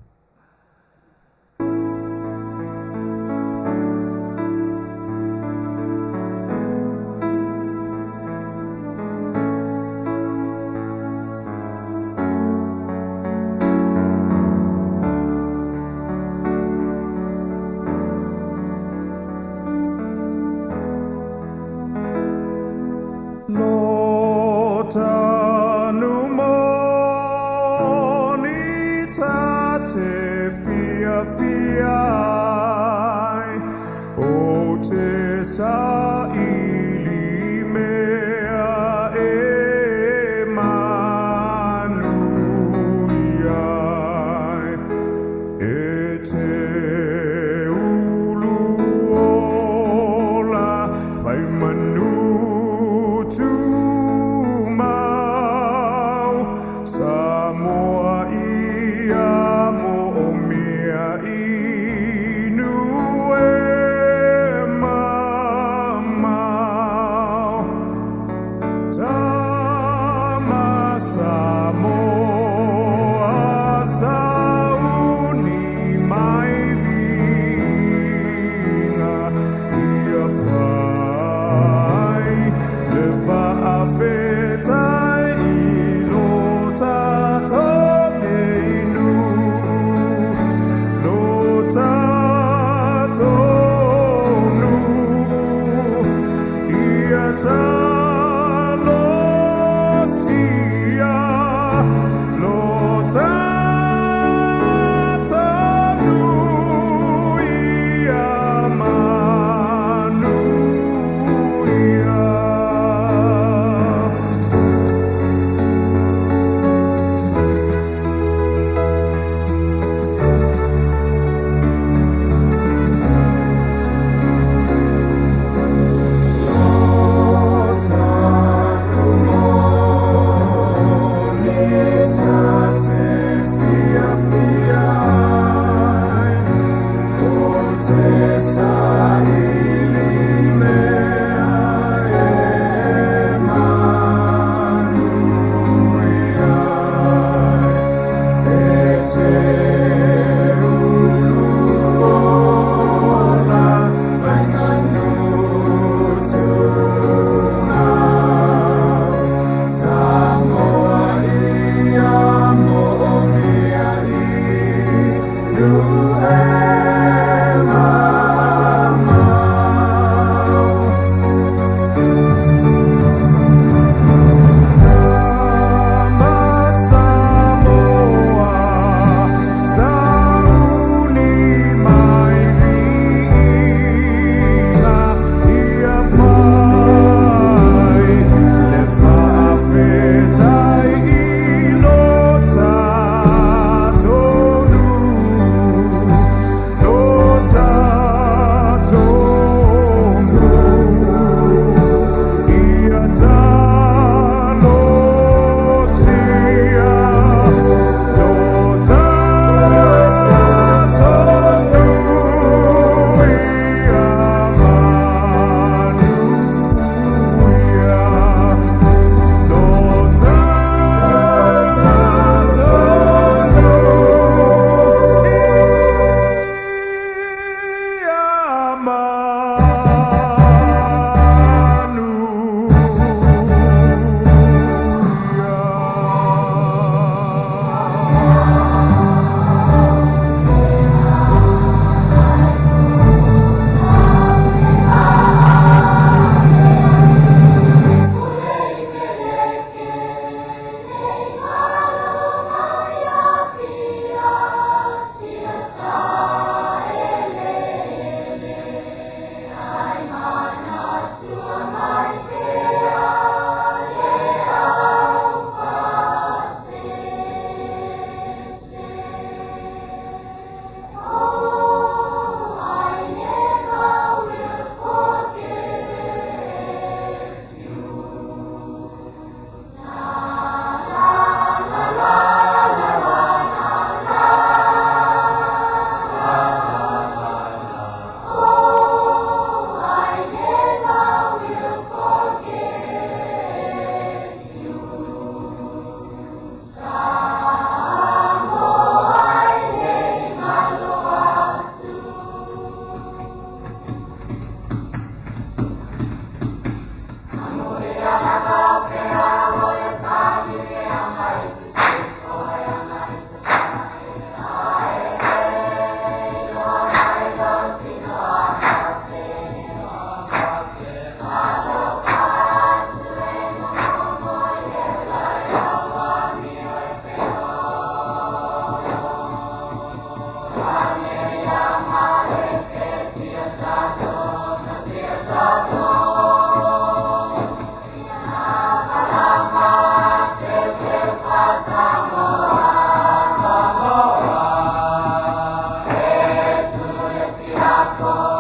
lafo.